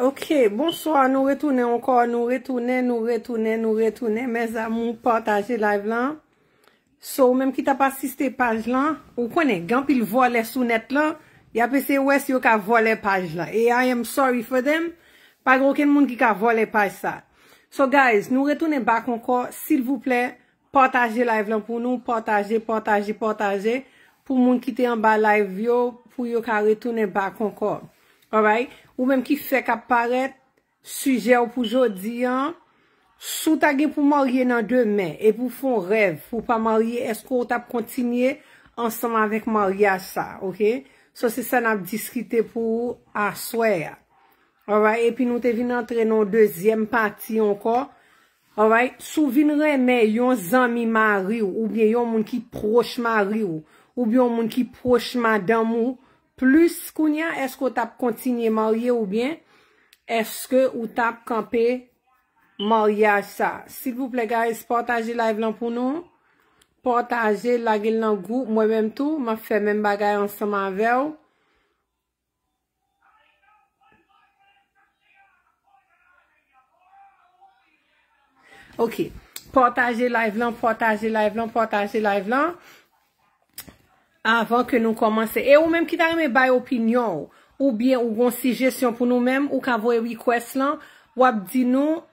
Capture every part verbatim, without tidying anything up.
Ok, bonswa, nou retounen ankò, nou retounen, nou retounen, nou retounen. Mes amours, pataje live lan. So, ou menm ki t ap asiste paj lan, ou konnen, gen anpil vòlè sou nèt lan, y ap eseye wè si yo ka vòlè paj lan. E I am sorry for them, pa gen okenn moun ki ka vòlè paj sa. So, guys, nou retounen back ankò, silvouplè, pataje live lan pou nou, pataje, pataje, pataje, pou moun ki te anba live yo, pou yo ka retounen back ankò. Alright? Ou menm ki fèk ap parèt, sijè w pou jodi an, si w ta gen pou marye nan demen, epi w fè yon rèv pou w pa marye, èske w t ap kontinye ansanm avèk maryaj sa, ok? So, se sa n ap diskite pou aswè a. Alright? Epi nou te vin antre nan yon dezyèm pati ankò. Alright? Si w vin renmen yon zanmi mari w, oubyen yon moun ki pwòch mari w, oubyen yon moun ki pwòch madanm ou, plis kounye a, èske w t ap kontinye marye oubyen èske ou t ap kanpe maryaj sa? Silvouplè, guys, pataje live lan pou nou. Pataje, lage l nan gwoup. Mwen menm tou, m ap fè menm bagay ansanm avè w. Ok. Pataje live lan, pataje live lan, pataje live lan. Avan ke nou kòmanse. E ou menm ki ta renmen bay opinyon w, oubyen ou gon sijesyon pou nou menm, ou ka voye request lan, w ap di nou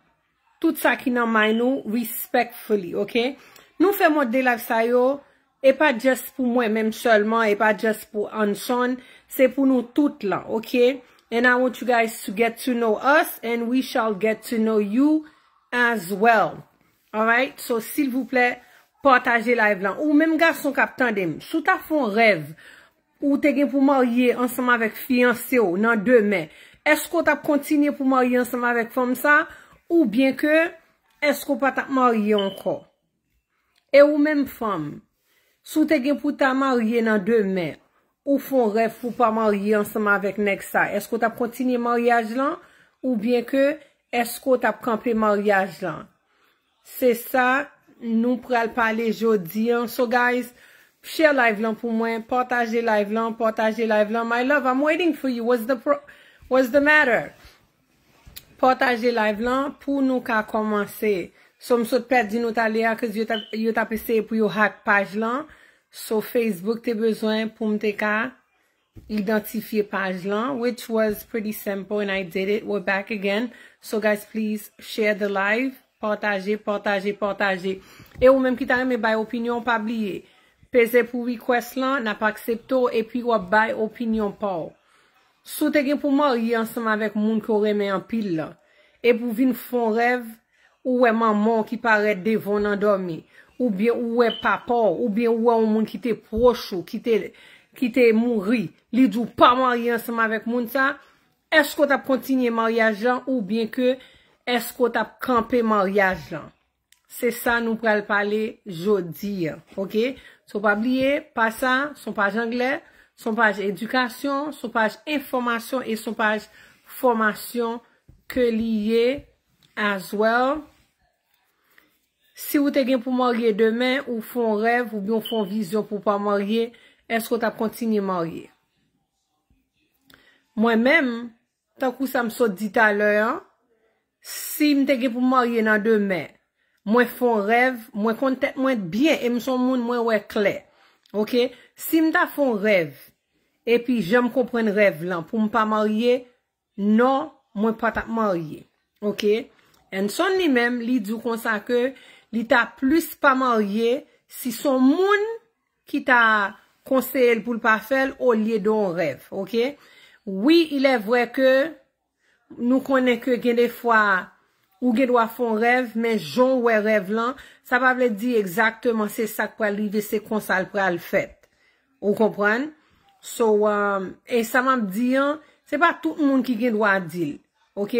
tout sa ki nan mind nou respectfully, ok? Nou fè mòd de live sa yo, e pa just pou mwen menm sèlman, e pa just pou Anson, se pou nou tout lan, ok? And I want you guys to get to know us, and we shall get to know you as well. Alright? So, silvouplè, pataje live lan. Ou menm gason k ap tande m, si w ta fè yon rèv, ou te gen pou marye ansanm avèk fiyanse w nan demen, èske w t ap kontinye pou marye ansanm avèk fanm sa, oubyen ke èske w pa t ap marye ankò? E ou menm fanm, si w te gen pou ta marye nan demen, ou fè yon rèv pou w pa marye ansanm avèk nèg sa, èske w t ap kontinye maryaj lan, oubyen ke èske w t ap kanpe maryaj lan? Se sa nou pral pale jodi an. So, guys, share live lan pou mwen, pataje live lan, pataje live lan. My love, I'm waiting for you. What's the pro what's the matter? Pataje live lan pou nou ka kòmanse. So, m sot pèdi nou talè a, 'cause yo t ap, yo t ap eseye pou yo hack paj lan. So, Facebook te bezwen pou m te ka idantifye paj lan, which was pretty simple and I did it. We're back again. So, guys, please share the live. Pataje, pataje, pataje. E ou menm ki ta renmen bay opinyon, pa bliye. Peze pou request lan, n ap aksepte w, epi w ap bay opinyon pa w. Si w te gen pou marye ansanm avèk moun ke w renmen anpil lan, epi w vin fè yon rèv, ou wè manman w ki parèt devan w nan dòmi, oubyen ou wè papa w, oubyen ou wè yon moun ki te pwòch ou, ki te, ki te mouri, li di w pa marye ansanm avèk moun sa, èske w t ap kontinye maryaj lan oubyen ke èske w t ap kanpe maryaj lan? Se sa nou pral pale jodi a, ok? So, pa bliye, paj sa, se yon paj anglè, se yon paj edikasyon, se yon paj enfòmasyon e se yon paj fòmasyon ke li ye as well. Si w te gen pou marye demen, ou fè yon rèv, oubyen w fè yon vizyon pou w pa marye, èske w t ap kontinye marye? Mwen menm, tankou sa m sot di talè an, si m te gen pou marye nan demen, mwen fè yon rèv, mwen konn tèt mwen byen e m se yon moun mwen wè klè. Ok? Si m ta fè yon rèv, epi jan m konprann rèv lan, pou m pa marye, non, mwen pa t ap marye. Ok? Anson li menm, li di w konsa ke li ta plis pa marye si se yon moun ki ta konseye l pou l pa fè l olye de yon rèv, ok? Wi, il est vrai que nou konnen ke gen de fwa ou gen dwa fè yon rèv, men jan w wè rèv lan, sa pa vle di egzakteman se sa k pral rive, se konsa l pral fèt. Ou konprann? So, um, e sa m ap di an, se pa tout moun ki gen dwa di l. Ok?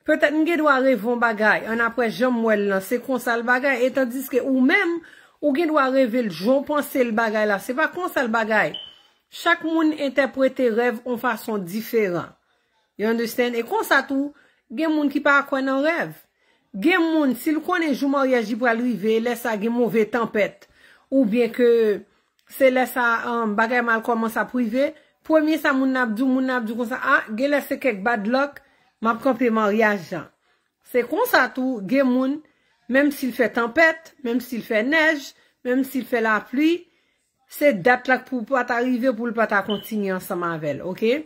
Petèt m gen dwa reve yon bagay, annapre jan m wè l lan, se konsa l bagay, e tandiske ou menm, ou gen dwa reve l jan w panse l bagay la, se pa konsa l bagay. Chak moun entèprete rèv yon fason diferan. You understand? E konsa tou, gen moun ki pa kwè nan rèv. Gen moun, si l konnen jou maryaj li pral rive, lè sa gen move tanpèt, oubyen ke se lè sa, um, bagay mal kòmanse ap rive, premye sa moun nan ap di w, moun nan ap di w konsa, a, genlè se kèk bad luck m ap kanpe maryaj lan. Se konsa tou, gen moun, menm si l fè tanpèt, menm si l fè nèj, menm si l fè lapli, se dat la k pou pa ta rive pou l pa ta kontinye ansanm avè l, oke?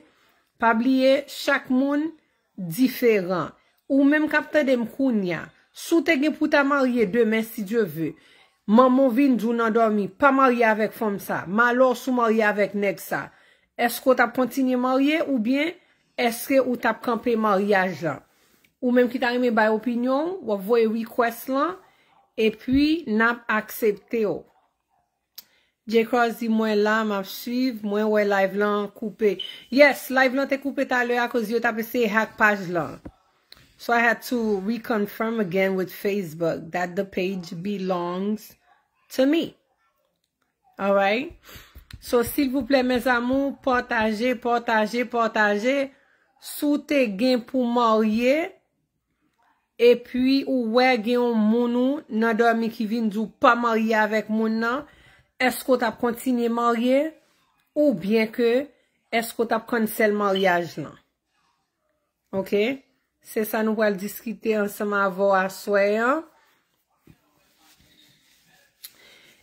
Pa bliye, chak moun diferan. Ou menm k ap tande m kounye a, si w te gen pou ta marye demen, si Dye ve, manman w vin di w nan dòmi, pa marye avèk fanm sa, malè w si w marye avèk nèg sa, èske w t ap kontinye marye oubyen èske ou t ap kanpe maryaj lan? Ou menm ki ta renmen bay opinyon w, w ap voye request lan, epi n ap aksepte w. J Cross di mwen la, m ap swiv, mwen wè live lan koupe. Yes, live lan te koupe talè akoz yo t ap eseye hack paj lan. So I had to reconfirm again with Facebook that the page belongs to me. Alright? So, silvouplè, mes amours, pataje, pataje, pataje. Si w te gen pou marye, epi ou wè gen yon moun ou nan dòmi ki vin di w pa marye avèk moun nan, èske w t ap kontinye marye? Oubyen ke èske w t ap cancel maryaj lan? Oke? Se sa nou pral diskite ansanm avè w aswè an.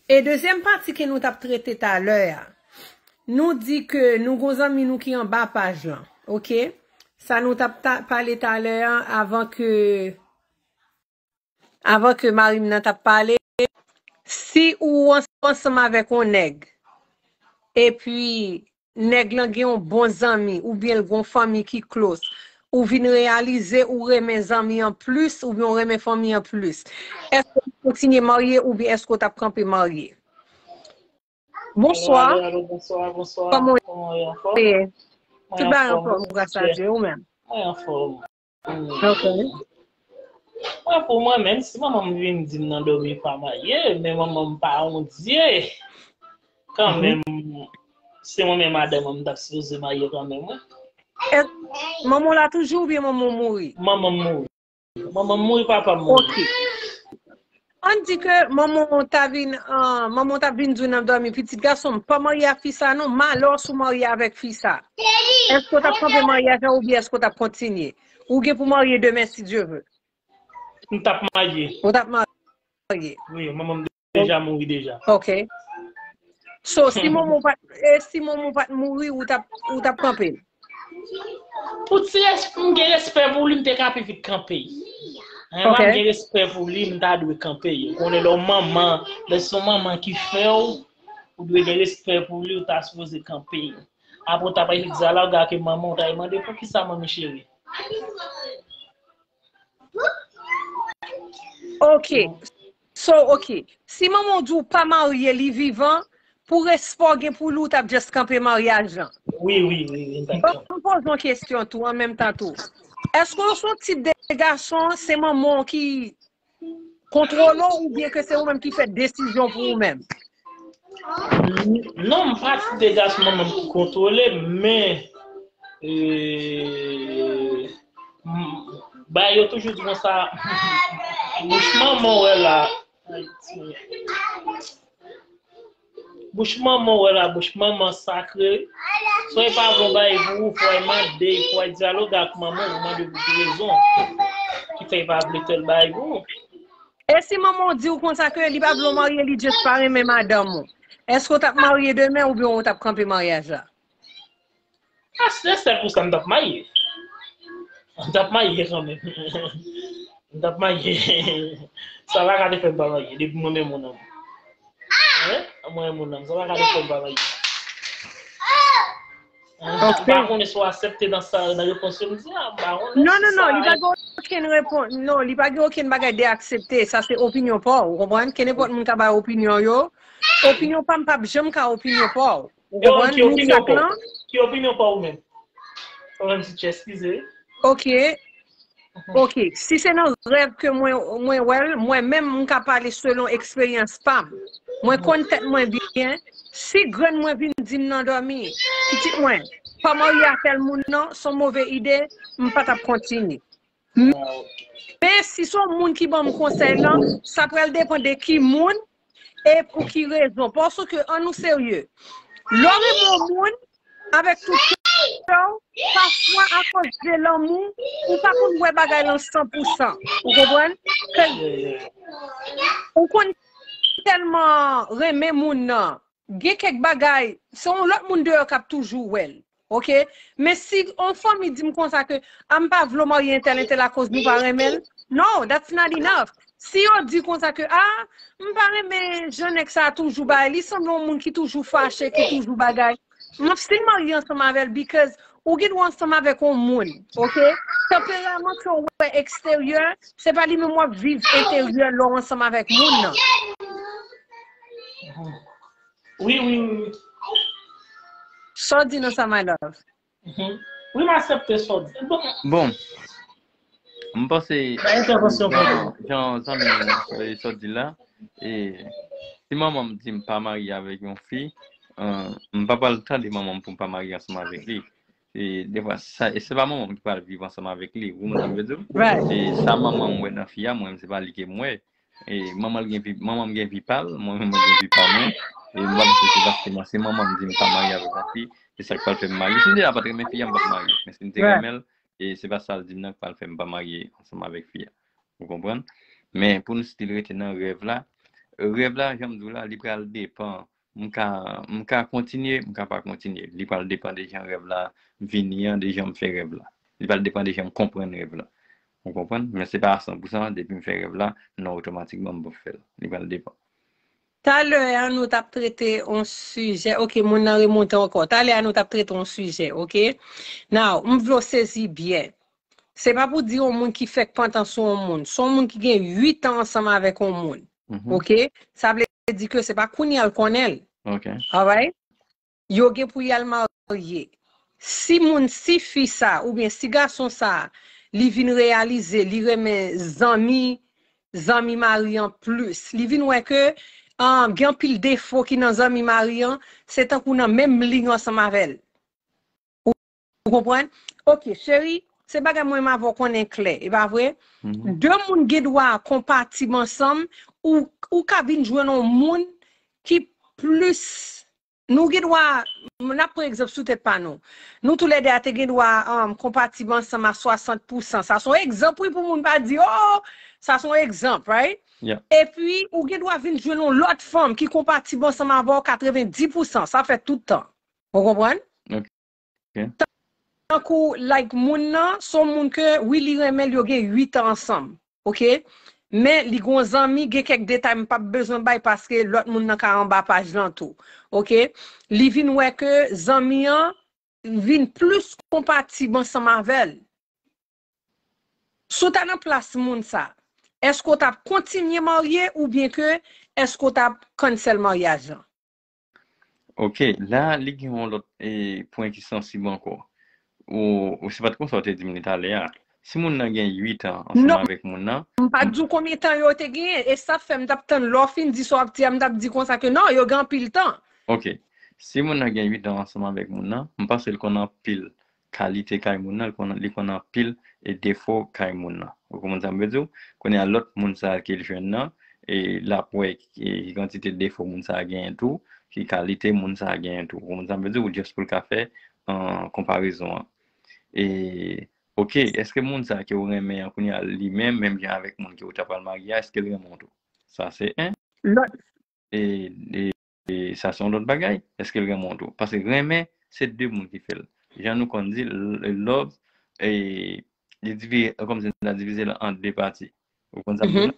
E dezyèm pati ke nou t ap trete talè a, nou di ke nou gon zanmi nou ki anba paj lan, oke? Sa nou t ap ta, pale talè a avan ke, avan ke mari m nan t ap pale. Si ou ans-, ansanm avèk yon nèg, epi nèg lan gen yon bon zanmi oubyen l gen yon fanmi ki close, ou vin reyalize ou renmen zanmi an plis oubyen ou renmen fanmi an plis, èske w kontinye marye oubyen èske w t ap kanpe marye? Bonswa. Alo, alo, bonswa, bonswa. Kòman w ye? Kòman w ye? Anfòm? Mwen tout bagay anfòm, anfòm, gras a Dye, ou menm? Mwen anfòm. Ok. Mwen, pou mwen menm, si manman m vin di m nan dòmi pa marye, men manman m pa yon dye. Kanmenm, se mwen menm madanm an, m t ap sipoze marye kanmenm, wi. Manman w la toujou oubyen manman w mouri? Manman m mouri. Manman m mouri, papa m mouri. Ok. Ann di ke manman w ta vin, ah, manman w ta vin di w nan dòmi, pitit gason m, pa marye ak fi sa non, malè w si w marye avèk fi sa. Èske w t ap kanpe maryaj la oubyen èske w t ap kontinye? Ou gen pou marye demen, si Dye ve. M t ap marye. Ou t ap marye? Wi, manman m deja mouri deja. Ok. So, si manman w pa, e si manman w pa t mouri, ou t ap, ou t ap kanpe? Pou ti res-, m gen respè pou li, m te ka pi vit kanpe. Hein, ok. M gen respè pou li, m ta dwe kanpe. Ou konnen lè w manman, lè se yon manman ki fè w, ou dwe gen respè pou li, ou ta sipoze kanpe. Apre w ta pral di a la, w gade manman, w ta mande, "Poukisa, manmi cheri?" Ok. So, ok. Si manman w di w pa marye, li vivan, pou respè w gen pou li, w t ap just kanpe maryaj lan. Wi, wi, wi, wi, m t ap kanpe. Bon, m poze yon kesyon tou, an menm tan tou. Èske w se yon tip de gason, se manman w ki kontwole w oubyen ke se ou menm ki fè desizyon pou ou menm? Non, m pa tip de gason manman m ki kontwole, men, e, m, ba yo toujou di konsa, bouch manman w wè la. Bouch manman w wè la, bouch manman sakre. Swa e pa bon bagay pou ou, fò e mande, fò e dyaloge ak manman w, ou mande pou ki rezon ki fè e pa vle tèl bagay pou ou. E si manman w di w konsa ke li pa vle w marye, li just pa renmen madanm ou, èske w t ap marye demen oubyen w t ap kanpe maryaj la? A, si se sèl pou sa, m t ap marye. M t ap marye kanmenm. M t ap marye. Sa pa ka te fè m pa marye, depi mwen menm moun nan. Hein? Mwen moun nan, sa pa ka te fè m pa marye. Hein? Ok. M pa konnen si w aksepte nan sa, nan repons yo m di a, m pa konnen. Non, non, non, li pa gen okenn repons. Non, li pa gen okenn bagay de aksepte. Sa se opinyon pa w, ou konprann? Kenenpòt moun ka bay opinyon yo. Opinyon pa m p ap janm ka opinyon pa w. Ou konprann? Ki opinyon pa w? Ki opinyon pa w menm? Ou menm si tu eskize. Ok. Ok. Si se nan rèv ke mwen, mwen wè l, mwen menm, m ka pale selon eksperyans pa m. Mwen konn tèt mwen byen. Si grann mwen vin di m nan dòmi, "Pitit mwen, pa marye a tèl moun non, se yon move ide," m pa t ap kontinye. Men si se yon moun ki ban m konsèy lan, sa pral depann de ki moun e pou ki rezon. Paske, ann nou serye, lè w renmen yon moun, avèk tout kè yo, pafwa akoz de lanmou, ou pa konn wè bagay lan san pou san. Ou konprann? Ke ou konn tèlman renmen moun nan, gen kèk bagay, se yon lòt moun deyò k ap toujou wè l. Oke? Men si yon fanmi di m konsa ke, a, m pa vle w marye entèl, entèl akoz nou pa renmen l. No, that's not enough. Si yo di konsa ke, a, m pa renmen jan nèg sa a toujou bay, li sanble yon moun ki toujou fache, ki toujou bagay. M ap still marye ansanm avè l because ou gen dwa ansanm avèk yon moun, oke? Tanperaman ke w wè eksteryè, se pa li menm w ap viv enteryè lè w ansanm avèk moun nan. Wi, wi, wi, wi. Sa w di nan sa, my love? Mhm. Wi, m aksepte sa w di. Bon, Bon, m panse bay entèvansyon pou jan mwen. jan zanmi m nan sot di la, e, si manman m di m pa marye avèk yon fi, eh, m pa pral tande manman m pou m pa marye ansanm avèk li. E, defwa, sa, e se pa manman m ki pral viv ansanm avèk li. Ou konprann sa m vle di w? Right. E sa manman m wè nan fi a, mwen menm se pa li ke m wè. E manman l gen vi, manman m gen vi pa l, mwen menm mwen gen vi pa mwen. E m pa panse se paske mwen se manman m di m pa marye avèk yon fi, se sa k pral fè m marye. Si m te la pa t renmen fi a, m p ap marye. Men si m te Right. renmen l, e se pa sa l di m nan k pral fè m pa marye ansanm avèk fi a. Ou konprann? Men pou n still rete nan rèv la, rèv la, jan m di w la, li pral depann. M ka, m ka kontinye, m ka pa kontinye. Li pral depann de jan rèv la vini an, de jan m fè rèv la. Li pral depann de jan m konprann rèv la. Ou konprann? Men se pa a san pou san, depi m fè rèv la, non, otomatikman m pap fè l. Li pral depann. Talè a nou t ap trete yon sijè. Oke, moun nan remonte ankò. Talè a nou t ap trete yon sijè, oke? Now, m vle w sezi byen. Se pa pou di yon moun ki fèk pantan sou yon moun. Se yon moun ki gen uit an ansanm avèk yon moun. Mhm. Oke? Sa vle di ke se pa kounye a l konnen l. Ok. Alright? Yo gen pou y al marye. Si moun, si fi sa, oubyen si gason sa, li vin reyalize, li renmen zanmi, zanmi mari an plis. Li vin wè ke, um, gen anpil defo ki nan zanmi mari an, se tankou nan menm liy ansanm avè l. Ou, ou konprann? Oke, cheri, se bagay mwen menm avè w konnen klè, e pa vre? Mhm. De moun gen dwa konpatib ansanm, ou, ou ka vin jwenn yon moun ki plis, nou gen dwa, n ap pran egzanp sou tèt pa nou. Nou toulède a te gen dwa, um, konpatib ansanm a swasant pou san. Sa se yon egzanp, wi, pou moun pa di, oh, sa se yon egzanp, right? Yeah. Epi, ou gen dwa vin jwenn yon lòt fanm ki konpatib ansanm avè w katrevenndis pou san. Sa fèt tout tan. Ou konprann? Ok. Tankou, like, moun nan, se yon moun ke, wi, li renmen l, yo gen uit an ansanm. Oke? Men, li gen yon zanmi, gen kèk detay m p ap bezwen bay paske lòt moun nan ka anba paj lan tou. Oke? Li vin wè ke zanmi an vin plis konpatib ansanm avè l. Si w ta nan plas moun sa, èske w t ap kontinye marye oubyen ke èske w t ap cancel maryaj lan? Ok, la, li gen yon lòt, eh, pwen ki sansib ankò. Ou, ou se pa t konsa w te di m li talè a. Si moun nan gen uit an ansanm Non. Avèk moun nan, M pa t di w konbyen tan yo te genyen, e sa fè m t ap tann lè w fin di sa w ap di a, m t ap di konsa ke non, yo gen anpil tan. Ok. Si moun nan gen uit an ansanm avèk moun nan, m panse l konn anpil kalite kay moun nan, li konn, li konn anpil e defo kay moun nan. Ou konprann sa m vle di w? Kounye a lòt moun sa a ke l jwenn nan, e l ap wè ki, ki kantite defo moun sa a genyen tou, ki kalite moun sa a genyen tou. Ou konprann sa m vle di w? Just pou l ka fè, eh, konparezon an. E, ok, èske moun sa a ke w renmen an kounye a li menm, menm jan avèk moun ke w ta pral marye a, èske l renmen w tou? Sa se en. Lòt E, e, e sa se yon lòt bagay. Èske l renmen w tou? Paske renmen, se de moun ki fè l. Jan nou konn di, l- love, e, li divi, kòmsi nou ta divize l an de pati. Ou konn sa m vle di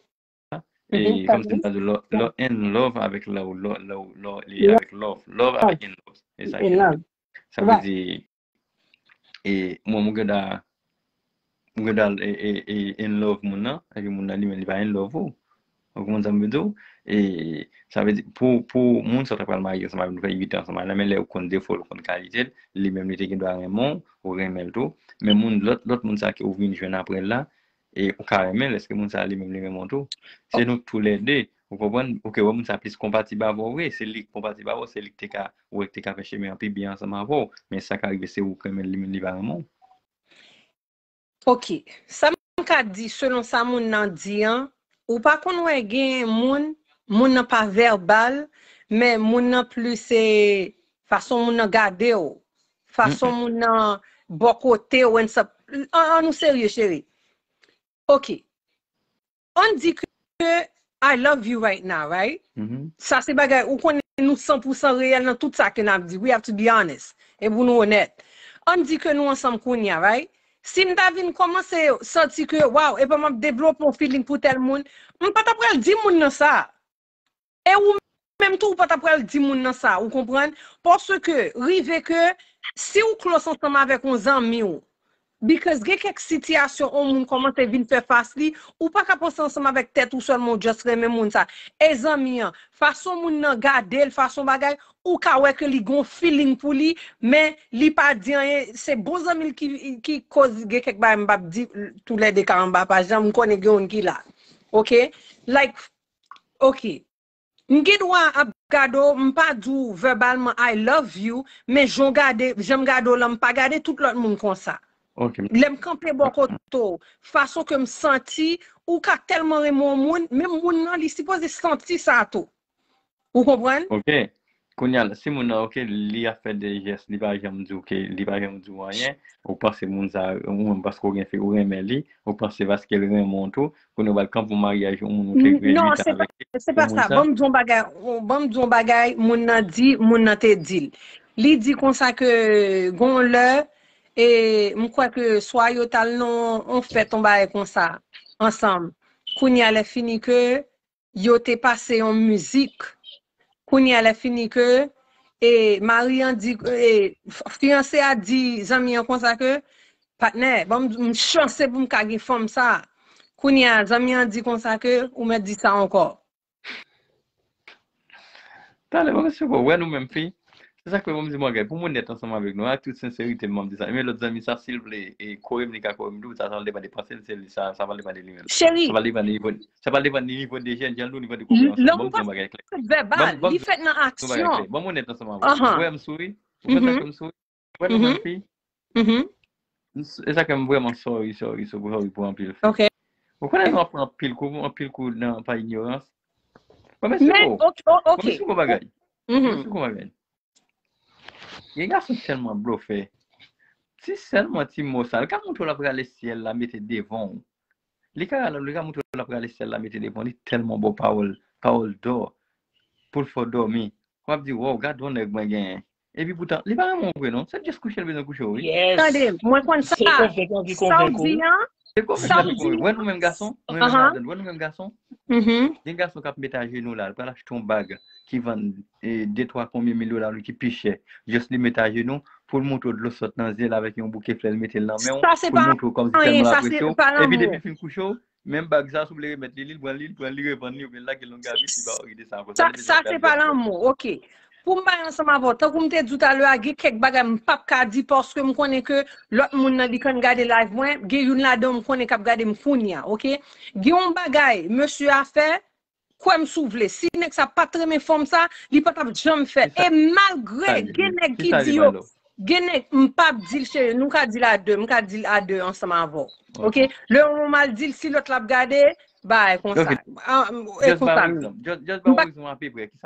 la? E, kòmsi nou ta di love, love, in love avèk love, love, love, love, li avèk love, love avèk in love. E sa ke sa vle di, e, mwen, mwen gen dwa, mwen gen dwa, e, e, e, in love moun nan, epi moun nan li menm li pa in love ou. Ou konprann sa m vle di w? E, sa vle di, pou, pou moun sa w ta pral marye ansanm avè l, nou fè uit an ansanm avè l, men lè ou konn defo l, ou konn kalite l, li menm li te gen dwa renmen w, ou renmen l tou. Men moun, lòt, lòt moun sa ke ou vin jwenn apre l la, e ou ka renmen l, èske moun sa li menm li renmen w tou? Se nou toulède, ou konprann? Ou ke wè moun sa plis konpatib avè w vre, se li k konpatib avè w, se li k te ka, ou wè k te ka fè chemen an pi byen ansanm avè w. Men sa ka rive se ou k renmen l, li menm li pa renmen w. Ok. Sa m ka di selon sa moun nan di an, ou pa konn wè gen moun, moun nan pa vèbal, men moun nan plis se fason moun nan gade w, fason moun nan bò kote w, and stuff. An, an nou serye, cheri. Ok. Ann di ke I love you right now, right? Sa se bagay, ou konnen nou san pou san reyèl nan tout sa ke n ap di. We have to be honest. E pou nou onèt. Ann di ke nou ansanm kounye a, right? Si m ta vin kòmanse santi ke, waw, epa m ap devlope yon feeling pou tèl moun, m pa ta pral di moun nan sa. E ou menm tou, ou pa ta pral di moun nan sa, ou konprann? Paske rive ke si ou close ansanm avèk yon zanmi w, because gen kèk sitiyasyon yon moun kòmanse vin fè fas li, ou pa ka panse ansanm avèk tèt ou sèlman, ou just renmen moun sa. E zanmi an, fason moun nan gade l, fason bagay, ou ka wè ke li gon feeling pou li, men li pa di anyen. Se bon zanmi l ki, ki koz gen kèk bagay m p ap di, toulède ka anba paj la, m konnen gen youn ki la. Ok? Like, ok. M gen dwa ap gade w, m pa di w vèbalman I love you, men jan w gade, jan m gade w lan, m pa gade tout lòt moun konsa. Lè m kanpe bò kote w, fason ke m santi, ou ka tèlman renmen yon moun, menm moun nan, li sipoze santi sa tou. Ou konprann? Ok. Kounye a, si moun nan, ok, li ap fè de jès, li pa janm di w ke, li pa janm di w anyen, ou panse moun sa, ou menm paske w gen fi, ou renmen li, ou panse paske l renmen w tou, kounye a w pral kanpe yon maryaj yon moun ou te kreye. Non, se pa, se pa sa. Ban m di yon bagay, ban m di yon bagay, moun nan di, moun nan te di l. Li di konsa ke gon lè, e m kwè ke swa yo t al nan yon fèt, yon bagay konsa, ansanm. Kounye a lè fini ke yo te pase yon mizik. Kounye a lè fini ke, e, mari an di, e, f- fiyanse a di zanmi an konsa ke, patnè, ban m, m chanse pou m ka gen fanm sa. Kounye a, zanmi an di konsa ke, ou mèt di sa ankò. Talè, mwen, mesye, bon, wè nou menm fi. Se sa k fè mwen di bagay. Pou m onèt ansanm avèk nou, ak tout senserite m, m ap di sa. Men lòt zanmi sa, si l vle, e, kore m, li ka kore m tou, sa, sa pral depann de panse l, se li, sa, sa pral depann de li menm. Cheri. Sa pral depann de nivo, sa pral depann de nivo de jèn, jan nou, nivo de konpreyansyon. Ban m di yon bagay klè. Vèbal, li fèt nan aksyon. Ban m onèt ansanm avè w. Ou wè m souri? Ou konn sa fè m souri? Ou wè nou menm fi? E sa k fè m vrèman sorry, sorry, sorry, sorry pou anpil fi. Ou konnen nou ap pran anpil kou, anpil kou nan pa ignorans. Bon, men si bon. Bon, men si bon bagay. Bon, men si bon bagay. Gen gason tèlman blofè. Ti sèlman ti mo sa. Li ka montre w l ap rale syèl la mete devan w. Li ka rale, li ka montre w l ap rale syèl la mete devan w. Li tèlman ba w pawòl, pawòl dò. Pou l fè w dòmi. W ap di, wow, gad yon nèg mwen genyen. Epi poutan, li pa renmen w vre non. Se just kouche l bezwen kouche w, wi. Tande, mwen konn sa. Sa w di an, sa w di. Wè nou menm gason, mwen menm madanm, wè nou menm gason. Gen gason k ap met ajenou la, l pral achte yon bag ki vann e, de twa konbyen mil dola, ki pi chè. Just li met ajenou pou l montre w dlo sòt nan zye l avèk yon bouke flè l mete l nan men w, pou l montre w kòmsi tèlman l apresye w. Epi depi l fin kouche w, menm bag sa, si w vle remèt li, li, li pran li, li pran li, li revann li, oubyen l lage l nan gabi, si pa w rete sa ankò. Sa, sa se pa lanmou, ok. Pou m bay ansanm avè w, tankou m te di w talè a, gen kèk bagay m p ap ka di paske m konnen ke lòt moun nan li konn gade live mwen, gen youn ladan yo m konnen k ap gade m kounye a, ok? Gen yon bagay mesye a fè, kwè m si w vle, si nèg sa pa t renmen fanm sa, li pa t ap janm fè. E malgre gen nèg ki di yo, gen nèg, m p ap di l cheri, nou ka di l a de, m ka di l a de ansanm avè w. Ok? Lè yon m al di l, si lòt la ap gade, bay konsa. E konsa m ye. M pa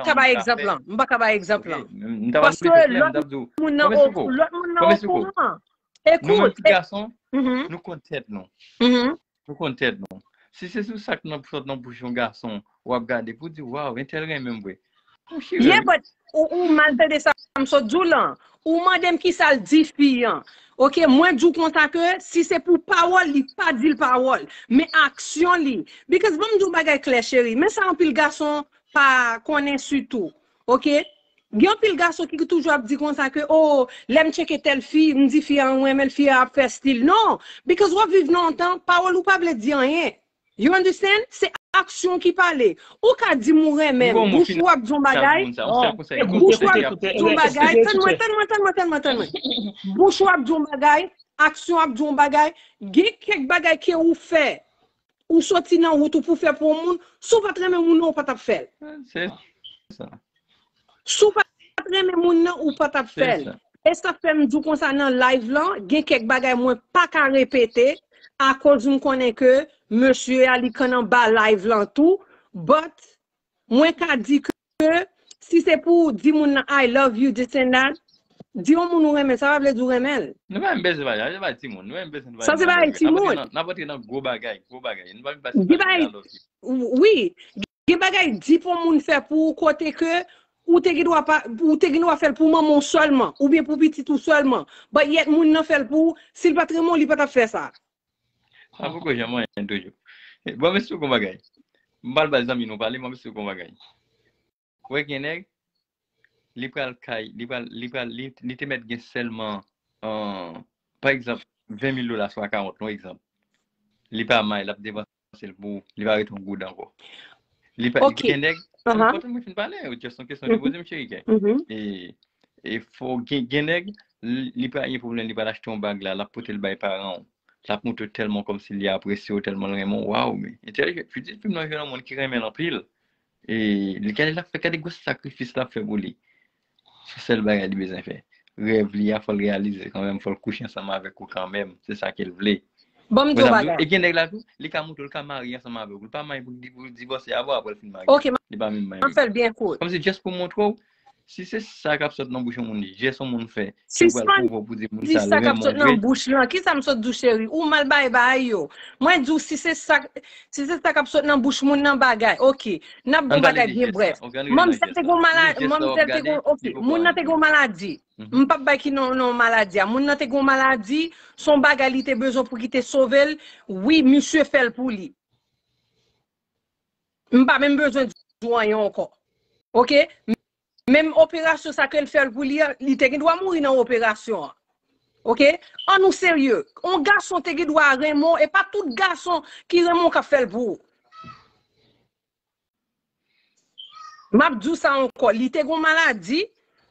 ka bay egzanp lan. M pa ka bay egzanp lan. Paske lòt moun nan, lòt moun nan okouran. Ekout. Nou menm ti gason, nou konn tèt nou. Nou konn tèt nou. Si se sou sa k nan sot nan bouch yon gason, w ap gade pou w di, waw, entèl renmen m vre. Mon cheri. Yeah, but ou, ou mal tande sa m sot di w lan. Ou mande m kisa l di fi an. Ok, mwen di w konsa ke si se pou pawòl, li pa di l pawòl, men aksyon li. Because ban m di w bagay klè, cheri, men sa anpil gason pa konnen sitou. Ok? Gen anpil gason ki toujou ap di konsa ke, oh, lè m tcheke tèl fi, m di fi a m renmen l, fi a ap fè stil. Non! Because w ap viv nan yon tan, pawòl ou pa vle di anyen. You understand? Se aksyon ki pale. Ou ka di m ou renmen m, bouch ou ap di yon bagay, bouch ou ap di yon bagay, tann mwen, tann mwen, tann mwen, tann mwen, tann mwen. Bouch ou ap di yon bagay, aksyon ap di yon bagay, gen kèk bagay ke ou fè. Ou soti nan wout ou pou fè pou yon moun, si w pa t renmen moun nan, ou pa t ap fè l. Se sa. Si w pa t renmen moun nan, ou pa t ap fè l. E sa fè m di w konsa nan live lan, gen kèk bagay mwen pa ka repete, akoz m konnen ke mesye a li konn anba live lan tou, but mwen ka di ke si se pou di moun nan I love you, this and that, Di yon moun ou renmen, sa pa vle di ou renmen l. Nou pa menm bezwen pale, se pa timoun. Nou pa menm bezwen pale. Sa se bagay timoun. N ap antre nan gwo bagay, gwo bagay. Nou pa menm pale sou bagay la. Wi, gen bagay di pou moun fè pou ou kote ke ou te gen dwa pa, ou te gen dwa fè l pou manman w sèlman, oubyen pou pitit ou sèlman. But yet moun nan fè l pou ou, si l pa t renmen w, li pa t ap fè sa. Sa poko janm anyen toujou. Bon, m esplike w yon bagay. M pral bay zanmi nou pale, m ap esplike w yon bagay. Ou wè gen nèg, li pral kay, li pral, li pral, li, li te mèt gen sèlman, pa egzanp, ven mil dola swa karant, yon egzanp. Li pa may, l ap depanse l pou, li pa ret yon goud ankò. Li pa, gen nèg, ann, antann mwen fin pale, just yon kesyon ki poze m, cheri kè. E, e fò gen, gen nèg, li, li pa gen pwoblèm, li pral achte yon bag la, l ap pote l bay paran w. L ap montre w tèlman kòmsi li apresye w, tèlman l renmen w, waw, men entèlijans, pitit fi m nan jwenn yon moun ki renmen l anpil. E li gade l ap fè, gade gwo sakrifis l ap fè pou li. Se sèl bagay li bezwen fè. Rèv li a, fò l reyalize kanmenm, fò l kouche ansanm avèk ou kanmenm. Se sa ke l vle. Ban m di w yon bagay. E gen nèg la tou, li ka montre w, li ka marye ansanm avèk ou. Li pa marye pou li, pou li divòse avan, apre l fin marye. Li pa menm marye. M ap fè l byen kout. Kòmsi just pou montre w, si se sa k ap sot nan bouch yon moun, just yon moun fè, ki pral pwouve w pou di moun sa l renmen w vre. Sispann di sa k ap sot nan bouch lan. Kisa m sot di w, cheri? Ou mal bay bagay yo. Mwen di w, si se sa, si se sa k ap sot nan bouch moun nan bagay, oke. N ap di yon bagay byen brèf. Manmzèl te gen maladi, manmzèl te gen, oke, moun nan te gen maladi. M p ap bay ki non, non maladi a. Moun nan te gen maladi, se yon bagay li te bezwen pou ki te sove l. Wi, misye fè l pou li. M pa menm bezwen di w anyen ankò. Oke? Menm operasyon sa ke l fè l pou li an, li te gen dwa mouri nan operasyon an. Oke? An nou serye. Yon gason te gen dwa renmen w, e pa tout gason ki renmen w k ap fè l pou ou. M ap di w sa ankò, li te gen yon maladi,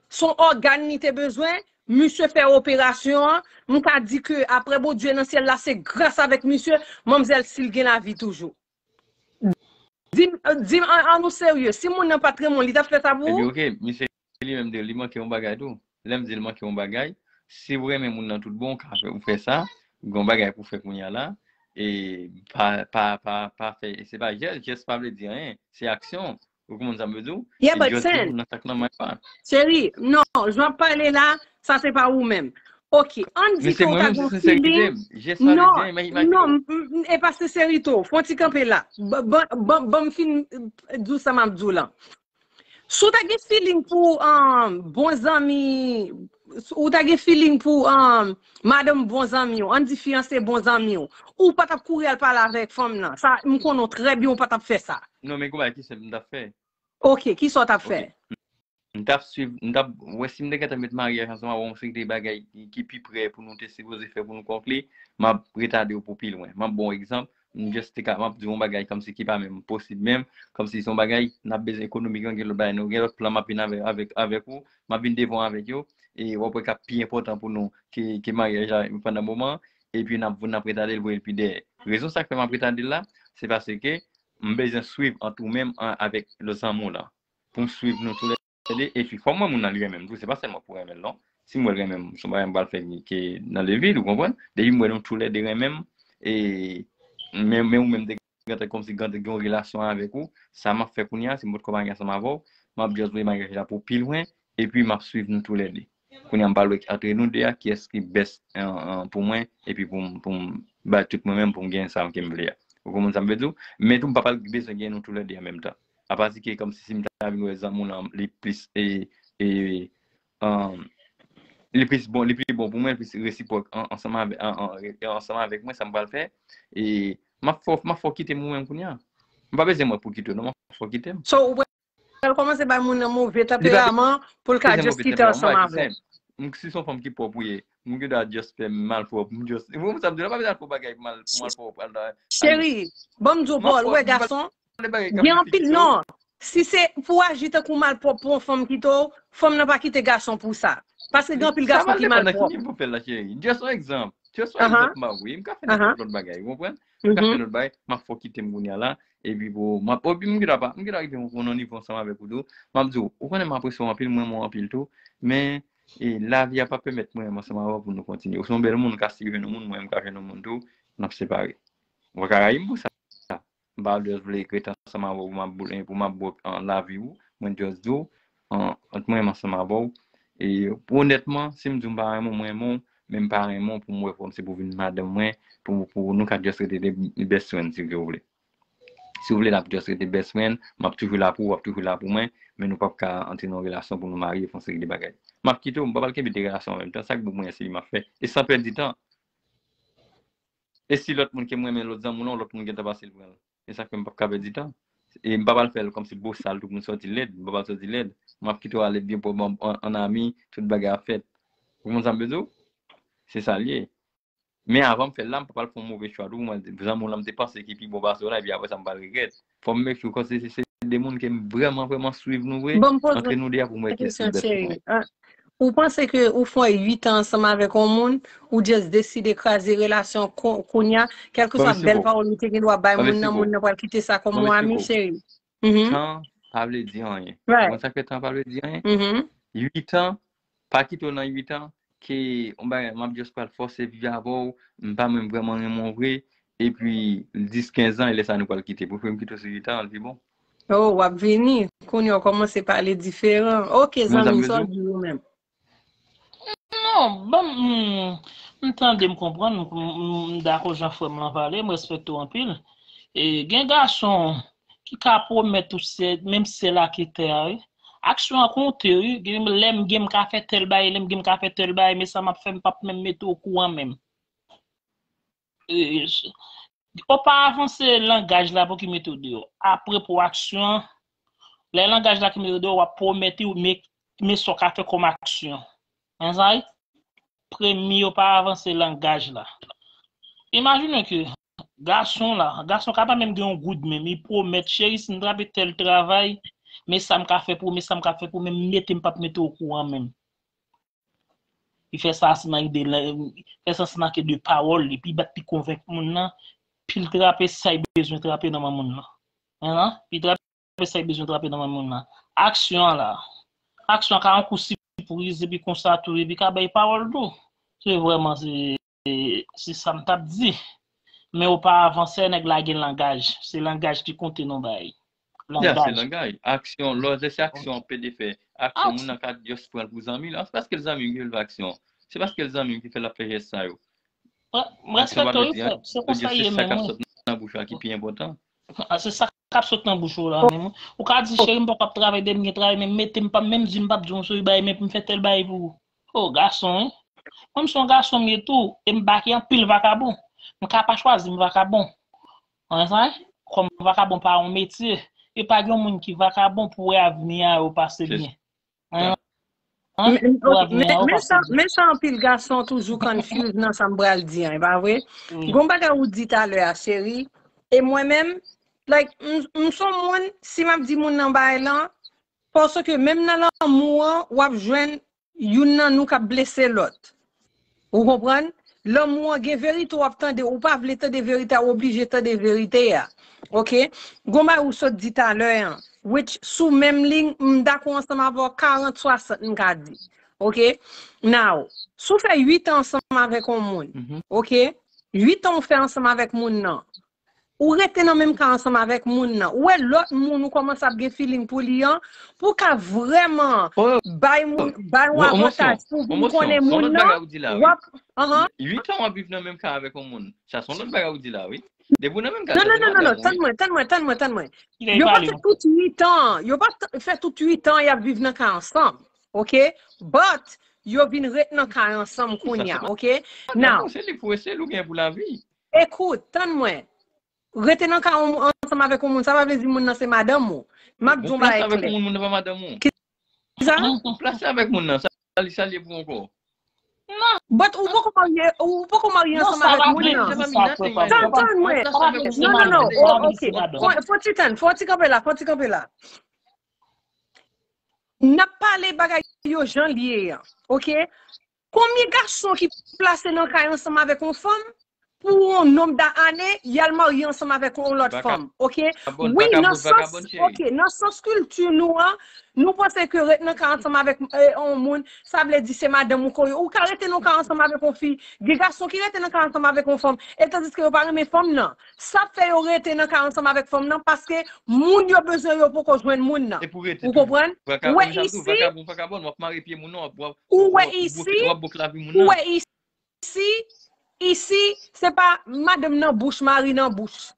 se yon ògàn li te bezwen, misye fè operasyon an, m ka di ke apre Bondye nan syèl la, se gras avèk misye, manmzèl still gen lavi toujou. Di m, di m, an, an nou serye, si moun nan pa t renmen w, li t ap fè sa pou ou? Epi oke, misye li menm di li manke yon bagay tou. Lè m di l manke yon bagay, si w renmen moun nan tout bon, w ka fè, ou fè sa, gen yon bagay pou w fè kounye a la, e pa, pa, pa, pa fè, se pa jès, jès pa vle di anyen, se aksyon. Ou konprann sa m vle di w? Yeah, but Sen, cheri, non, jan w ap pale la, sa se pa ou menm. Oke, ann di ke w ta gen yon feeling. Non, non, e pa senserite w. Fè yon ti kanpe la. Ban m fin di w sa m ap di w lan. Si w ta gen feeling pou bon zanmi, ou ta gen feeling pou madanm bon zanmi w, ann di fiyanse bon zanmi w, ou pa t ap kouri al pale avèk fanm nan. Sa, m konnen w trè byen, ou pa t ap fè sa. Non, men gon bagay ki senp m t ap fè. Oke, kisa w t ap fè? M t ap swiv, m t ap wè si m te gentan met maryaj ansanm avè w, yon seri de bagay ki, ki pi pre pou nou te sipoze fè pou nou konkli, m ap retade w pou pi lwen. M ap ba w egzanp, m just te ka, m ap di w yon bagay kòmsi ki pa menm posib menm, kòmsi se yon bagay n ap bezwen ekonomik lan, gen lòt bagay nou, gen lòt plan m ap vin avè, avèk, avèk ou, m ap vin devan w avèk yo, e w ap wè k ap pi enpòtan pou nou ke, ke maryaj la pandan moman an, epi n ap, n ap retade l, voye l pi dèyè. Rezon sa k fè m ap retade l la, se paske m bezwen swiv ant ou menm an, avèk lòt zanmi w lan. Pou m swiv nou toulède, epi fò m wè moun nan li renmen m tou, se pa sèlman pou renmen l non. Si m wè l renmen m, se yon bagay m pral fè ki, ki nan levil, ou konprann? Depi m wè nou toulède renmen m, e men, men ou menm te gentan kòmsi gentan gen yon relasyon avèk ou, sa m ap fè kounye a, si m potko marye ansanm avè w, m ap just voye maryaj la pou pi lwen, epi m ap swiv nou toulède. Kounye a m pral wè antre nou de a kiyès ki best pou mwen, epi pou m, pou m bay tout mwen menm pou m genyen sa ke m vle a. Ou konprann sa m vle di w? Men tou m pa pral bezwen genyen nou toulède an menm tan. Apati ke kòmsi si m ta vin wè zanmi w lan li plis e, e, li plis bon, li pi bon pou mwen, li plis resipwòk ansanm avè, ansanm avèk mwen, sa m pral fè? E m ap fè w, m ap fè w kite m ou menm kounye a. M pa bezwen mwen pou kite w non, m ap fè w kite m. So ou pral kòmanse bay moun nan move tanperaman pou l ka just kite ansanm avè w. Si se yon fanm ki pwòp ou ye, m gen dwa just fè malpwòp, m just, ou konprann sa m di w la, m pa bezwen al fè w bagay pou mal, pou malpwòp. Cheri, ban m di w bòl, ou wè gason, gen anpil non. Si se pou aji tankou malpwòp pou yon fanm kite w, fanm nan pa kite gason pou sa. Paske gen anpil gason ki malpwòp. Just yon egzanp. Just yon egzanp m ba w wi. M ka fè nenpòt lòt bagay, ou konprann? M ka fè lòt bagay, m ap fè w kite m kounye a la. Epi pou, m ap, epi m gen dwa pa, m gen dwa rive yon, yon nivo ansanm avèk ou tou. M ap di w, ou konnen m apresye w anpil, m renmen w anpil tou. Men, e, lavi a pa pèmèt mwen menm ansanm avè w pou nou kontinye. Ou se yon bèl moun, ou ka still jwenn yon moun, mwen menm m ka jwenn yon moun tou, n ap separe. Ou pa ka rayi m pou sa. M pa just vle ret ansanm avè w pou m ap boule, pou m ap bwè an lavi w. Mwen just di w, an, ant mwen menm ansanm avè w, E, onètman, si m di w m pa renmen w, mwen renmen w, men m pa renmen w pou m wè kòmsi pou vin madanm mwen, pou, pou nou ka just rete de best friend, si w vle. Si w vle, n ap just rete best friend, m ap toujou la pou ou, w ap toujou la pou mwen, men nou p ap ka antre nan yon relasyon pou nou marye, fè yon seri de bagay. M ap kite w, m p ap al kenbe de relasyon an menm tan, sa k bon pou mwen, se li m ap fè, e san pèdi tan. E si lòt moun ke m renmen, lòt zanmi w lan, lòt moun gentan pase l pran l. E sa k fè m p ap ka pèdi tan. E m p ap al fè l kòmsi bosal, tout moun sòti lèd, m p ap al sòti lèd. M ap kite w ale byen pwòp an, an, an ami, tout bagay ap fèt. Ou konprann sa m vle di w? Se sa l ye. Men avan m fè l la, m pa pral fè yon move chwa tou pou mwen di, zanmi w lan m te panse ki pi bon pase w la, epi apre sa m pral regrèt. Fò m make sure kòm se, se, se de moun ke m vrèman, vrèman swiv nou vre, antre nou de a pou m wè kiyès ki bèst pou mwen. Ou panse ke ou fè uit an ansanm avèk yon moun, ou just deside kraze relasyon kounya, kèlkeswa bèl pawòl ou te gen dwa bay moun nan, moun nan pral kite sa kòm yon ami, cheri. Tan pa vle di anyen. Ou konn sa k fè tan pa vle di anyen? Uit an, pa kite w nan uit an, ke yon bagay, m ap just pral fòse viv avè w, m pa menm vrèman renmen w vre, epi dis, kenz an, e lè sa nou pral kite. Prefere m kite w sou uit an, l pi bon. Oh, w ap vini. Kounye a w kòmanse pale diferan. Ok, zanmi m, sa w di ou menm? Non, ban m, m tande, m konprann, m, m, m dakò jan frè m lan pale, m respekte w anpil. E gen gason ki ka pwomèt ou syèl, menm syèl ak tè a, wi. Aksyon an konte, wi. Gen lè m gen m ka fè tèl bagay, lè m gen m ka fè tèl bagay, men sa m ap fè, m p ap menm mete w okouran menm. Oparavan se langaj la pou ki mete w deyò. Apre pou aksyon an, lè langaj la ki mete w deyò, w ap pwomèt, men sa w ka fè kòm aksyon. Premye oparavan se langaj la. Imajine ke gason la, gason ka pa menm gen yon goud menm, li pwomèt, cheri, si m trape tèl travay, men sa m ka fè pou ou, men sa m ka fè pou ou, men mete m p ap mete w okouran menm. Li fè sa asina ide, fè sa asina ke de pawòl, epi bat li konvenk moun nan, pi l trape sa l bezwen trape nan men moun nan. Pi l trape sa l bezwen trape nan men moun nan. Aksyon an la. Aksyon an ka yon kou sipriz, epi konsa tou, epi ka bay pawòl tou. Se vrèman, se, se sa m t ap di. Men oparavan, sè nèg la gen langaj. Se langaj ki konte nan bagay. Ya, se langaj. Aksyon, lè se aksyon an pede fè. Aksyon, moun nan ka just pran l pou zanmi l. Se paske l zanmi m ki fè l fè aksyon. Se paske l zanmi m ki fè l ap fè jès sa yo. M respekte w, wi, frè. Se konsa l ye menm, wi. Nan bouch la ki pi enpòtan. Se sa k ap sot nan bouch ou la menm. Ou ka di, cheri, m poko ap travay, demen gen travay, men mete m pa, menm di m p ap di yon seri bagay, men pou m fè tèl bagay pou ou. O, gason, wi. Mwen, m se yon gason m ye tou, e m bake anpil vakabon. M ka pa chwazi m vakabon. Ou konprann sa? Kòm vakabon pa yon metye, e pa gen yon moun ki vakabon pou wè avni a yo pase byen. Men sa anpil gason toujou confuse nan sa m pral di an, e pa vre? Gon bagay ou di talè a, cheri, e mwen menm, like, m, m se yon moun, si m ap di moun nan bagay lan, paske menm nan lanmou an, w ap jwenn youn nan nou k ap blese lòt. Ou konprann? Lanmou an gen verite w ap tande, ou pa vle tande verite a, ou oblije tande verite a. Ok? Gon bagay ou sot di talè an, which sou menm liy, m dakò ansanm avè w karant, swasant, m ka di. Ok? Now, si w fè uit an ansanm avèk yon moun, ok? Uit an w fè ansanm avèk moun nan. Ou rete nan menm kay ansanm avèk moun nan. Ou wè lòt moun ou kòmanse ap gen feeling pou li an, pou w ka vrèman bay moun, bay yon avantaj pou vin konnen moun nan, w ap, anhan. Uit an w ap viv nan menm kay avèk yon moun. Sa se yon lòt bagay ou di la, wi. Depi w nan menm kay, non, non, non, non, tann mwen, tann mwen, tann mwen, tann mwen. Yo pa fè tout uit an, yo pa fè tout uit an y ap viv nan kay ansanm. Ok? But, yo vin ret nan kay ansanm kounye a, ok? Now. Se li pou, se li ou gen pou lavi. Ekout, tann mwen. Rete nan kay ansanm avèk yon moun, sa pa vle di moun nan se madanm ou. M ap di yon bagay klè. Ou plase avèk moun, moun nan pa madanm ou. Kisa? Ou plase avèk moun nan, sa li, sa li ye pou ou ankò? Non. But ou poko marye, ou poko marye ansanm avèk moun nan. Tann, tann mwen. Non, non, non. Ok. Fò ti tann, fò ti kanpe la, fò ti kanpe la. N ap pale bagay yo jan l ye an. Ok? Konbyen gason ki plase nan kay ansanm avèk yon fanm? pou yon nonb da ane, y al marye ansanm avèk yon lòt fanm. Oke? Wi, nan sans, oke, nan sans kilti nou an, nou panse ke ret nan kay ansanm avèk yon moun, sa vle di se madanm ou ke w ye. Ou ka rete nan kay ansanm avèk yon fi. Gen gason ki rete nan kay ansanm avèk yon fanm, e tandiske yo pa renmen fanm nan. Sa fè yo rete nan kay ansanm avèk fanm nan, paske moun yo bezwen yo poko jwenn moun nan. Ou konprann? Ou wè isi, ou wè isi, ou wè isi, se pa madanm nan bouch, mari nan bouch.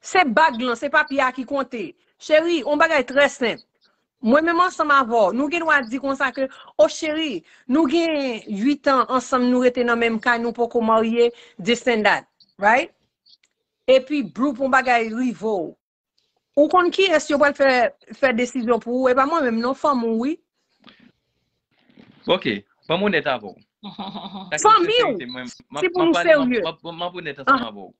Se bag lan, se papye a ki konte. Cheri, yon bagay trè senp. Mwen menm ansanm avè w, nou gen dwa di konsa ke, o cheri, nou gen uit an ansanm, nou rete nan menm kay, nou poko marye, this and that, right? Epi, bloup, yon bagay rive w. Ou konn kiyès yo pral fè, fè desizyon pou ou? E pa mwen menm non, fanmi w, wi. Ok, ban m onèt avè w. Fanmi w, si pou nou serye. M ap onèt ansanm avè w.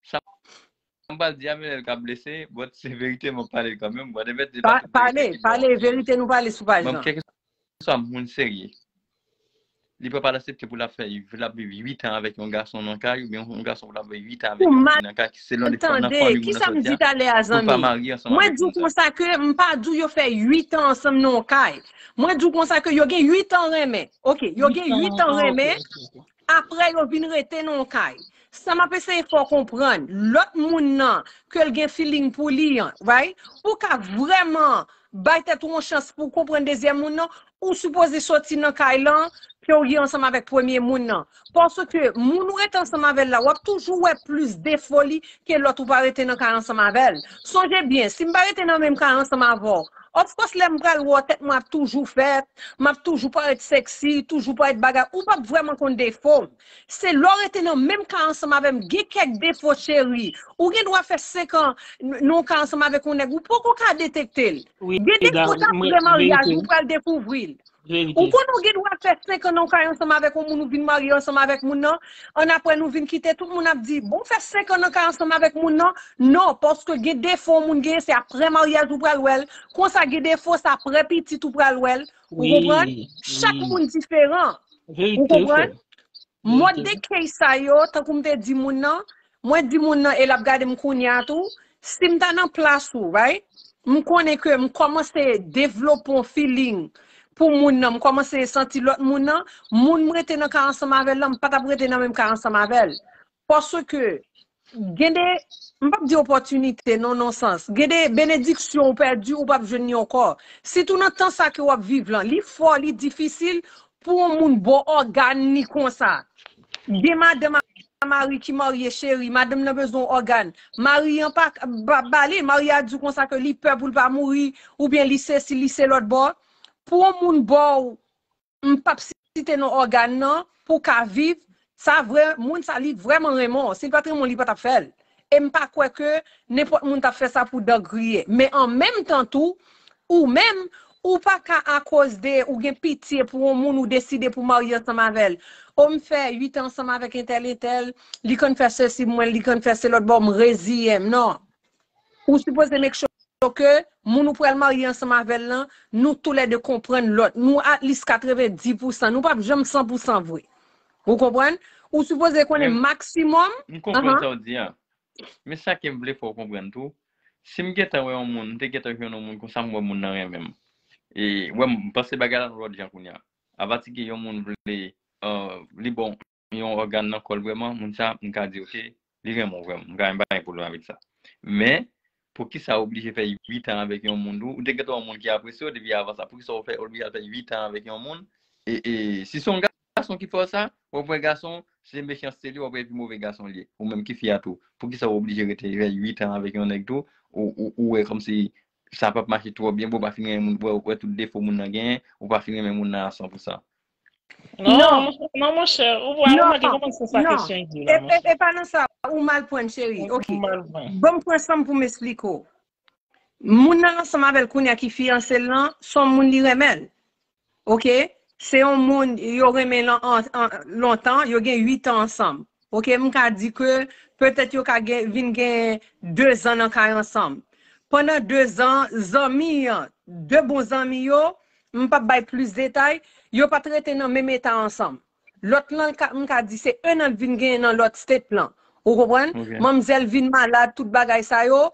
Sa m pral di a menm lè l ka blese, but se verite m ap pale l kanmenm. Whatever the Pale, pale, verite nou pale sou paj lan. Kèlkeswa moun serye, li pa pral aksepte pou l ap fè, l ap viv uit an avèk yon gason nan kay, oubyen yon gason pou l ap viv uit an avèk yon fi nan kay, selon depan nan fanmi moun nan soti a, pou l pa marye ansanm avèk moun sa. Mwen di w konsa ke m pa di w yo fè uit an ansanm nan yon kay. Mwen di w konsa ke yo gen uit an renmen. Oke, yo gen uit an renmen. Apre yo vin rete nan yon kay. Sa m ap eseye fè w konprann, lòt moun nan, ke l gen feeling pou li an, right? Pou w ka vrèman bay tèt ou yon chans pou w konprann dezyèm moun nan, ou sipoze soti nan kay lan, ke w ye ansanm avèk premye moun nan. Paske moun ou rete ansanm avè l la, w ap toujou wè plis defo li ke lòt ou pa rete nan kay ansanm avè l. Sonje byen, si m pa rete nan menm kay ansanm avè w, of course, lè m pral wè w, tèt mwen ap toujou fèt, m ap toujou parèt sexy, toujou parèt bagay, ou p ap vrèman konn defo m. Se lè w rete nan menm kay ansanm avè m, gen kèk defo cheri. Ou gen dwa fè senk an n- nan yon kay ansanm avèk yon nèg, ou poko ka detekte l. Gen defo se aprè maryaj ou pral dekouvri l. Ou konnen w gen dwa fè senk an nan yon kay ansanm avèk yon moun, ou vin marye ansanm avèk moun nan, annapre nou vin kite, tout moun ap di, bon, w fè senk an nan kay ansanm avèk moun nan? Non, paske gen defo yon moun genyen, se aprè maryaj ou pral wè l. Konsa gen defo, se aprè pitit ou pral wè l. Ou konprann? Chak moun diferan. Ou konprann? Mòd de case sa yo, tankou m te di moun nan, mwen di moun nan, e l ap gade m kounye a tou, si m ta nan plas ou, right? M konnen ke m kòmanse devlope yon feeling pou moun nan, m kòmanse santi lòt moun nan, moun m rete nan kay ansanm avè l lan, m pa t ap rete nan menm kay ansanm avè l. Paske gen de, m p ap di opòtinite, non, nan sans. Gen de benediksyon ou pèdi, ou p ap jwenn li ankò. Sitou nan tan sa ke w ap viv lan, li fò, li difisil pou yon moun ba w ògàn li konsa. Gen madanm a mari ki marye, cheri, madanm nan bezwen yon ògàn. Mari an pa, pa ba li, mari a di w konsa ke li pè pou l pa mouri, oubyen li sesi, li se lòt bò. Pou yon moun ba w, m p ap site non ògàn nan, pou w ka viv, sa vre, moun sa li vrèman renmen w. Si l pa t renmen w, li pa t ap fè l. E m pa kwè ke nenpòt moun t ap fè sa pou dan griye. Men an menm tan tou, ou menm, ou pa ka akoz de ou gen pitye pou yon moun ou deside pou marye ansanm avè l. O m fè uit an ansanm avèk entèl entèl, li konn fè sesi pou mwen, li konn fè se lòt bò, m reziye m. Non. Ou sipoze make sure ke moun ou pral marye ansanm avè l lan, nou toulède konprann lòt. Nou at least katrevenndis pousan. Nou p ap janm san pousan vre. Ou konprann? Ou sipoze konnen maksimòm. M konprann sa w di a. Men sa ke m vle fè w konprann tou, si m gentan wè yon moun, m te gentan jwenn yon moun konsa, m wè moun nan renmen m. E, wè, m panse bagay la yon lòt jan kounye a. Apati ke yon moun vle, li bon, yon ògàn nan kò l vrèman, moun sa, m ka di, oke, li renmen w vrèman. M ka menm pa gen pwoblèm avèk sa. Men, poukisa w oblije fè uit an avèk yon moun tou? Ou te gentan yon moun ki apresye w depi avan sa. Poukisa w fè oblije al fè uit an avèk yon moun? E, e, si se yon gason ki fè w sa, w ap wè gason, se mechanste li, w ap wè pi move gason li ye. Ou menm ki fi a tou. Poukisa w oblije rete fè uit an avèk yon nèg tou? Ou, ou, ou wè kòmsi sa p ap mache twò byen, bon, w pa fin renmen moun, w wè, w wè tout defo moun nan genyen, ou pa fin renmen moun nan a san pousan. Non, non, monchè, ou pa remarke kòman se sa kesyon di la, monchè. E pa nan sa, ou mal pran, cheri. Ok. Ban m pran san m pou m esplike w. Moun nan ansanm avè l kounye a ki fiyanse l lan, se yon moun li renmen l. Ok? Se yon moun yo renmen lan, an, an, lontan, yo gen uit an ansanm. Ok? M ka di ke petèt yo ka gen, vin gen de zan nan kay ansanm. Pandan de zan, zanmi an, de bon zanmi yo, m p ap bay plis detay, yo pa t rete nan menm eta ansanm. Lòt lan, ka- m ka di se en an l vin genyen nan lòt state lan. Ou konprann? Manmzèl vin malad, tout bagay sa yo.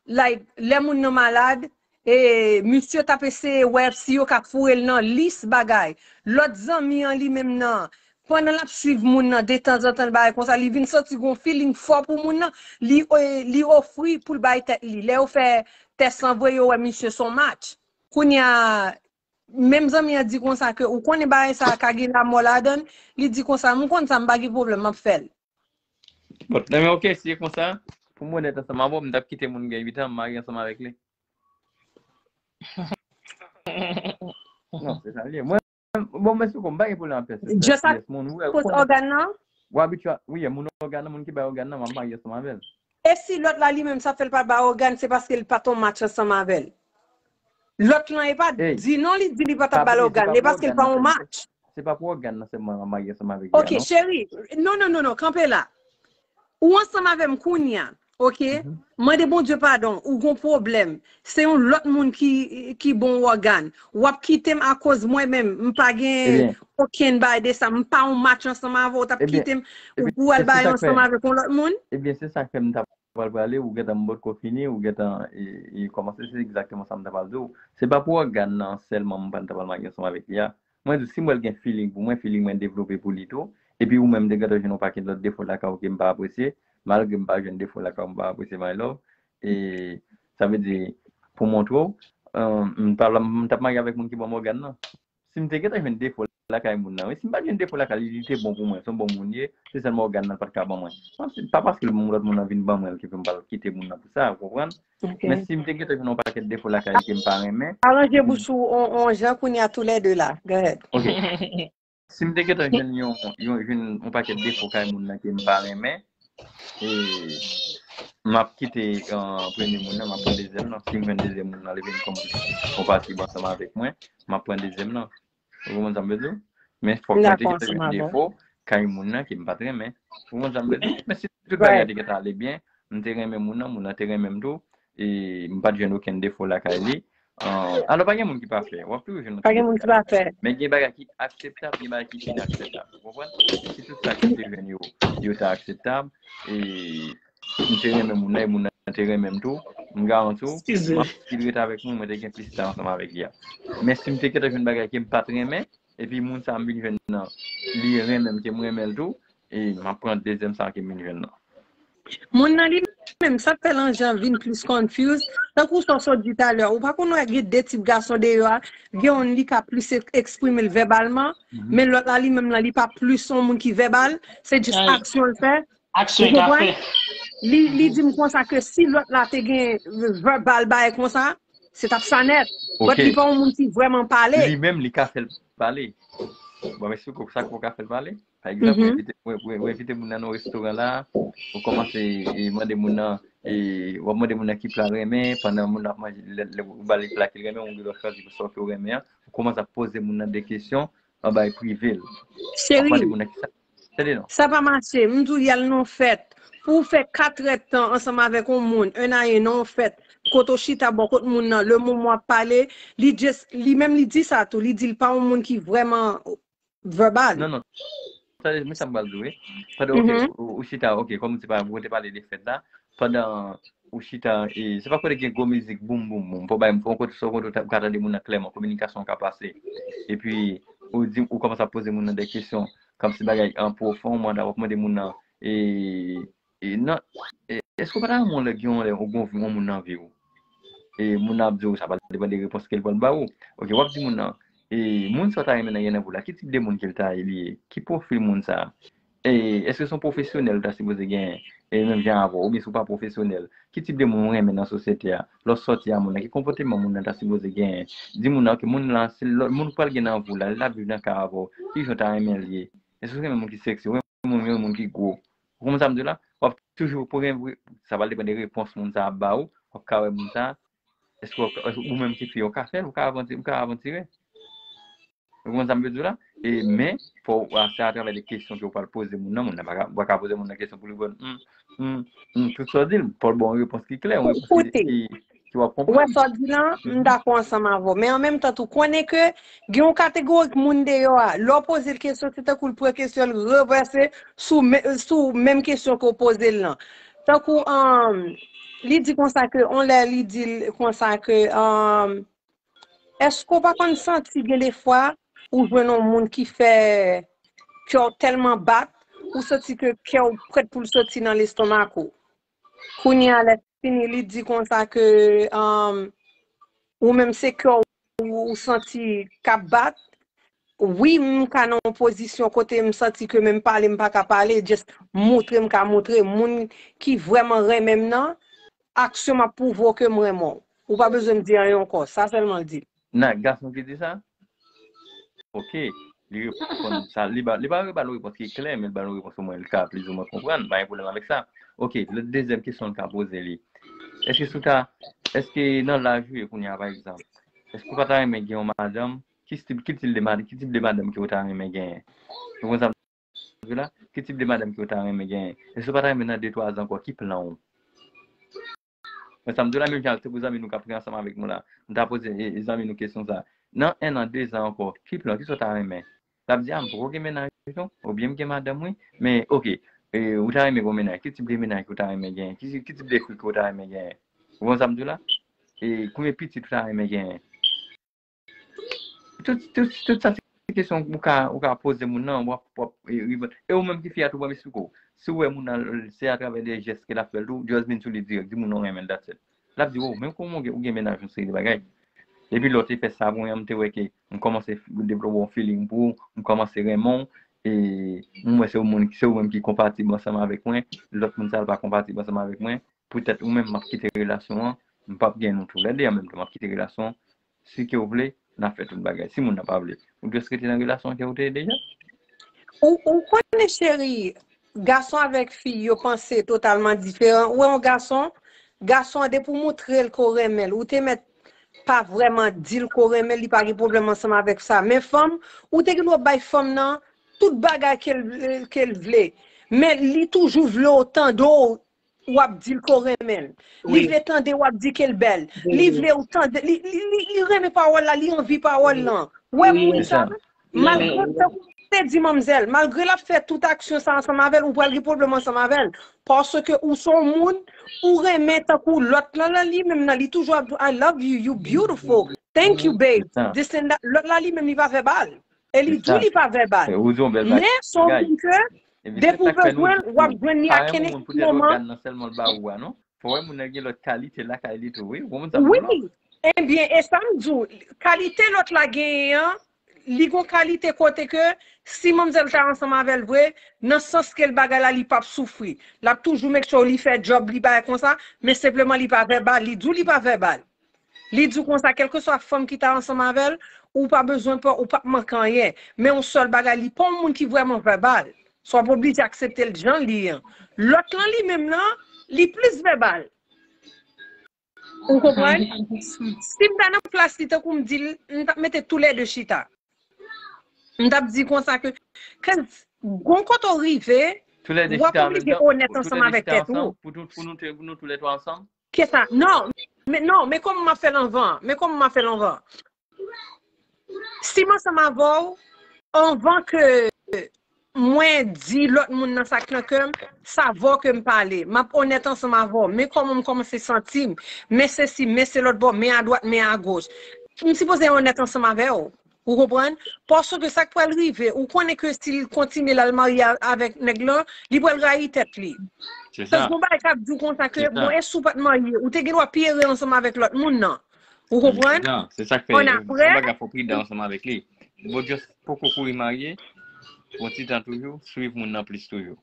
Like, lè moun nan malad, e misye t ap eseye wè si yo ka foure l nan lis bagay. Lòt zanmi an li menm nan, pandan l ap swiv moun nan detanzantan, bagay konsa, li vin santi gon feeling fò pou moun nan. Li, e, li ofri pou l bay tèt li. Lè yo fè tès lan vre, yo wè misye s on match. Kounye a, menm zanmi an di konsa ke ou konnen bagay sa a ka gen lamò ladan l, li di konsa, "M konn sa, m pa gen pwoblèm, m ap fè l." Bon, nan men ok, si e konsa, pou m onèt ansanm avè w, m t ap kite moun gen uit an, m marye ansanm avèk li. Non, se sa l ye. Mwen, bon, mwen sou kò, m pa gen pwoblèm ap fè sèks. Just a koz ògàn nan? Ou abitye, wi, moun ògàn nan, moun ki bay ògàn nan, m ap marye ansanm avè l. E si lòt la li menm sa fè l pa bay ògàn, se paske l pa t on match ansanm avè l. Lòt lan e pa di non, li di li pa t ap ba l ògàn, e paske l pa on match. Se pa pou ògàn nan sèlman m ap marye ansanm avèk li a, Ok, cheri, non, non, non, non, kanpe la. Ou ansanm avè m kounye a, ok? Mande Bondye padon, ou gon pwoblèm. Se yon lòt moun ki, ki bon ògàn. W ap kite m akoz mwen menm, m pa gen okenn bagay de sa. M pa on match ansanm avè w, w t ap kite m, ou pou al bay ansanm avèk yon lòt moun? Ebyen, se sa k fè m t ap pral prale, ou gentan m potko fini, ou gentan e, e kòmanse, se egzakteman sa m ta pral di w. Se pa pou ògàn nan sèlman m pa ta pral marye ansanm avèk li a. Mwen di w, si m wè l gen feeling pou mwen, feeling mwen devlope pou li tou. Epi ou menm, m te gentan jwenn yon pakèt lòt defo lakay ou ke m pa apresye, malgre m pa jwenn defo lakay ou m pa apresye, my love. E sa vle di, pou montre w, m t ap marye avèk moun ki ban m ògàn nan. Si m te gentan jwenn defo lakay moun nan, wi, si m pa t jwenn defo lakay li, li te bon pou mwen, se yon bon moun ye, se sèlman ògàn nan l pa t ka ban mwen. Pa paske lòt moun nan vin ban mwen l ki fè m pral kite moun nan pou sa, ou konprann? Men si m te gentan jwenn yon pakèt defo lakay li ke m pa renmen. Aranje bouch ou on, on jan kounye a toulède la. Go ahead. Si m te gentan jwenn yon, yon, jwenn yon pakèt defo kay moun nan ke m pa renmen, e m ap kite premye moun nan, m ap pran dezyèm nan. Si m jwenn dezyèm moun nan, li vin kòm yon pati ansanm avèk mwen, m ap pran dezyèm nan. Ou konprann sa m vle di w? Men fòk mwen te gentan jwenn defo kay moun nan ke m pa t renmen. Ou konprann sa m vle di w? Men si tout bagay te gentan ale byen, m te renmen moun nan, moun nan te renmen m tou, e m pa t jwenn okenn defo lakay li. Alò, pa gen moun ki pafè. W ap toujou jwenn yon ti defo lakay. Men gen bagay ki akseptab, gen bagay ki inakseptab. Ou konprann? Si tout sa ke m te jwenn yo, yo te akseptab, e m te renmen moun nan, e moun nan te renmen m tou, m garanti w, m ap, si l ret avèk mwen, mwen te gen plis tan ansanm avèk li a. Men si m te gentan jwenn bagay ke m pa t renmen, epi moun sa a m vin jwenn nan, li renmen m, ke m renmen l tou, e m ap pran dezyèm sa a ke m vin jwenn nan. Moun nan li menm, sa k fè Lanjan vin plis confuse, tankou sa w sot di talè, ou pa konn wè gen de tip gason deyò a, gen youn li ka plis eksprime l vèbalman, men lòt la li menm nan li pa plis yon moun ki vèbal, se jis aksyon l fè. Ou konprann? Li, li di m konsa ke si lòt la te gen vèbal bagay konsa, se t ap sa nèt. But li pa yon moun ki vrèman pale. Li menm, li ka fè l pale. Bon, men si w ka fè l pale. Pa egzanp, ou envite, ou, ou, ou envite moun nan nan restoran la, ou kòmanse e mande moun nan, e w ap mande moun nan ki pla l renmen, pandan moun nan ap manje, lè, lè ou ba li pla ke l renmen, ou gen dwa chwazi sa ke w renmen an, ou kòmanse ap poze moun nan de kesyon, w ap bay prive l. W ap mande moun nan kisa. Tande non. Sa pa mache, m di w y al nan yon fèt. Pou w fè katrèdtan ansanm avèk yon moun, en a en nan yon fèt, kote w chita bò kot moun nan, le moman w ap pale, li just, li menm li di sa tou, li di l pa yon moun ki vrèman vèbal. Non, non. Tande, men sa m pral di w, wi. Pandan, ok, ou, ou chita, ok, kòm ou te pale, ou te pale de fèt la, pandan ou chita, e, se pa kote gen gwo mizik, boum, boum, boum, pou bay, pou kote, se kote ou ka tande moun nan klèman, kominikasyon ka pase. Epi, ou di, ou kòmanse ap poze moun nan de kesyon, kòmsi bagay an pwofon, w ap mande moun nan, e, e, nan, e, èske w pa ta renmen yon lè, gen yon lè, ou gen yon moun nan vi w? E moun nan ap di w, sa pral depann de repons ke l pral ba ou. Ok, w ap di moun nan, e moun sa w ta renmen nan gen nan vi w la, ki tip de moun ke l ta ye li ye? Ki pwofil moun sa a? E èske se yon pwofesyonèl ou ta sipoze genyen? E menm jan avè w, oubyen si w pa pwofesyonèl, ki tip de moun ou renmen nan sosyete a? Lè w sòti a moun nan, ki konpòteman moun nan ta sipoze genyen? Di moun nan, ok, moun nan, se lòt moun ou pral gen nan vi w la, l ap viv nan kay avè w, ki jan w ta renmen l ye? Èske w renmen moun ki seksi? Ou renmen moun, renmen moun ki gwo? Ou konprann sa m di w la? W ap toujou, pou gen, sa pral depann de repons moun sa a ap ba ou, w ap ka wè moun sa a, èske w, èske ou menm ki fi, ou ka fè l, ou ka avanti, ou ka avantire. Ou konprann sa m vle di w la? E, men, fò w, se atravè de kesyon ke w pral poze moun nan, moun nan pa ka, ou pa ka poze moun nan kesyon pou li konn, hmm, hmm, hmm, tout sa w di l, fò l ba w yon repons ki klè, yon repons ki, ki, ki w ap konprann. Ou wè sa w di lan, m dakò ansanm avè w. Men an menm tan tou, konnen ke gen yon kategori moun deyò a, lè w poze l kesyon, se tankou l pran kesyon, l ranvèse sou, men- sou menm kesyon ke w poze l lan. Tankou, um, li di konsa ke, on lè li di l konsa ke, um, èske w pa konn santi gen defwa ou jwenn yon moun ki fè kè w tèlman bat, ou santi ke kè w prèt pou l soti nan lestomak ou? Kounye a, lè fini, li di konsa ke, um, ou menm se kè w ou santi k ap bat. Wi, m ka nan yon pozisyon kote m santi ke menm pale, m pa ka pale, just moutre, m ka moutre. Moun ki vrèman renmen m nan, aksyon m ap pwouve w ke m renmen w. Ou pa bezwen m di anyen ankò, sa sèlman l di. Nan, gason ki di sa? Ok, li reponn sa. Li ba, li pa ba nou repons ki klè, men li ba nou repons omwen li ka plizoumwen konprann. Pa gen pwoblèm avèk sa. Ok, lòt dezyèm kesyon li ka poze li. Èske si w ta, èske nan laj ou ye kounye a, pa egzanp, èske w pa ta renmen gen yon madanm? Ki tip, ki tip de madanm, ki tip de madanm ke w ta renmen genyen? Ou konn sa m di la? Ki tip de madanm ke w ta renmen genyen? Èske w pa ta renmen nan de twa zan ankò? Ki plan w? Men sa m di w la, menm jan tankou zanmi nou k ap ri ansanm avèk nou la, m ta poze e, e zanmi nou kesyon sa. Nan en an, de zan ankò, ki plan, kisa w ta renmen? L ap di, a, m poko gen mennaj non, oubyen m gen madanm wi, men ok, e, ou ta renmen gen yon mennaj, ki tip de mennaj ke w ta renmen genyen? Ki, ki tip de fi ke w ta renmen genyen? Ou konn sa m di w la? E, konbyen pitit ou ta renmen genyen? Tout, tout, tout sa se kesyon ou ka, ou ka poze moun nan, w ap, w ap, e, rive. E ou menm ki fi a tou, ban m esplike w. Si w wè moun nan, se atravè de jès ke l ap fè l tou, just vin sou li dirèk, di moun nan w renmen l, that's it. L ap di, o, menm kòman ou gen, ou gen mennaj, yon seri de bagay. Epi lè w te fè sa pou mwen, m te wè ke m kòmanse devlope yon feeling pou ou, m kòmanse renmen w, e m wè se yon moun, se ou menm ki konpatib ansanm avèk mwen, lòt moun sa a pa konpatib ansanm avèk mwen, poutèt ou menm, m ap kite relasyon an, m p ap gen nou toulède an menm tan, m ap kite relasyon an, si ke w vle, n a fè tout bagay. Si moun nan pa vle, ou just rete nan relasyon ke w te ye deja. Ou, ou konnen, cheri, gason avèk fi, yo panse totalman diferan. Ou wè yon gason, gason an, depi w moutre l ke w renmen l, ou te mèt pa vrèman di l ke w renmen l, li pa gen pwoblèm ansanm avèk sa. Men fanm, ou te gen dwa bay fanm nan tout bagay ke l, ke l vle. Men li toujou vle w tande w w ap di l ke w renmen l. Li vle tande w ap di ke l bèl. Li vle w tande, li, li, li, li renmen pawòl la, li anvi pawòl lan. Ou wè moun sa, malgre, tankou m te di manmzèl, malgre l ap fè tout aksyon sa ansanm avè l, ou pral gen pwoblèm ansanm avè l. Paske ou se yon moun, ou renmen tankou lòt lan, lan li menm nan, li toujou ap di, I love you, you beautiful, thank you, babe, this and that. Lòt la li menm, li pa vèbal. E li di w li pa vèbal. Men se yon moun ke, depi w bezwen l, w ap jwenn li a kenenki moman. Fò wè moun nan gen lòt kalite lakay li tou, wi. Ou konprann sa m di w la? Wi. Ebyen, e sa m di w, kalite lòt la genyen an, li gon kalite kote ke si manmzèl ta ansanm avè l vre, nan sans ke l bagay la, li p ap soufri. L ap toujou make sure li fè djòb li, bagay konsa, men senpleman li pa vèbal, li di w li pa vèbal. Li di w konsa, kèlkeswa fanm ki ta ansanm avè l, ou pa bezwen pè, ou p ap manke anyen. Men yon sèl bagay, li pa yon moun ki vrèman vèbal. So w ap oblije aksepte l jan l ye an. Lòt lan, li menm nan, li plis vèbal. Ou konprann? Si m ta nan plas li, tankou m di l, m t ap mete toulède chita. M t ap di konsa ke, cause gon kote w rive, w ap oblije onèt ansanm avèk tèt ou. Pou nou, pou nou, pou nou toulètwa ansanm? Kisa? Non, men, non, men kòman m ap fè l anvan? Men kòman m ap fè l anvan? Si m ansanm avè w, anvan ke mwen di lòt moun nan sa k nan kè m, sa avè w ke m pale. M ap onèt ansanm avè w. Men kòman m kòmanse santi m. Men sesi, men se lòt bò, men adwat, men agoch. M sipoze onèt ansanm avè w. Ou konprann? Paske sa k pral rive, ou konnen ke si l kontinye l al marye a- avèk nèg lan, li pral rayi tèt li. Se sa. Paske gon bagay k ap di w konsa ke, bon, e si w pa t marye, ou te gen dwa pi ere ansanm avèk lòt moun nan. Ou konprann? Non, se sa k fè, ann apre, yon bagay fò w pridan ansanm avèk li. Bon, just poko kouri marye, pran ti tan toujou, swiv moun nan plis toujou.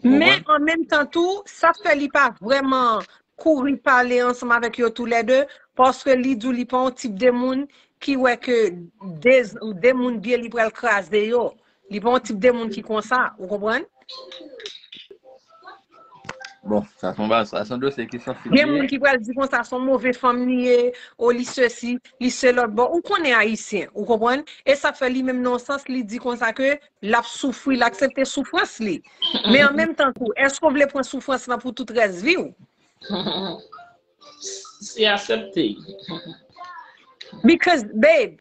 Men an menm tan tou, sa fè li pa vrèman kouri pale ansanm avèk yo toulède, paske li di w li pa yon tip de moun ki wè ke de, de moun byen li pral kraze yo. Li pa yon tip de moun ki konsa, ou konprann? Bon, sa se yon ba-, sa se yon dosye ki sansib. Gen moun ki pral di konsa, se yon move fanm li ye, o li sesi, li se lòt bò. Ou konnen ayisyen, ou konprann? E sa fè li menm nan yon sans, li di konsa ke l ap soufri, l aksepte soufrans li. Men an menm tan tou, èske w vle pran soufrans lan pou tout rès vi w? Se aksepte. Because, babe,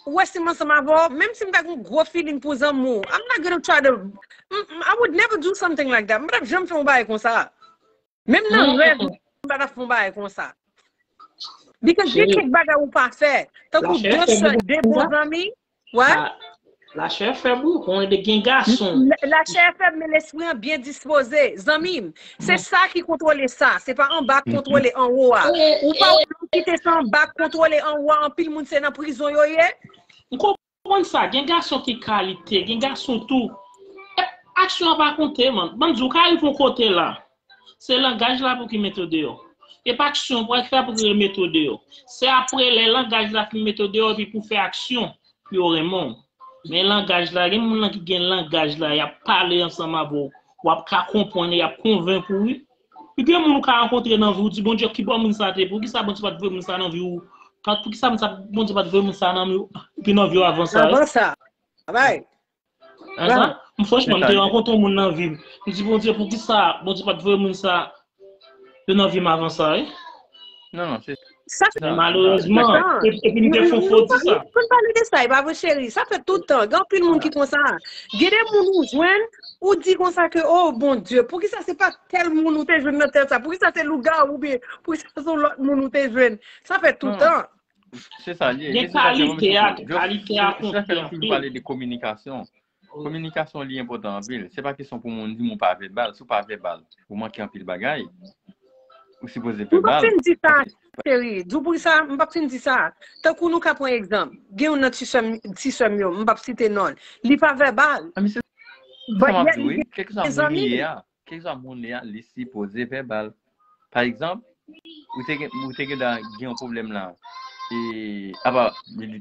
ou wè si m ansanm avè w, menm si m ta gen yon gwo feeling pou zanmi w, I'm not gonna try to, m- m- I would never do something like that. M pa t ap janm fè yon bagay konsa. Menm nan rèv, m pa t ap fè yon bagay konsa. Because gen kèk bagay ou pa fè. Tankou de sè, de bon zanmi. What? Lachè fèb, wi, konnen gen gason. Lachè fèb, men lespri an byen dispoze. Zanmi m, se sa ki kontwole sa. Se pa anba k kontwole anwo a. Ou pa wè moun ki te se anba k kontwole anwo a, anpil moun se nan prizon yo ye. M konprann sa, gen gason ki kalite, gen gason tou. Aksyon an pa konte, man. Ban m di w, ou ka rive yon kote la. Se langaj la pou ki mete w deyò. E pa aksyon pou fè pou ki remete w deyò. Se apre lè langaj la fin mete w deyò epi pou fè aksyon pou yo renmen w. Men langaj la, gen moun nan ki gen langaj la, y ap pale ansanm avè w. W ap ka konprann, y ap konvenk ou, wi. Pi gen moun ou ka rankontre nan vi w, di Bondye, ki bò moun sa te, poukisa Bondye pa t voye moun sa nan vi w? Poukisa Bondye pa t voye moun sa nan vi w, epi nan vi w avan sa? Avan sa. Bay. M franchman, m te rankontre yon moun nan vi m. M di, Bondye, poukisa Bondye pa t voye moun sa yo nan vi m avan sa, wi? Non, non, se Sa fè Men malerezman, epi m te fon fo di sa. Pou n pale de sa, e pa vre cheri, sa fèt tout tan. Gen anpil moun ki konsa. Gen de moun ou jwenn, ou di konsa ke, oh Bondye, poukisa se pa tèl moun ou te jwenn nan tèl sa? Poukisa se lougawou oubyen poukisa se yon lòt moun ou te jwenn? Sa fèt tout tan. Se sa li ye. Gen kalite a, kalite a konte anpil. Pale de kominikasyon. Kominikasyon li enpòtan anpil. Se pa kesyon pou moun di m ou pa vèbal. Si w pa vèbal, ou manke anpil bagay. Ou sipoze vèbal. M p ap fin di sa, cheri. Di w pou sa, m p ap fin di sa. Tankou nou ka pran egzanp. Gen youn nan ti sè m yo, m p ap site non l. Li pa vèbal. Sa m ap di wi, kèlkeswa moun li ye a, kèlkeswa moun li ye a, li sipoze vèbal. Pa egzanp, ou te gen ou te gen gen yon pwoblèm la. E apa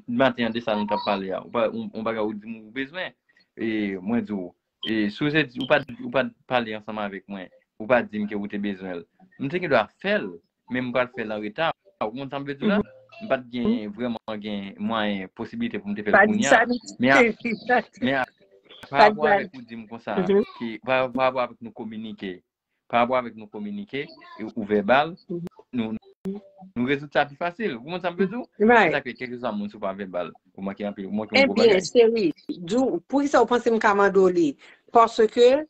maten an de sa nou t ap pale a. Ou pa yon bagay ou di m ou bezwen. E mwen di w, e si w se ou pa ou pa pale ansanm avèk mwen, ou pa di m ke ou te bezwen l. M te gen dwa fè l, men m pral fè l an reta. Ou konn sa m vle di w la? M pa t gen vrèman gen mwayen, posibilite pou m te fè l kounye a. Men men pa rapò avèk ou di m konsa, ki pa rapò avèk nou kominike. Pa rapò avèk nou kominike, ou vèbal, nou nou rezoud sa pi fasil. Ou konn sa m vle di w? Se sa ke kèlkeswa moun si w pa vèbal, ou manke anpil, ou manke yon gwo bagay. Ebyen, cheri, di w, poukisa w panse m ka mande w li? Paske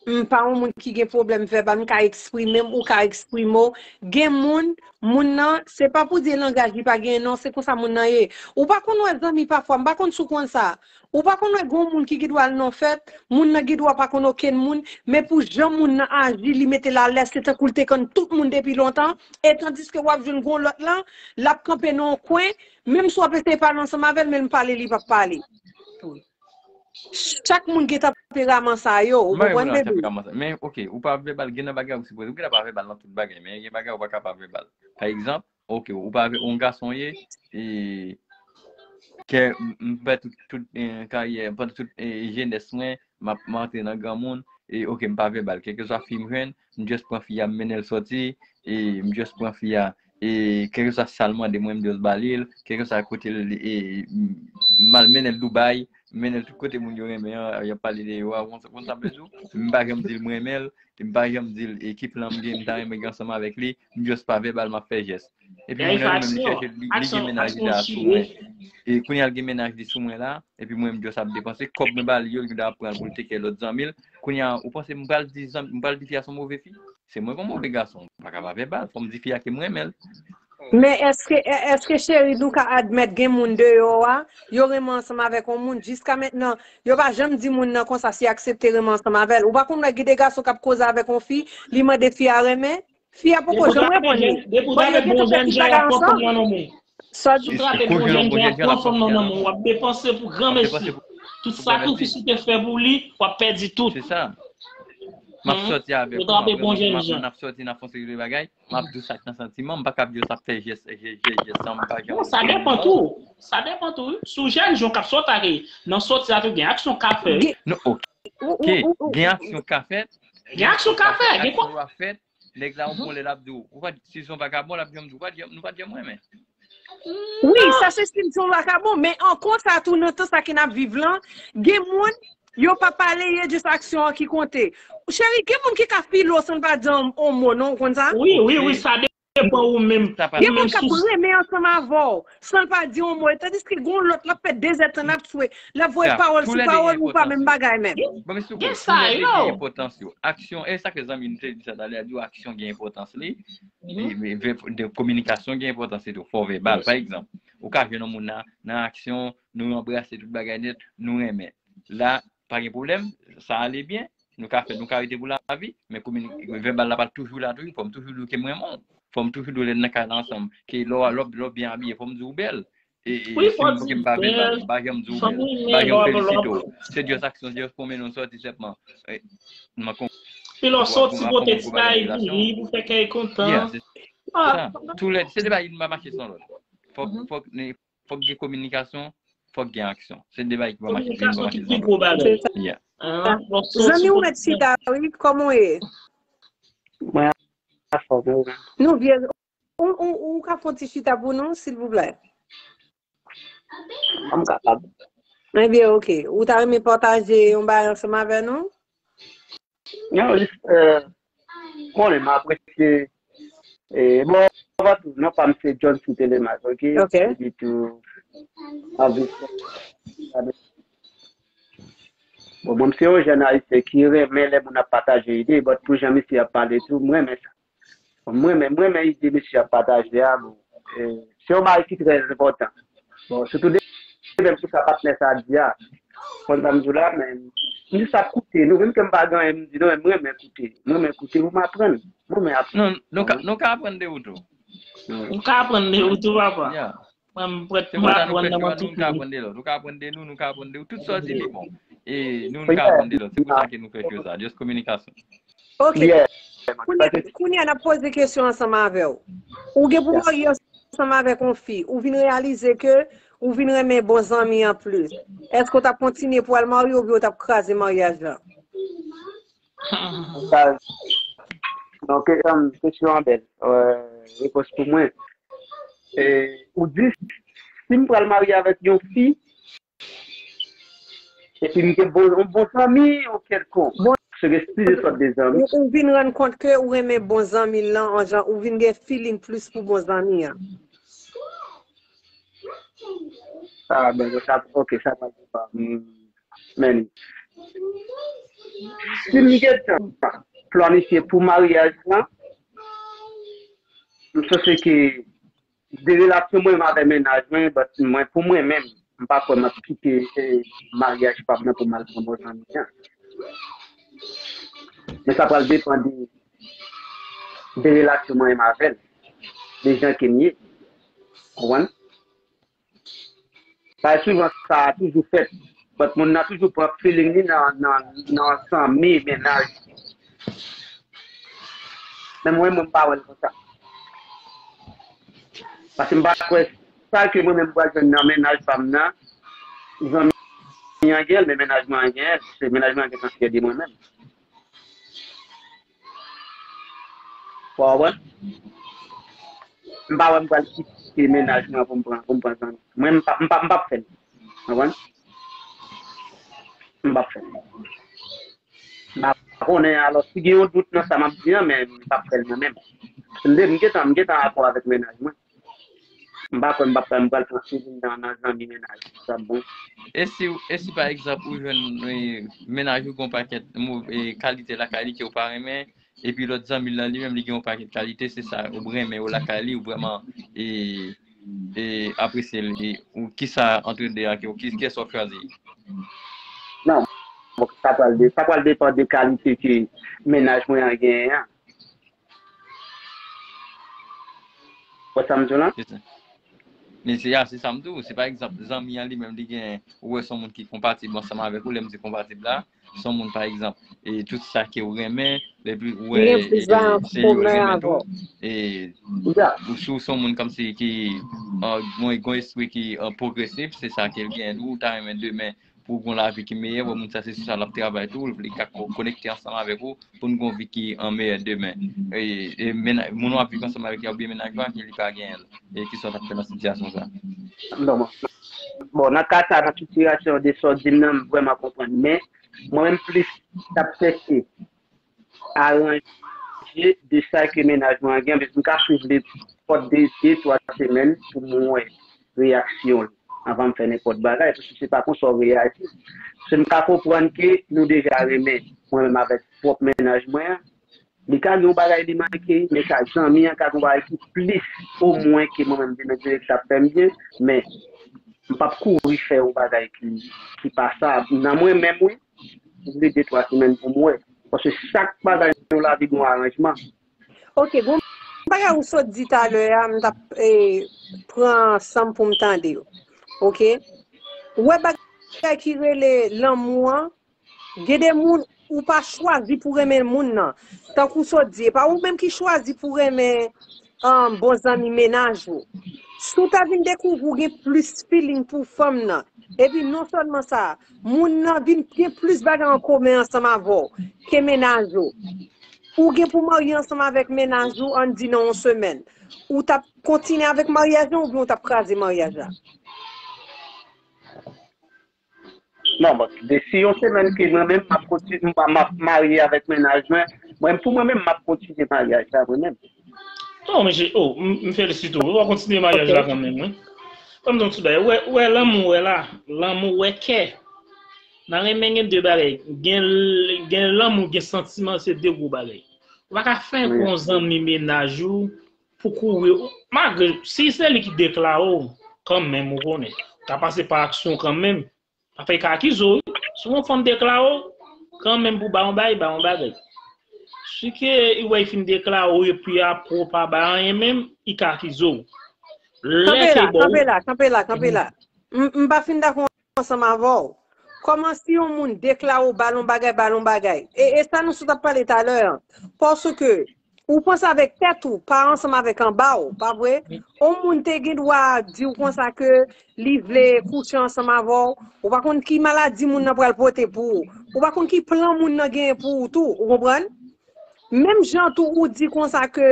m pa yon moun ki gen pwoblèm vèbal, m ka eksprime m, ou ka eksprime w. Gen moun, moun nan, se pa pou di langaj li pa genyen non, se konsa moun nan ye. Ou pa konn wè zanmi pafwa, m pa konn si w konn sa. Ou pa konn wè gen yon moun ki gen dwa al nan fèt, moun nan gen dwa pa konn okenn moun, men pou jan moun nan aji, li mete l alèz, se tankou l te konn tout moun depi lontan, e tandiske w ap jwenn gen yon lòt lan, l ap kanpe nan yon kwen, menm si w ap eseye pale ansanm avè l, men l pale, li p ap pale. Chak moun gen tanperaman sa yo, ou konprann, bebe? Men, oke, ou pa vèbal, gen nan bagay ou sipoze, ou gen dwa pa vèbal nan tout bagay, men gen bagay ou pa ka pa vèbal. Pa egzanp, oke, ou pa vè, yon gason ye, e, kè, m fè tout, tout karyè, pandan tout jenès mwen, m ap antre nan granmoun, e, oke, m pa vèbal, kèlkeswa fi m jwenn, m just pran fi a, m mennen l sòti, e, m just pran fi a, e, kèlkeswa sa l mande mwen, m just ba li l, kèlkeswa kote l, e, m al mennen l Dubai, m mennen l tout kote moun yo renmen an, y ap pale de yo a, ou konn sa m vle di w, m pa janm di l m renmen l, m pa janm di l e ki plan m gen, m ta renmen gen ansanm avèk li, m just pa vèbal, m ap fè jès. Epi moun nan li menm li chèche, li gen mennaj li a sou mwen. E kounye a l gen mennaj li sou mwen la, epi mwen m just ap depanse, kòb mwen ba li yo, li gen dwa ap pran l pou l take care lòt zanmi l. Kounye a, ou panse m pral di zanmi, m pral di fi a se yon move fi? Se mwen k yon move gason, m pa ka pa vèbal, fò m di fi a ke m renmen l. Men èske, èske cheri nou ka admèt gen moun deyò a, yo renmen ansanm avèk yon moun, jiska mentnan, yo pa janm di moun nan konsa si aksepte renmen ansanm avè l. Ou pa konn wè gen de gason k ap koze avèk yon fi, li mande fi a renmen, fi a poko janm reponn li. Depi w trape bon jèn jan, y ap pran fanm nan nan men w. Sa di. Depi w trape bon jèn jan, y ap pran fanm nan nan men w. W ap depanse pou granmesi. Tout sakrifis ou te fè pou li, w ap pèdi tout. Se sa. M ap sòti avèk ou, m ap sòti, n ap fè yon seri de bagay. M ap di w sa k nan santiman, m pa ka di w sa fè jès, jès, jès, jès, sa m pa janm. Non, sa depan tou. Sa depan tou, wi. Si w jèn jan w k ap sòt ak nan sòti a tou, gen aksyon w ka fè, wi. Non, oke. Gen aksyon w ka fè. Gen aksyon w ka fè. Gen kwa? Aksyon w ap fè. Nèg la, yon bon lè, l ap di w, ou pa, si se yon vakabon, l ap janm di w, ou pa t janm, nou pa t janm renmen. Wi, sa se si l se yon vakabon, men ankò sa tou, nan tan sa ke n ap viv lan, gen moun, yo pa pale, e just aksyon an ki konte. Cheri, gen moun ki ka file w san l pa di yon mo, non, ou konn sa? Wi, wi, wi, sa depan ou menm. Sa pa Gen moun k ap renmen ansanm avè w san l pa di yon mo. Tandiske gen yon lòt, l ap fè dezèdtan, l ap swe, l ap voye pawòl sou pawòl, ou pa menm bagay menm. Gen sa yo. Aksyon, e sa ke zanmi nou te di sa talè a, di w aksyon gen enpòtans li. Kominikasyon gen enpòtans li tou, fò vèbal. Pa egzanp, ou ka jwenn yon moun nan aksyon, nou anbrase tout bagay nèt, nou renmen. La, pa gen pwoblèm, sa ale byen, nou ka fè, nou ka rete pou lavi, men vèbal la pa toujou la toujou, fò m toujou di w ke m renmen w, fò m toujou di w lè n nan kay la ansanm, ke lè w byen abiye, fò m di w bèl. E si m pa bèl, m pa janm di w bèl, m pa janm felisite w. Se just aksyon, se just pwomennen w sòti senpman. Epi lè w sòti pote ti kay pou ri, pou fè kè kontan. Tou lè, se de bagay ki pa mache san lòt. Fòk, fòk, fòk gen kominikasyon, fòk gen aksyon. Se de bagay ki pa mache, ki pa mache san lòt. Zanmi ou mèt chita wi, kòman w ye? Mwen anfòm wi. Nou vye, ou, ou, ou ka fè yon ti chita pou nou, silvouplè? M kapab. Ebyen, oke. Ou ta renmen pataje yon bagay ansanm avè nou? Non, jis, konnen m apresye. Bon, avan tou, non pa m se John Sou Telemas, oke? Epi tou, anvi. Bon, mwen, m se yon jèn ayisyen ki renmen lè moun ap pataje ide, but pou jan misye ap pale tou, m renmen sa. Mwen menm, mwen menm ide misye ap pataje a, bon, se yon bagay ki trè enpòtan. Bon, sitou de menm sou sa patnè sa di a. Konn sa m di w la, men m jis ap koute. Nou menm ke m pa gen anyen m di non, men m renmen koute. M renmen koute pou m aprann. M renmen aprann. Non, nou ka, nou ka aprann de ou tou. Ou ka aprann de ou tou, papa. Mwen, m prèt pou m aprann nan mwen tou fini. Nou ka aprann de lòt, ou ka aprann de nou, nou ka aprann de ou. Tout sa w di li bon. E nou, nou ka aprann de lòt. Se pou sa ke nou fè cho sa. Just kominikasyon. Ok. Kounye a, kounye a, n ap poze kesyon ansanm avè w. Ou gen pou marye ansanm avèk yon fi. Ou vin reyalize ke ou vin renmen bon zanmi an plis. Èske w t ap kontinye pou w al marye oubyen w t ap kraze maryaj la? Sa, ok, kesyon an bèl. Repons pou mwen. Ou di, si m pral marye avèk yon fi, epi m gen bon, yon bon zanmi, yon kèlkonk. Se gen plizyè sòt de zanmi. Ou, ou vin rann kont ke ou renmen bon zanmi l lan, an jan, ou vin gen feeling plis pou bon zanmi an. Ah, ben, sa, ok, sa pral depann. Men, si m gentan planifye pou maryaj lan, m sanse ke de relasyon mwen menm avèk mennaj mwen, but mwen, pou mwen menm, m pa kwè m ap kite maryaj pa m nan pou m al pran bon zanmi an. Men sa pral depann de, de relasyon mwen menm avè l, de jan ke m ye. Konprann? Paske souvan sa a toujou fèt. But moun nan toujou pran feeling li nan, nan, nan zanmi, mennaj. Men mwen, mwen pa wè l konsa. Paske m pa kwè sa ke mwen menm m pral jwenn nan mennaj pa m nan, zanmi an gen l, men mennaj mwen an gen l, se mennaj mwen an gen tan fyè de mwen menm. Ou konprann? M pa wè m pral kite mennaj mwen pou m pran, pou m pran zanmi. Mwen, m p ap, m p ap, m p ap fè l. Ou konprann? M p ap fè l. M pa konnen, alò, si gen yon dout nan sa m ap di an, men m p ap fè l mwen menm. M de, m gentan, m gentan akò avèk mennaj mwen. M pa kwè m p ap, m pral pran feeling nan, nan zanmi mennaj. Sa bon. E si, e si pa egzanp ou jwenn, e, mennaj ou gen yon pakèt mo-, e, kalite lakay li ke w pa renmen, epi lòt zanmi l lan li menm li gen yon pakèt kalite, se sa ou renmen yo lakay li, ou vrèman, e, e, apresye l, e, ou kisa antre de a ke, ki, kiyès w ap chwazi? Non, bon, sa pral de, sa pral depann de kalite ke mennaj mwen an genyen an. Wè sa m di w lan? Men se, a, se sa m di w. Si pa egzanp, zanmi an li menm, li gen, ou wè se yon moun ki konpatib ansanm avèk ou, lè m di konpatib la, se yon moun, pa egzanp, e tout sa ke w renmen, epi ou wè, e, e, se li ou renmen tou, e, ou si w se yon moun kòmsi ki, e, gon, gon espri ki, e, pwogresif, se sa ke l gen, ou ta renmen demen, pou w gen yon lavi ki meyè, wè moun sa se sou sa l ap travay tou, li ka ko-, konekte ansanm avèk ou pou n gen yon vi ki an meyè demen. E, e mennaj, moun w ap viv ansanm avèk li a oubyen mennaj ou a ki li pa genyen l, e kisa w t ap fè nan sitiyasyon sa? Non, bon. Bon, nan ka sa, nan sitiyasyon de sa w di m nan, m vrèman konprann. Men, mwen menm plis, t ap chèche aranje je de sa ke mennaj mwen an gen, anplis m ka swiv li pandan de, de, twa semèn pou mwen wè reyaksyon l anvan m fè nenpòt bagay, paske se pa konsa w reyaji. Paske m ka konprann ke nou deja renmen, mwen menm avèk pwòp mennaj mwen an, li ka gen yon bagay li manke, men sa zanmi an ka gen yon bagay ki plis omwen ke mwen menm, demen dirèk t ap fè m byen, men m p ap kouri fè yon bagay ki, ki pa sa. Nan mwen menm, wi, m vle de twa semèn pou m wè. Paske chak bagay nan lavi gen yon aranjman. Ok, gon bagay ou sot di talè a, m t ap eh, pran san m pou m tande yo. Ok? Ou wè bagay ki rele lanmou an, gen de moun ou pa chwazi pou renmen moun nan. Tankou sot di, e pa ou menm ki chwazi pou renmen um, bon zanmi mennaj ou. Si w ta vin dekouvri ou gen plis feeling pou fanm nan, epi non sèlman sa, moun nan vin gen plis bagay an komen ansanm avè w ke mennaj ou. Ou gen pou marye ansanm avèk mennaj ou, ann di nan yon semèn. Ou t ap kontinye avèk maryaj lan oubyen ou t ap kraze maryaj la? Non, bon, de si yon semèn ke mwen menm m ap kontinye, m ap marye avèk mennaj mwen, mwen pou mwen menm m ap kontinye maryaj la mwen menm. Non, men je, oh, m felisite w. W ap kontinye maryaj la kanmenm, wi. Kòm nou tout bagay, wè, wè lanmou, wè la, lanmou, wè kè. Nan renmen gen de bagay. Gen, gen lanmou, gen santiman, se de gwo bagay. Ou pa ka fè yon zanmi mennaj ou pou kouri. Malgre, si se li ki deklare w, kanmenm, ou konnen. Ou ka pase pa aksyon kanmenm. Afè ka akize w, wi. Si yon fanm deklare w, kanmenm pou ba yon bagay, ba yon bagay. Si ke li wè li fin deklare w epi apre w pa bay anyen menm, li ka akize w. Lè ke li ba w. Kanpe la, kanpe la, kanpe la. M pa fin dakò ansanm avè w. Kòman si yon moun deklare w ba l yon bagay, ba l yon bagay? E, e sa nou sot ap pale talè an. Paske ou panse avèk tèt ou, pa ansanm avèk anba w, pa vre? Yon moun te gen dwa di w konsa ke li vle kouche ansanm avè w, ou pa konn ki maladi moun nan pral pote pou ou. Ou pa konn ki plan moun nan genyen pou ou tou, ou konprann? Menm jan tou ou di konsa ke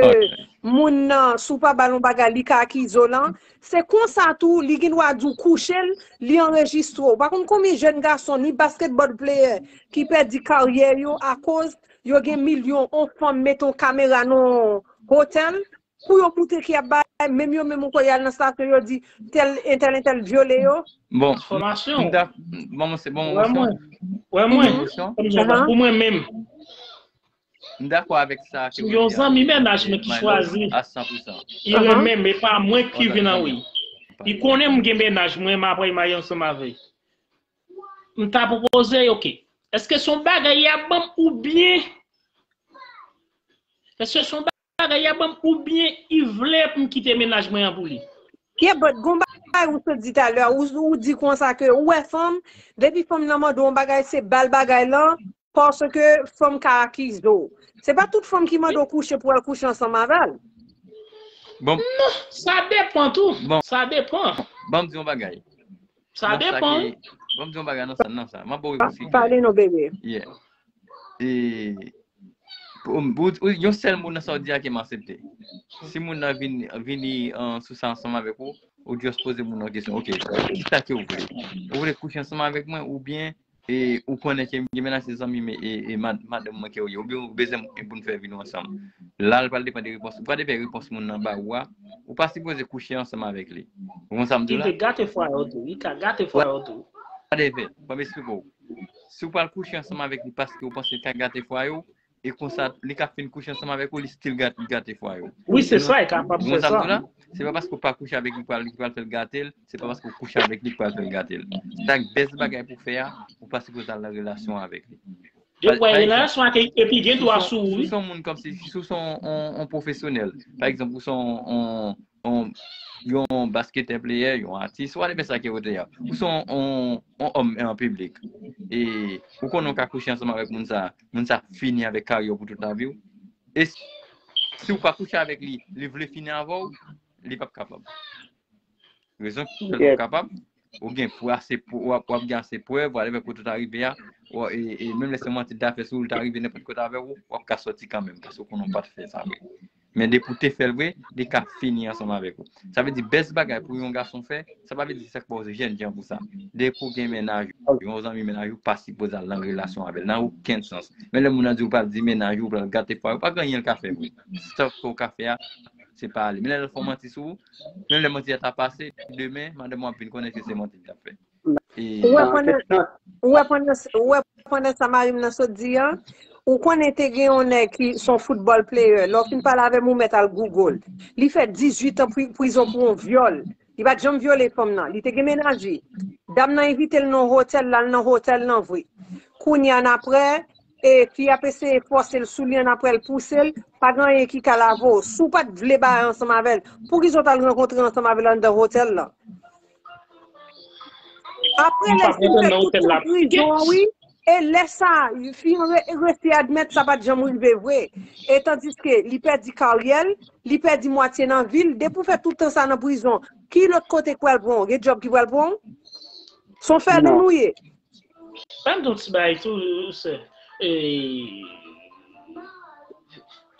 moun nan, si w pa ba l yon bagay, li ka akize w lan, se konsa tou, li gen dwa di w kouche l, li anrejistre w. Ou pa konn konbyen jèn gason, ni basketball player, ki pèdi karyè yo akoz yo gen milyon, yon fanm mete yon kamera nan yon hotèl, pou yo moutre ki ap bay, menm yo menm ankò y al nan stasyon, yo di tèl entèl entèl vyole yo. Bon, m da, bon, se bon, wè mwen, wè mwen, pou mwen menm. M dakò avèk sa ke w di a. Yon zanmi mennaj mwen ki chwazi. A san pou san. Li renmen m, e pa mwen ki vin anwo l. Li konnen m gen mennaj mwen, m apral marye ansanm avè l. M ta pwopoze, oke. Èske se yon bagay y ap ban m oubyen Èske se yon bagay y ap ban m oubyen li vle pou m kite mennaj mwen an pou li? Yeah, but gon bagay ou sot di talè, ou, ou di konsa ke ou wè fanm, depi fanm nan mande w yon bagay, se ba l bagay lan, paske fanm ka akize w. Se pa tout fanm ki mande w kouche pou al kouche ansanm avè l. Bon. Non, sa depan tou. Bon. Sa depan. Ban m di yon bagay. Sa depan. Ban m di yon bagay nan sa, nan sa. M ap ba w repons ki klè. Pale non, bebe. Yeah. E, yon sèl mo nan sa w di a ke m aksepte. Si moun nan vin, vini sou sa ansanm avèk ou, ou just poze moun nan kesyon, oke, kisa ke w vle? Ou vle kouche ansanm avèk mwen oubyen e ou konnen ke m gen mennaj, se zanmi m e, e madanm mwen ke w ye, oubyen ou bezwen m pou n fè vi nou ansanm? La, l pral depann de repons. Ou pral depann de repons moun nan ba ou a. Ou pa sipoze kouche ansanm avèk li. Ou konn sa m di w la? Li te gate fwaye w tou. Li ka gate fwaye w tou. Whatever. Ban m esplike w. Si w pral kouche ansanm avèk li paske w panse l ka gate fwaye w, e konsa, li ka fin kouche ansanm avèk ou, li still gate, gate fwaye w. Wi, se sa, li kapab fè sa. Ou konn sa m di w la? Se pa paske w pa kouche avèk li ki pral fè l gate l, se pa paske w kouche avèk li ki pral fè l gate l. Sa k bèst bagay pou w fè a, ou pa sipoze al nan relasyon avèk li. Depi w al nan relasyon ak li, epi gen dwa sou ou, wi. Si w se yon moun kòmsi, si w se yon pwofesyonèl, pa egzanp, ou se yon, yon, yon basketè player, yon atis, whatever sa ke w te ye a. Ou se yon, yon, yon òm an piblik. E ou konnen w ka kouche ansanm avèk moun sa, moun sa fini avèk karyè w pou tout lavi w. E si w pa kouche avèk li, li vle fini avè w, li p ap kapab. Rezon ki fè l p ap kapab, ou gen pou ase, w ap gen ase prèv, whatever, kote w ta rive a, e menm lè se manti l ta fè sou ou, l ta rive nenpòt kote avè w, w ap ka sòti kanmenm, paske w konnen w pa t fè sa vre. Men depi w te fè l vre, li ka fini ansanm avèk ou. Sa vle di bèst bagay pou yon gason fè, sa pa vle di sa k pa jèn jan pou sa. Depi w gen mennaj ou, yon zanmi mennaj ou pa sipoze al nan relasyon avè l nan okenn sans. Men lè moun nan di ou pral di mennaj ou, pral gate fwa, ou pa gen anyen l ka fè vre. Sa w ka fè a, se pa ale. Men lè l fè w manti sou ou, menm lè manti a ta pase, demen, madanm ou ap vin konnen ke se manti l t ap fè. E Ou wè pandan, ou wè pandan, ou wè pandan sa mari m nan sot di an, ou konnen te gen yon nèg ki se yon football player. Lè w fin pale avè m, ou mèt al Google. Li fè dizuit an pri- prizon pou yon vyòl. Li pa t janm vyole fanm nan. Li te gen mennaj li. Dam nan envite l nan yon hotèl, l al nan hotèl lan vre. Kounye a n apre, e fi ap eseye fòse l sou li, an apre l pouse l, pa gen anyen ki ka lave w. Si w pa t vle bay ansanm avè l, poukisa w t al rankontre ansanm avè l anndan hotèl lan? Apre lè l fin fè tout moun prizon an, wi. E lè sa, fi an re- resi admèt sa pa t janm rive vre. E tandiske li pèdi karyè l, li pèdi mwatye nan vi l, depi w fè tout tan sa nan prizon, ki lòt kote k pral pran w? Gen djòb ki pral pran w? Se yon fènoun ou ye. Ban m di yon ti bagay tou, sè. E,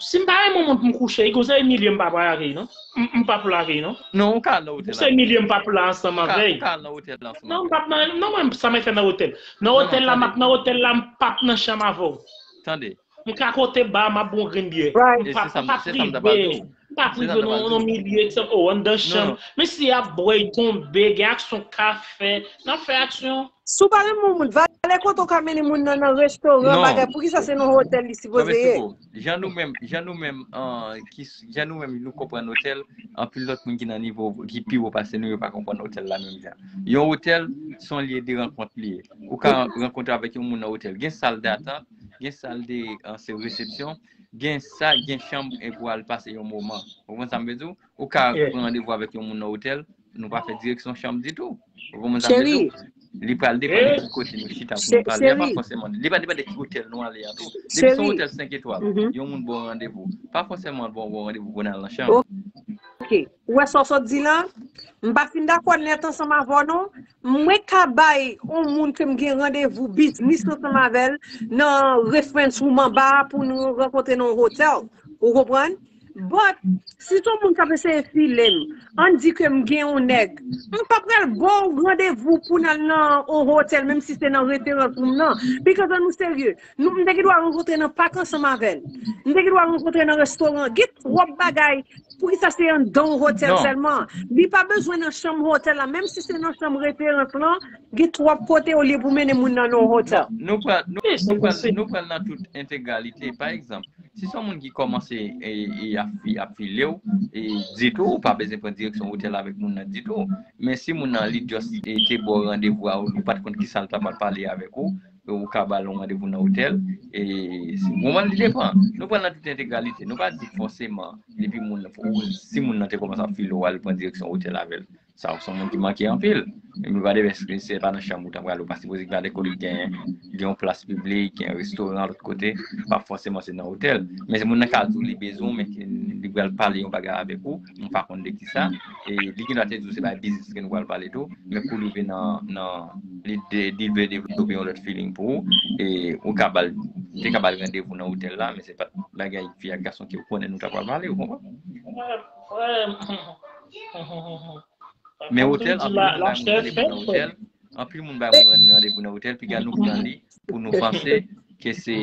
Si m pa renmen yon moun pou m kouche, e gon seri milye m pa pral ak li non. M m p ap la ak li non. Non, ou ka al nan otèl Gon seri milye m p ap la ansanm avè l. Ou ka al nan otèl la ansanm avè l. Non, m p ap nan, non, mwen, sa mwen fè nan otèl. Nan Non, non, otèl la, m ap tande. Nan otèl la, m p ap nan chanm avè w. Tande. M ka kote ba, m ap bon grenn byè. Right. M E p se ap, sa m, m p ap se sa m rive. T ap ba w tou. M p ap Se sa m rive t ap ba w nan, tou. Nan milye, egzanp, o, anndan Non, chanm. Non. Mesye ap bwè, l tonbe, gen aksyon k ap fè. N ap fè aksyon. Si w pa renmen yon moun, valè kote w ka mennen moun nan, nan restoran, bagay, poukisa se nan yon otèl li sipoze ye? Jan nou menm, jan nou menm, an, ki, jan nou menm nou konprann otèl, anpil lòt moun ki nan nivo ki pi wo pase nou, yo pa konprann otèl la menm jan. Yon otèl, se yon lye de rankont li ye. Ou ka rankontre avèk yon moun nan otèl. Gen sal datant, gen sal de, an, se resepsyon, gen sa, gen chanm e pou al pase yon moman. Ou konprann sa m vle di w? Ou ka pran randevou avèk yon moun nan otèl, nou pa fè direksyon chanm ditou. Ou konprann sa m vle di w? Li pral depann de ki kote nou chita pou nou pale. Li pa fòseman, li pa depann de ki otèl nou ale a tou. Depi se yon otèl senk etwal, yon moun ba w randevou. Pa fòseman l ba w randevou pou n al nan chanm. Ok. Ou wè sa w sot di la? M pa fin dakò nèt ansanm avè w non. Mwen ka bay yon moun ke m gen randevou biznis ansanm avè l nan reference room anba a pou nou rankontre nan yon hotèl. Ou konprann? But, si se yon moun k ap eseye file m, ann di ke m gen yon nèg, m pa pral ba w randevou pou n al nan yon hotèl, menm si se nan reference room nan. Because ann nou serye, nou, m te gen dwa rankontre nan pak ansanm avè l. M te gen dwa rankontre nan restoran. Gen twòp bagay. Poukisa se anndan yon hotèl sèlman? Li pa bezwen nan chanm hotèl la. Menm si se nan chanm referans lan, gen twòp kote olye pou mennen moun nan nan yon hotèl. Nou pral, nou, nou pral, nou pral nan tout entegralite. Pa egzanp, si se yon moun ki kòmanse e, e ap, ap file w, e ditou, ou pa bezwen pran direksyon otèl avèk moun nan ditou. Men si moun nan li just e te ba w randevou a, ou pa t konn kisa l ta pral pale avèk ou, ou ka ba l yon randevou nan otèl. E, si, bon, li depan. Nou pral nan tout entegralite. Nou pa di fòseman, depi moun, ou, si moun nan te kòmanse ap file w, al pran direksyon otèl avè l. Sa se yon moun ki manke anpil. Epi pa de se pa nan chanm ou ta pral ou pa sipoze gade kote gen gen yon plas piblik, gen restoran lòt kote, pa fòseman se nan otèl. Men se moun nan ka di w li bezwen w, men ke li pral pale yon bagay avèk ou, m pa konn de kisa. E li gen dwa te di w se bagay biznis ke nou pral pale tou, men kou l rive nan nan li de, li vle devlope yon lòt feeling pou ou, e ou ka ba l, te ka ba l randevou nan otèl la, men se pa t bagay fi ak gason ke ou konnen nou ta pral pale, ou konprann? Men otèl, anpil moun bay moun randevou nan otèl, anpil moun bay moun randevou nan otèl, piga nou pran li pou nou panse ke se,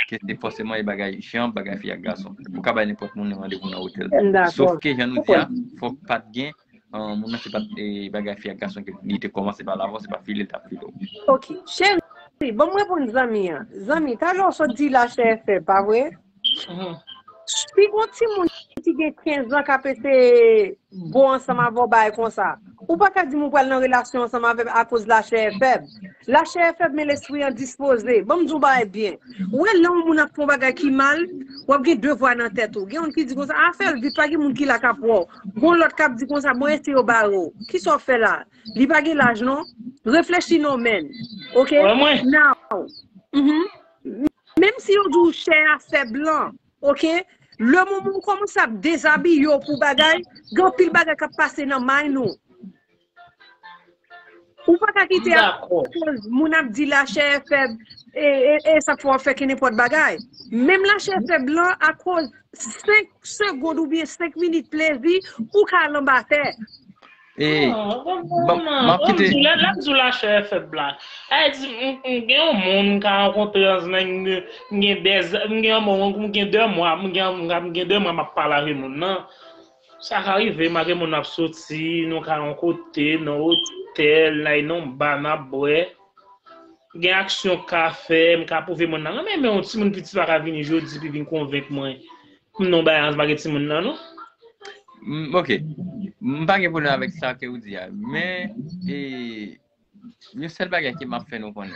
ke se fòseman e bagay janm, bagay fi ak gason. Ou ka bay nenpòt moun randevou nan otèl. Sof ke jan nou di a, fòk pa t gen, an, moun nan se pa t, e, bagay fi ak gason ke li te kòmanse pale avè w, se pa file l t ap file w. Ok, cheri, ban m reponn zanmi an. Zanmi, talè w sot di lachè fèb, pa vre? Si gon timoun ki gen kenz an k ap eseye bo ansanm avè w bagay konsa, ou pa ka di m ou pral nan relasyon ansanm avè l akoz lachè fèb. Lachè fèb, men lespri an dispoze. Ban m di w bagay byen. Ou wè lè yon moun ap fè yon bagay ki mal, w ap gen de vwa nan tèt ou. Gen youn ki di konsa, a fè l vit, pa gen moun ki la k ap wè w. Gon lòt k ap di konsa, bon, èske yo bare w? Kisa w fè la? Li pa gen laj non. Reflechi non, man. Ok? Now. Mhm. Menm si yo di w chè a fèb lan, ok? Lemoman w kòmanse ap dezabiye w pou bagay, gen anpil bagay k ap pase nan mind ou. Ou pa ka kite akoz moun ap di lachè fèb, e, e, e sa k fè w ap fè kenenpòt bagay. Menm lachè fèb lan, akoz senk segond oubyen senk minit plezi, ou ka al anba tè. E Non, non, bon, non, m ap bon, kite. Lè lè m di w lachè fèb la, sa vle di m, m gen yon moun m ka rankontre an semèn, m gen de, m gen yon moun, m gen de mwa, m gen, m gen de mwa m ap pale avèk moun nan. Sa ka rive, m ak moun ap soti, nou ka yon kote, nan otèl, n al nan yon ba, n ap bwè. Gen aksyon k ka fè, m ka pwouve moun nan. Mwen menm, yon timoun piti pa ka vini jodi, epi vin konvenk mwen. M nan yon bagay ansanm ak timoun nan, non. Mm, ok. M pa gen pwoblèm avèk sa ke ou di a. Men, e, yon sèl bagay ke m ap fè nou konnen.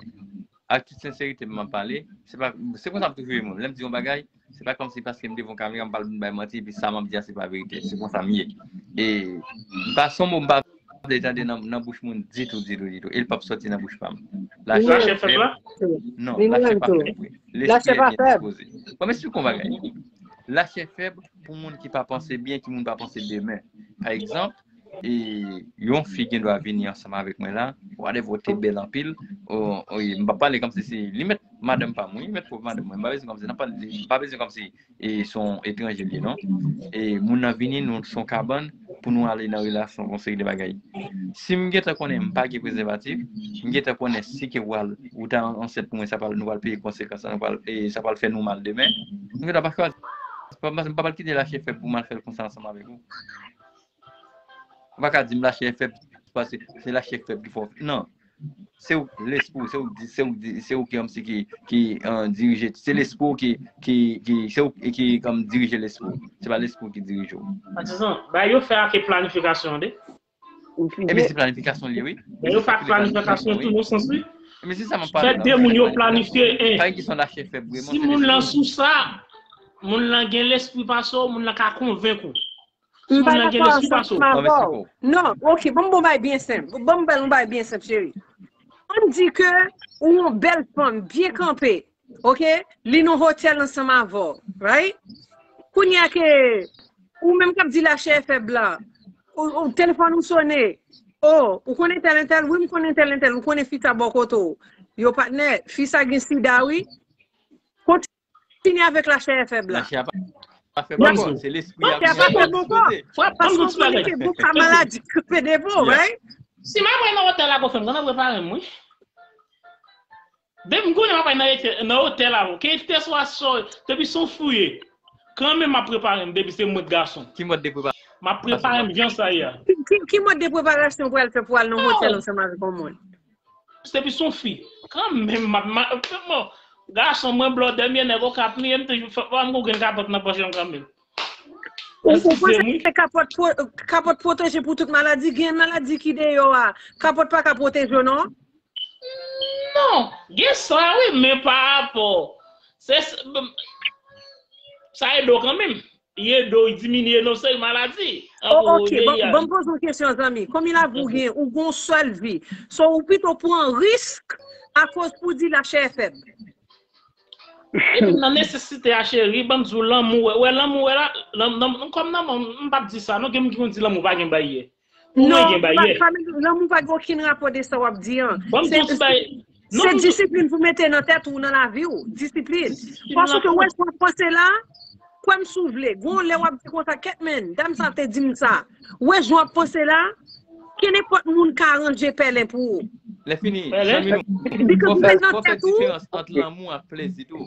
Ak tout senserite m ap pale, se pa, se konsa m toujou ye moun. Lè m di yon bagay, se pa kòmsi paske m devan yon kamera, m pral vin bay manti, epi sa m ap di a, se pa verite. Se konsa m ye. E, m pa son mo, m pa vle tande nan, nan bouch moun ditou, ditou, ditou. E l p ap soti nan bouch pa m. Lachè Lachè fèb fèb, la? non, Li menm lachè pa tou. fèb vre. Lespri Lachè pa a fèb. Dispoze. Bon, men si w konn bagay. Lachè fèb pou moun ki pa panse byen, ki moun pa panse demen. Pa egzanp, e, yon fi gen dwa vini ansanm avèk mwen la, whatever, ou te bèl anpil, o, o, m pa pale kòmsi se, li mèt madanm pa mwen, li mèt pwòp madanm mwen, m pa bezwen kòmsi, nan pa, m pa bezwen kòmsi, e, se yon etranje li ye, non. E, moun nan vini, nou, se yon kabann, pou nou ale nan relasyon, yon seri de bagay. Si m gentan konnen m pa gen prezèvatif, m gentan konnen si ke w al, ou ta ansent pou mwen, sa pral, nou pral peye konsekans la, nou pral, e, sa pral fè nou mal demen. M gentan pa chwazi. M pa, m pa pral kite lachè fèb pou m al fè l konsa ansanm avèk ou. Ou pa ka di m lachè fèb, paske se lachè fèb ki fè w. Non. Se ou, lespri, se ou ki di, se ou ki di, se ou ki kòmsi ki, ki, euh, dirije. Se lespri ki, ki, ki, se ou ki kòm dirije lespri. Se pa lespri ki dirije w. Patizan, ba yo fè ak planifikasyon de. Ebyen, se planifikasyon li ye, wi. Ba yo fè ak planifikasyon tou nan sans wi. Ebyen, se sa m ap Fè pale la. de moun yo planifye en. Pa gen kesyon lachè fèb, vre. Si moun lan sou sa, moun lan gen lespri pase w, moun lan ka konvenk ou. Si M pa moun lan gen dakò lespri ansanm pase w. avè Mèsi w. pou. Non, ok, ban m bon bay byen senp. Ban m bal yon bay byen senp, cheri. Ann di ke ou yon bèl fanm, byen kanpe, ok? Li nan otèl ansanm avè w, right? Kounye a ke ou menm k ap di lachè fèb la, ou, ou telefòn ou sone, oh, ou konnen tèl entèl, wi, m konnen tèl entèl, ou konnen fi sa bò kote w. Yo patnè, fi sa gen sida, wi. Kontinye avèk lachè fèb la. Lachè a pa, pa fèb Ban m ankò, di. se lespri a Lachè a ki pa fèb fèb ankò. ekspoze. Frè, ban m Paske di w w ti bagay. konnen ke gwo ka maladi kanpe devan w, Yeah. right? Si m ap al nan otèl la, konfèm, grann prepare m, wi. Depi m konnen m ap al nan otèl, nan otèl la, kèlkeswa sa, depi se yon fi w ye, kanmenm m ap prepare m, depi se mwen k gason. Ki mòd de preparasyon? M ap prepare m jan sa ye a. Ki, ki, ki mòd de preparasyon w pral fè pou al nan yon otèl ansanm avèk yon moun? Depi se yon fi. Kanmenm, m ap, m ap, bon, gason mwen blòdè m ye, nèg Okap m ye, m toujou fè, fò m gon grenn kapòt nan pòch mwen kanmenm. Ou, ou Eskize panse m, wi. se kapòt pwo-, kapòt pwoteje pou tout maladi? Gen maladi ki deyò a, kapòt pa ka pwoteje w, non? Non, gen sa wi, men pa rapò. Se, se, sa ede w kanmenm. Li ede w diminye yon seri maladi. Oh, Tankou ok, bon, V I H. Bon, m poze yon kesyon, zanmi. Konbyen lavi w gen? Ou gen yon sèl vi. So, ou pito pran risk akoz pou di lachè fèb. Epi nan nesesite a, cheri, ban m di w, lanmou, wè, wè, lanmou, wè, la, lanm, lanm, kòm lanmou, m p ap di sa, non, gen moun ki konn di lanmou pa gen baryè. Pou mwen, Non, gen pa, baryè. pa, lanmou pa gen okenn rapò de sa w ap di an. Ban m Se, di w ti bay, se disiplin pou mete nan tèt ou, nan lavi w. Disiplin. Paske wè, jan w ap panse la, kwè m si w vle. Gon lè w ap di konsa, kèt men, dam sa te di m sa. Wè, jan w ap panse la, ke nenpòt moun ka ranje pèlen pou ou. Lè fini, Pèlen? zanmi nou, Because fò fè, nan fò fè tèt ou, diferans ant lanmou ak plezi tou.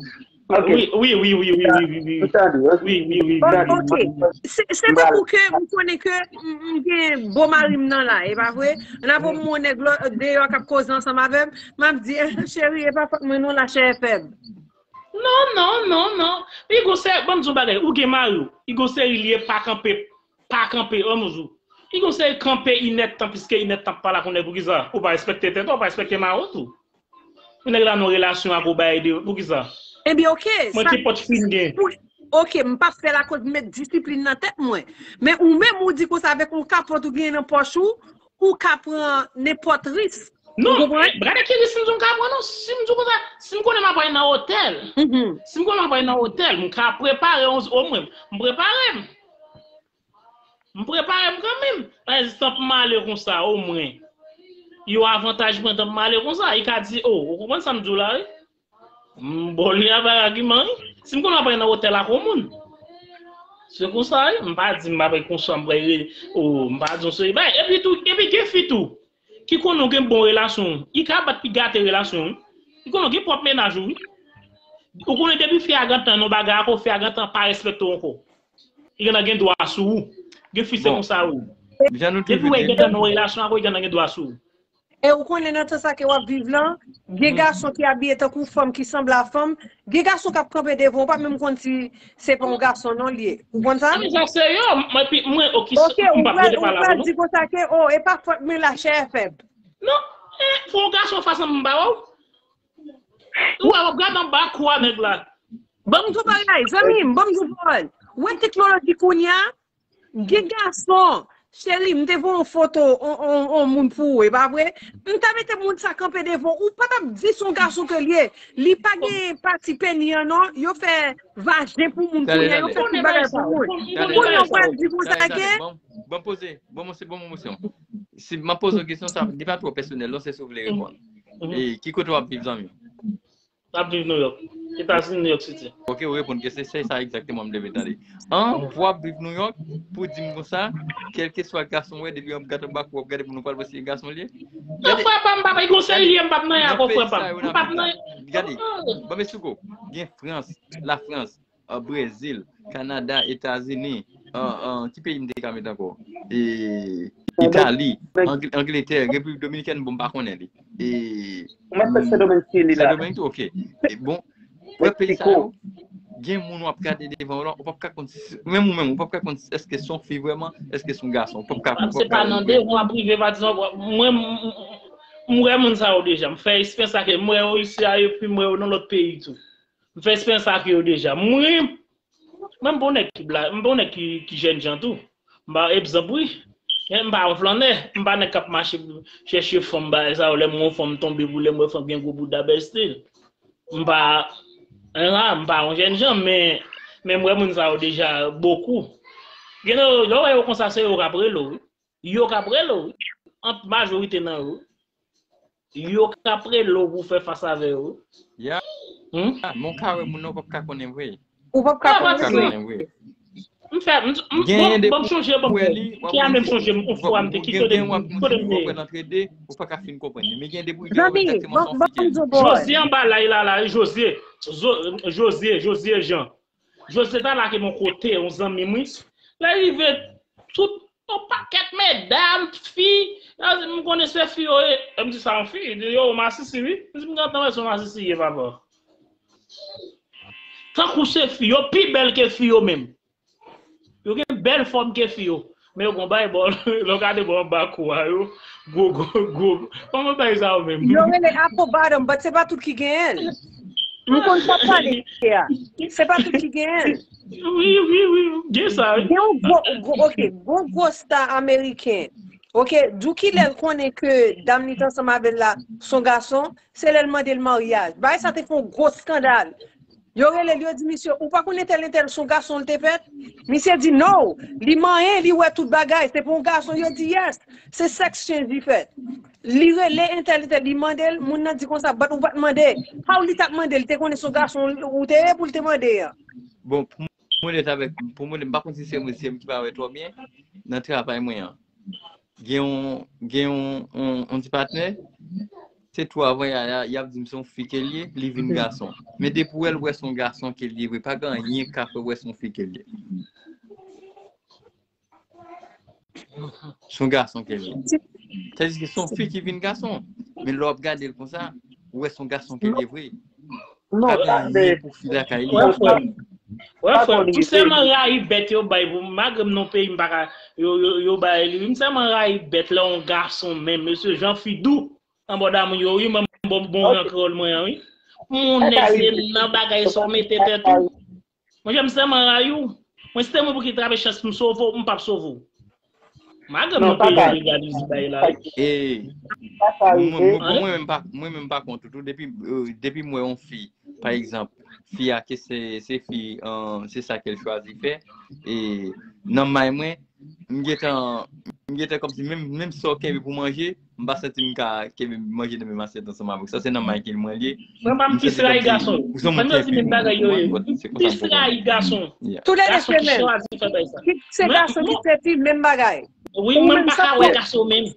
Ok. Wi, wi, wi, wi, wi, wi, wi, wi. Sa di, ok. Wi, wi, wi, wi, Sa wi, di, wi. Ok. Se se tankou ke m konnen ke m m gen bon mari m nan la, e pa vre? N ap yon moun nèg lò- deyò k ap koze ansanm avè m, m ap di, cheri, e pa fòt mwen non, lachè fèb. Non, non, non, non. Li gon seri, ban m di w bagay, ou gen mari w, li gon seri li ye pa kanpe, pa kanpe, an mouzo. Li gon seri kanpe inèdtan, piske inèdtan pa la konnen poukisa. Ou pa respekte tèt ou, ou pa respekte mari w tou. Ou nèg la nan relasyon ak ou bay de, poukisa? Ebyen, ok. Mwen Sa, ki pòt fin gen. pou, ok, m p ap fè l akoz m met disiplin nan tèt mwen. Men ou menm, ou di konsa avèk yon kapòt ou gen nan pòch ou, ou ka pran nenpòt risk. Non, Ou konprann? eh, gade ki risk m di w m ka pran non. Si m di w konsa, si m konnen m ap al nan otèl, Mhm. si m konnen m ap al nan otèl, m ka prepare yon, omwen, m prepare m. M prepare m kanmenm. Pa egzanp, m ale konsa, omwen. Yon avantaj mwen, tank m ale konsa, li ka di, oh, ou konprann sa m di w la, wi? M ba w li avèk agiman, wi. Si m konnen m ap al nan otèl ak yon moun, Se konsa, wi. M pa di m pa bay konsèy, m pa re-, o, m pa di w se, bay, epi tou, epi gen fi tou, ki konnen w gen bon relasyon, li ka bat pi gate relasyon, wi. Li konnen w gen pwòp mennaj ou, wi. Ou konnen depi fi a gentan nan bagay ak ou, fi a gentan pa respekte w ankò. Li gentan gen dwa sou ou. Gen fi se konsa, wi. Jan nou toujou di, wè gentan nan relasyon ak ou, li gentan gen dwa sou ou. E ou konnen nan tan sa ke w ap viv lan, gen gason ki abiye tankou fanm, ki sanble a fanm, gen gason k ap kanpe devan, ou pa menm konn si se pa yon gason non li ye. Ou konn sa? Sa se yo, mwen, pi, mwen, ok, ok, m ou pa pral, ou pral di konsa ke, oh, e pa fòt mwen la chè fèb. Non, eh, pou yon gason fas an m ba w. Ou wè, w ap gade anba kou a nèg la. Ban m di w bagay, zanmi m, ban m di w pawòl. Ou wè teknoloji kounye a, gen gason, cheri, m te voye yon foto, on, on, on moun pou ou, e pa vre? M ta mete moun sa kanpe devan, ou pa t ap di se yon gason ke l ye. Li pa gen pati peni an, non. Yo fè vajen pou moun kounye a, yo fè tout bagay pou moun. Kounye a, ou pral di konsa ke. Bon, bon poze, bon, mwen se bon, mwen se. Si m ap poze yon kesyon, sa, li pa twò pèsonèl, non, se si w vle reponn. E, ki kote w ap viv, zanmi? M ap viv New York. Etazini, New York City. Ok, ou reponn ke se, se sa egzakteman m te vle tande. An, pou w ap viv New York, pou di m konsa, kèlkeswa gason w wè, depi w ap gade anba kou, w ap gade pou nou pral wè si e gason l ye. Nan frè pa m, m pa bay konsèy li, m p ap nan y ak frè pa m. M p ap nan y. Gade, ban m esplike w. Gen Frans, Lafrans, uh, Brezil, Kanada, Etazini, uh, uh, ki peyi m te ka met ankò? E, Itali, Angl-, Angletè, Repiblik Dominikèn, bon, m pa konnen li. E, Sendomeng tou, ok. E, bon, wè peyi sa yo, gen moun w ap gade devan w la, ou p ap ka konn si, menm ou menm, ou p ap ka konn si èske se yon fi vrèman, èske se yon gason, ou p ap ka, ou p ap ka wè. Se pa nan devan w ap rive, pa egzanp, mwen, m, m, m wè moun sa yo deja, m fè eksperyans ak yo, m wè yo isi a, epi m wè yo nan lòt peyi tou. M fè eksperyans ak yo deja. Mwen, mwen, m pa yon nèg ki bla-, m pa yon nèg ki, ki jènjan tou. M pa egzanp, wi. Men m pa yon flannè. M pa nèg k ap mache chèche fanm, bagay sa yo. Lè m wè yon fanm, m tonbe pou lè m wè fanm gen gwo bouda, bèl stil. M pa, en la, m pa yon jènjan, men, men m wè moun sa yo deja bokou. Gen yo, lè w wè yo konsa, se yo k ap rele w, wi. Yo k ap rele w, wi. Ant majorite nan yo. Yo k ap rele w pou fè fas avè yo. Ya. Hmm? Men w ka wè moun nan, ou p ap ka konnen vre. Ou p ap ka konnen vre. M fè, m, m, bon, bon, m sonje, bon, ki ane m sonje, m, yon fwa m te, ki kote m, kote m te ye. Ou pa ka fin konprann li. Men gen de pou gen egzakteman sa w fè. Jozye anba lay la, la, Jozye. Zo-, Jozye, Jozye Jean. Jozye ta lage m yon kote, yon zanmi m, wi. Lè rive, tout yon pakèt medam, fi, yo di m konnen se fi yo ye. M di sa yon fi, yo masisi, wi. M di m gentan wè se yon masisi ye, papa. Tankou se fi, yo pi bèl ke fi yo menm. Yo gen bèl fòm ke fi yo. Men yo gon bay bò, lè w gade bò anba kou a yo, gwo, gwo, gwo. Kòman bay sa yo menm? Yo rele apple bottom, but se pa tout ki genyen l. M konn sa w pale a. Se pa tout ki genyen l. Wi, wi, wi, gen sa, wi. Gen yon gwo, gwo, ok, gwo, gwo star ameriken. Ok, Douki lè l konnen ke dam li t ansanm avè l la, s on gason, se lè l mande l maryaj. Bagay sa te fè yon gwo skandal. Yo rele l, yo di misye, ou pa konn entèl, entèl, s on gason l te fèt? Misye di, no, li manyen, li wè tout bagay, se pa yon gason. Yo di, yes, se sex change li fèt. Li rele entèl, entèl, li mande l, moun nan di konsa, but ou pa t mande. How li t ap mande, li te konnen s on gason ou te ye pou l te mande an? Bon, pou mwen, avèk, pou mwen, m pa konn si se mwen, se m ki pa wè twò byen nan travay mwen an. Gen yon, gen yon, yon, yon ti patnè, se tou avan y a, y a, y ap di m se yon fi ke l ye, li vin gason. Men depi w wè l, w wè se yon gason ke l ye vre. Pa gen anyen k ka fè w wè se yon fi ke l ye. Se yon gason ke l ye. Sètadi ke se yon fi ki vin gason. Men lè w ap gade l konsa, w wè se yon gason ke l ye vre. Non, pa gen anyen pou fi lakay li. Wè, frè m. Wè, frè m. M sèlman rayi bèt yo bay pou m. Malgre m nan peyi, m pa ka, yo, yo, yo bay li. M sèlman rayi bèt lè yon gason menm, mesye, jan fi dou anbò damoun yo, wi, mwen, bon, bon jan kreyòl mwen an, wi. Moun nèg se nan bagay sa w mete tèt ou. Monchè, m sèlman rayi w. Mwen, si te mwen pou ki trape chans m sove w, m p ap sove w. Malgre m nan peyi an legalize bagay la, wi. E, mwen, mwen, mwen menm pa, mwen menm pa kont ou tou. Depi, euh, depi m wè yon fi, pa egzanp, fi a ke se, se fi, euh, se sa ke l chwazi fè, e nan may mwen, m gentan, m gentan kòmsi menm, menm sa w kenbe pou manje, m pa santi m ka kenbe manje nan menm asyèt ansanm avè w. Sa se nan may ke mwen li ye. Mwen pa m plis rayi gason. Mwen yo di menm bagay yo ye. M plis rayi gason. Tou lè de se menm. Kit se gason, kit se fi, menm bagay. Wi, mwen m pa ka wè gason menm.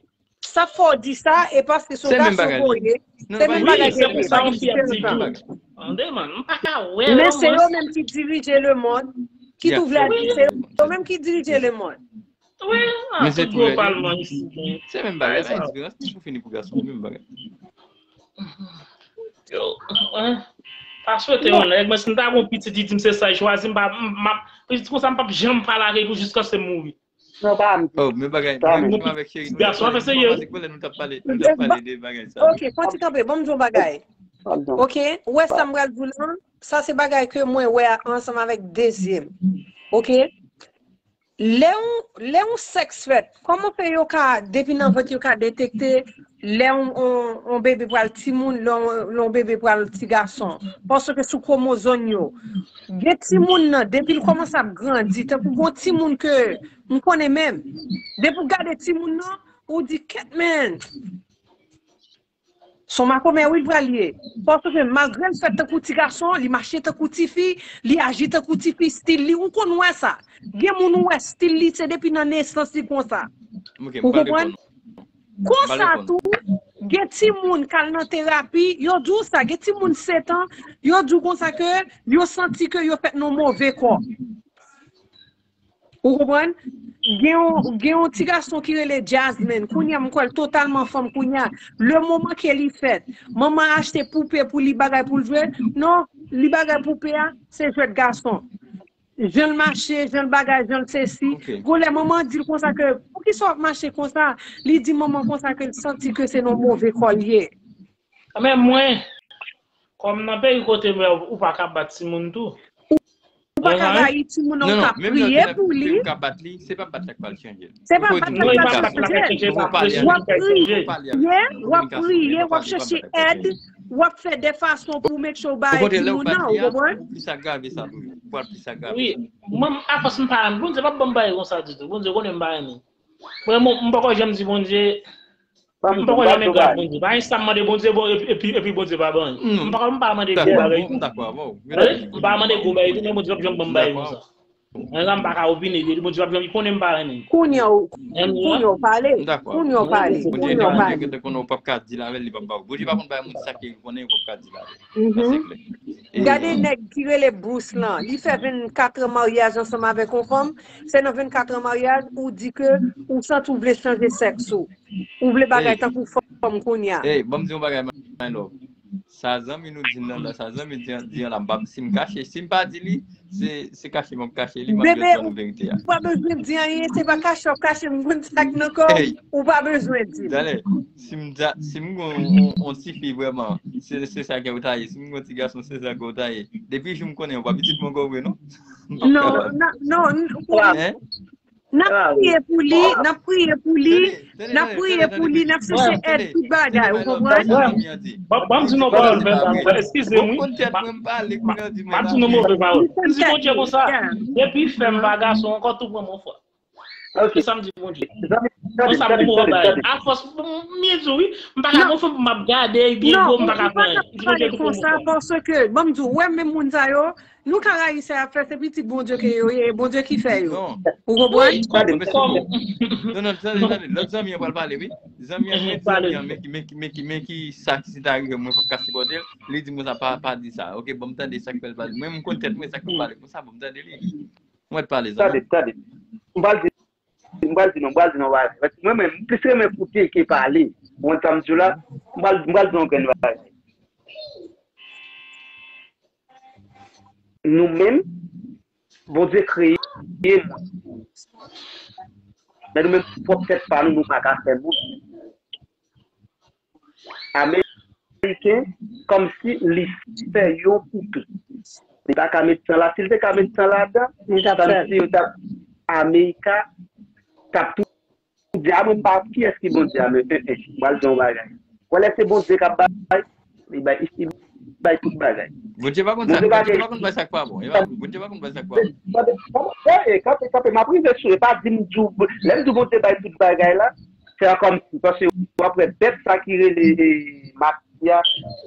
Sa fè w di sa, e paske se yon gason ke w ye. Se menm bagay ke li ye. Pa gen diferans. Tande, man, m pa ka wè lòm. Men se yo menm ki dirije lemonn. Kit ou vle a di, se yo menm ki dirije lemonn. Wi, nan tout gwo palman isi. Se menm bagay, pa gen diferans. Pou fini pou gason, menm bagay. Yo, pa swete yon nèg, mwen si m ta gon pitit, li di m se sa, li chwazi, m pa, m ap, pitit konsa, m p ap janm pale avè l pou jiskaske m mouri. Non, pa m di. Oh, men bagay, mwen menm avèk cheri nou. Gason, fè serye. Mwen panse ke lè nou t ap pale, nou t ap pale de bagay sa. Ok, fon ti kanpe, ban m di yon bagay. Ok, ou wè sa m pral di w lan, sa se bagay ke mwen wè ansanm avèk Dezye m. Ok? Lè yon, lè yon sèks fèt, kòman fè yo ka, depi nan vant yo ka detekte lè yon, yon, yon bebe pral timoun, lè yon, lè yon bebe pral ti gason? Paske sou kwomozòm yo, gen timoun nan, depi l kòmanse ap grandi, tankou gon timoun ke m konnen menm, depi w gade timoun nan, ou di, kèt men, se yon makomè wi l pral ye. Paske malgre l fèt tankou ti gason, li mache tankou tifi, li aji tankou tifi, stil li, ou konn wè sa. Gen moun ou wè stil li, se depi nan nesans li konsa. Ou konprann? Konsa tou, gen timoun k al nan terapi, yo di w sa, gen timoun sèt an, yo di w konsa ke yo santi ke yo fèt nan move kò. Ou konprann? Gen yon, gen yon ti gason ki rele Jasmine. Kounye a, m kwè l totalman fanm kounye a. Le moman ke li fèt, manman achte poupe pou li, bagay pou l jwe. Non, li bagay poupe a, se jwèt gason. Jan l mache, jan l bagay, jan l sesi. Gon lè manman an di l konsa ke, poukisa w ap mache konsa? Li di manman konsa ke l santi ke se nan move kò l ye. Men mwen, kòm nan peyi kote m, ou pa ka bat timoun tou. Ou pa ka rayi timoun nan, ou ka priye pou li. Ou ka bat li, se pa bat la k pral chanje l. Se pa bat la k pral chanje l. W ap priye, w ap priye, w ap chèche èd, w ap fè de fason pou make sure w bay timoun nan, ou konprann? Ou plis agrave sa toujou. Ou pral plis agrave sa. Wi, mwen, afòs m pa, Bondye p ap ban m bagay konsa ditou. Bondye konnen m pa renmen. Mwen, m poko janm di Bondye, m poko janm engra ak Bondye. Pa gen sa m mande Bondye, bon, epi, epi, epi Bondye pa ban. M poko, m pa mande gwo bagay tou. M pa mande gwo bagay tou, men Bondye p ap janm ban m bagay konsa. Mwen la, m pa ka opine, Bondye p ap janm, li konnen m pa renmen. Kounye a, kounye a w pale. Kounye a w pale. Kounye a w pale. Kounye a w pale. Bondye pa konn bay moun sa ke li konnen, li p ap ka di l avè l. Sa se klè. Gade nèg ki rele Bruce lan, li fè vennkat an maryaj ansanm avèk yon fanm, se nan vennkat an maryaj ou di ke ou santi w vle chanje sèks ou. Ou vle bagay tankou fanm kounye a. Ey, ban m di yon bagay, my love. Sa zanmi nou di n nan la, sa zanmi di an, di an la, m pa, si m kache, si m pa di li, se, se kache m ap kache li, m ap jwenn nou verite a. Ou pa bezwen di anyen, se pa kache w ap kache m, m konn sa k nan kò w, ou pa bezwen di l. Talè, si m ta, si m gon yon, yon, yon tifi vrèman, se, se sa ke w ta ye, si m gon ti gason, se sa ke w ta ye. Depi jou m konnen w pa pitit mwen ankò vre non. Non, non, non. N ap priye pou li, n ap priye pou li, n ap priye pou li, n ap chèche èd tout bagay, ou konprann? Ban m di nou pawòl, eskize m wi. M ap di nou move pawòl. M di Bondye konsa, depi fè m pa gason ankò, tou pran m yon fwa. Se sa m di Bondye. Konsa pou move bagay. Afòs, m byen di w wi, m pa ka gon fanm pou m ap gade, l byen gwo, m pa ka fè anyen. M di Bondye tou pran m yon fwa. Paske, ban m di w, wè menm moun sa yo, Nou ka rayi sa y ap fè, se pitit Bondye ke yo ye, e Bondye ki fè yo. Ou konprann? Non, non, tande, tande, lòt zanmi an pral pale, wi. Zanmi an, men zanmi an, men ki, men ki, men ki, men ki sa ki si ta rive, mwen p ap ka sipòte l. Li di m konsa, pa, pa di sa. Ok, ban m tande sa k fè l pale. Mwen, m konn tèt mwen sa k fè l pale konsa, ban m tande li. Mwen t pale, zanmi. Tande, tande. M pral di, m pral di non, m pral di non, bagay. Paske mwen menm, m plis renmen koute ke pale. Ou konprann sa m di w la? M pral, m pral di yon grenn bagay. Nou menm, Bondye kreye moun. Men nou menm, pwòp tèt pa nou, nou pa ka fè moun. Ameriken, kòmsi li fè yon poupe. Li pa ka met san la. Si l te ka met san ladan, kòmsi yo t ap, Amerika t ap tou Bondye a, mwen pa kiyès ki Bondye a, men, en, en, m pral di yon bagay. Wè lè se Bondye k ap bay, li bay, li bay tout bagay. Bondye pa konn sa, Bondye pa konn bay sa k pa bon. Bondye pa konn bay sa k pa bon. Kanpe, kanpe, m ap rive sou, e pa di m di w, lè m di w Bondye bay tout bagay la, se kòmsi, paske w ap wè bèt sa ki rele Mati a,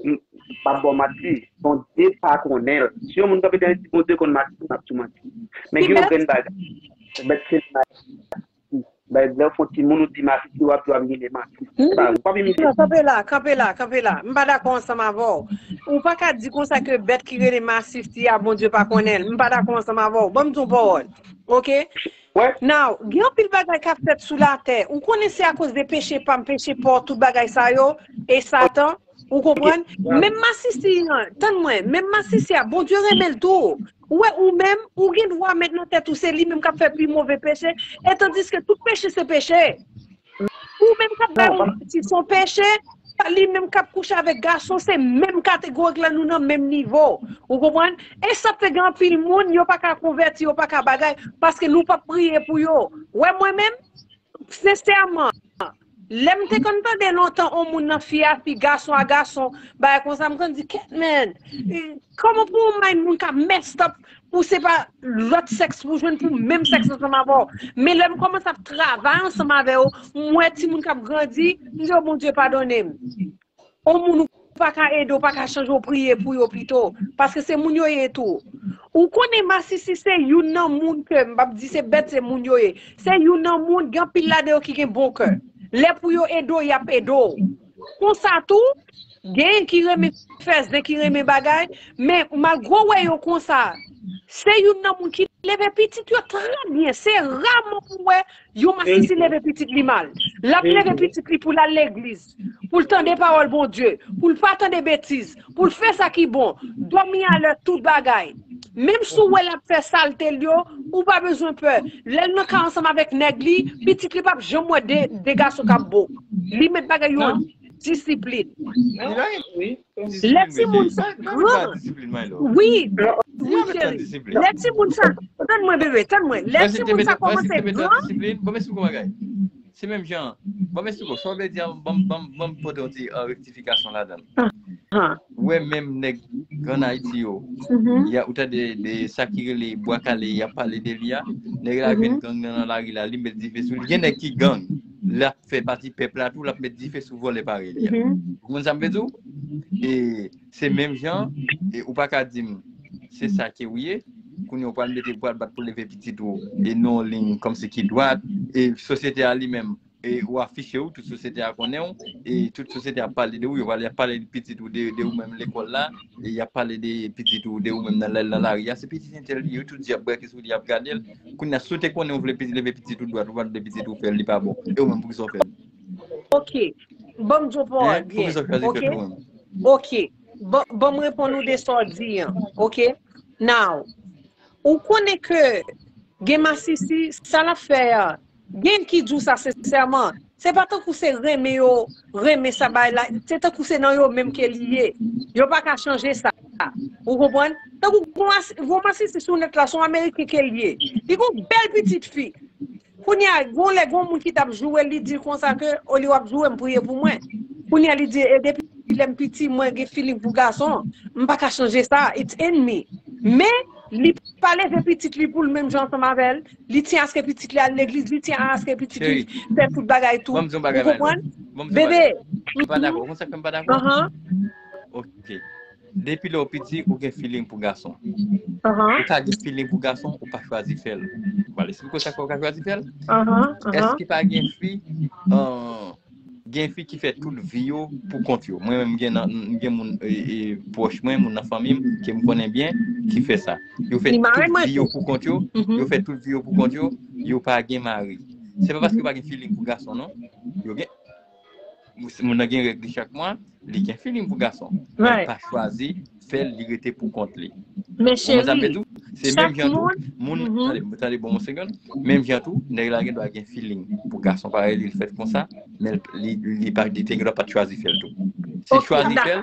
m p ap ba w manti, Bondye pa konnen l. Si yon moun kanpe di Bondye konn Mati, m ap di w manti. Men gen yon grenn bagay, bèt se Bay, lè w fè yon timoun, ou di masisi, w ap di w ap imilye masisi. Se pa, ou p ap imilye. Non, kanpe la, kanpe la, kanpe la. M pa dakò ansanm avè w. Ou pa ka di konsa ke bèt ki rele masisi a, Bondye pa konnen l. M pa dakò ansanm avè w. Ban m di w pawòl. Oke? Now, gen anpil bagay k ap fèt sou latè. Ou konnen se akoz de peche pa m, peche pa w, tout bagay sa yo, e Satan. Ou konprann? Menm masisi an, tann mwen, menm masisi a, Bondye renmen l tou. Ou wè, ou menm, ou gen dwa met nan tèt ou se li menm k ap fè pi move peche, e tandiske tout peche se peche. Ou menm k ap bay yon ti son peche, li menm k ap kouche avèk gason, se menm kategorik la, nou nan menm nivo. Ou konprann? E sa fè gen anpil moun, yo pa ka konvèti, yo pa ka bagay, paske nou p ap priye pou yo. Ou wè mwen menm, sensèman, lè m te konn tande lontan on moun nan fi a fi, gason a gason, bagay konsa, m konn di, "Kèt, man, kòman pou yon may moun ka messed up pou se pa lòt sèks pou jwenn pou menm sèks ansanm avè w?" Men lè m kòmanse ap travay ansanm avè yo, m wè timoun k ap grandi, m di, "O Bondye, padone m." On moun ou pa ka ede, ou pa ka chanje, ou priye pou yo pito. Paske se moun yo ye tou. Ou konnen masisi se youn nan moun ke, m p ap di se bèt, se moun yo ye. Se youn nan moun, gen anpil ladan yo ki gen bon kè. Lè pou yo ede w, y ap ede w. Konsa tou, gen ki renmen fè zen, ki renmen bagay, men malgre w wè yo konsa, se youn nan moun ki leve pitit yo trè byen. Se raman pou w wè yon masisi leve pitit li mal. L ap leve pitit li pou l al legliz, pou l tande pawòl Bondye, pou l pa tande betiz, pou l fè sa ki bon, dòmi alè, tout bagay. Menm si w wè l ap fè salte l yo, ou pa bezwen pè. Lè l nan kay ansanm avèk nèg li, pitit li p ap janm wè de, de gason k ap bo. Li met bagay yo an disiplin. Lè timoun sa gran, wi, wi, cheri. Lè timoun sa, tann mwen, bebe, tann mwen. Lè timoun sa kòmanse gran, Se menm jan an. Bon, men si w konn sa w vle di a, ban m pote yon ti rektifikasyon ladan l. Ou wè menm nèg ann Ayiti yo, ou tande de sa ki rele bwa kale, y ap pale de li a. Nèg la vin gang nan lari la, li met dife sou li. Gen nèg ki gang, l ap fè pati pèp la tou, l ap met dife sou vòlè parèy li a. Ou konprann sa m vle di w? E se menm jan, e ou pa ka di m se sa ke w ye, kounye a w pral mete, w pral bat pou leve pitit ou, e nan yon liy kòmsi ki dwat, e sosyete a li menm, e ou afiche w, tout sosyete a konnen w, e tout sosyete a pale de ou, yo pale, y ap pale de pitit ou, de, de ou menm lekòl la, e y ap pale de pitit ou, de ou menm nan, nan lari a, se pitit entèl li ye, yo tout di y ap brèke sou li, y ap gade l. Kounye a, si w te konnen w vle pitit, leve pitit ou dwat, ou pa vle pitit ou fè l, li pa bon. E ou menm, poukisa w fè l? Oke. Ban m di w pawòl byen. Oke. Oke. Ban, ban m reponn ou de sa w di an. Oke. Now, ou konnen ke gen masisi, sa l ap fè a, gen ki di w sa sensèman. Se pa tankou se renmen yo, renmen sa bay la, se tankou se nan yo menm ke li ye. Yo pa ka chanje sa. Ou konprann? Tankou gwo mas-, gwo masisi sou nèt la, se yon Ameriken ke li ye. Li gon bèl pitit fi. Kounye a, gon lè, gon moun ki t ap joure l, li di l konsa ke, olye w ap joure m, priye pou mwen. Kounye a, li di, e depi lè m piti, mwen gen feeling pou gason, m pa ka chanje sa, it's in me. Men, li pa leve pitit li pou l menm jan ansanm avè l, li tyen aske pitit li al legliz, li tyen aske pitit li fè tout bagay tou. Ou konprann? Bebe. Ou pa dakò, ou konn sa k fè m pa dakò? Oke. Depi lè w piti, ou gen feeling pou gason. Ou ka gen feeling pou gason, ou pa chwazi fè l. Ou pral esplike w sa k fè ou ka chwazi fè l? Èske pa gen fi, gen fi ki fè tout vi yo pou kont yo? Mwen menm, m gen nan, m gen moun, e, e, pwòch mwen, moun nan fanmi m, ke m konnen byen, ki fè sa. Yo fè tout vi yo pou kont yo, yo fè tout vi yo pou kont yo, yo pa gen mari. Se pa paske yo pa gen feeling pou gason, non. Yo gen, moun nan gen règ li chak mwa, li gen feeling pou gason. Men l pa chwazi fè l, li rete pou kont li. Men cheri, se menm jan tou, moun, tande, tande, bon, yon segonn, menm jan tou, nèg la gen dwa gen feeling pou gason parèy li, l fèt konsa, men li, li pa, li te gen dwa pa t chwazi fè l tou. Si l chwazi fè l,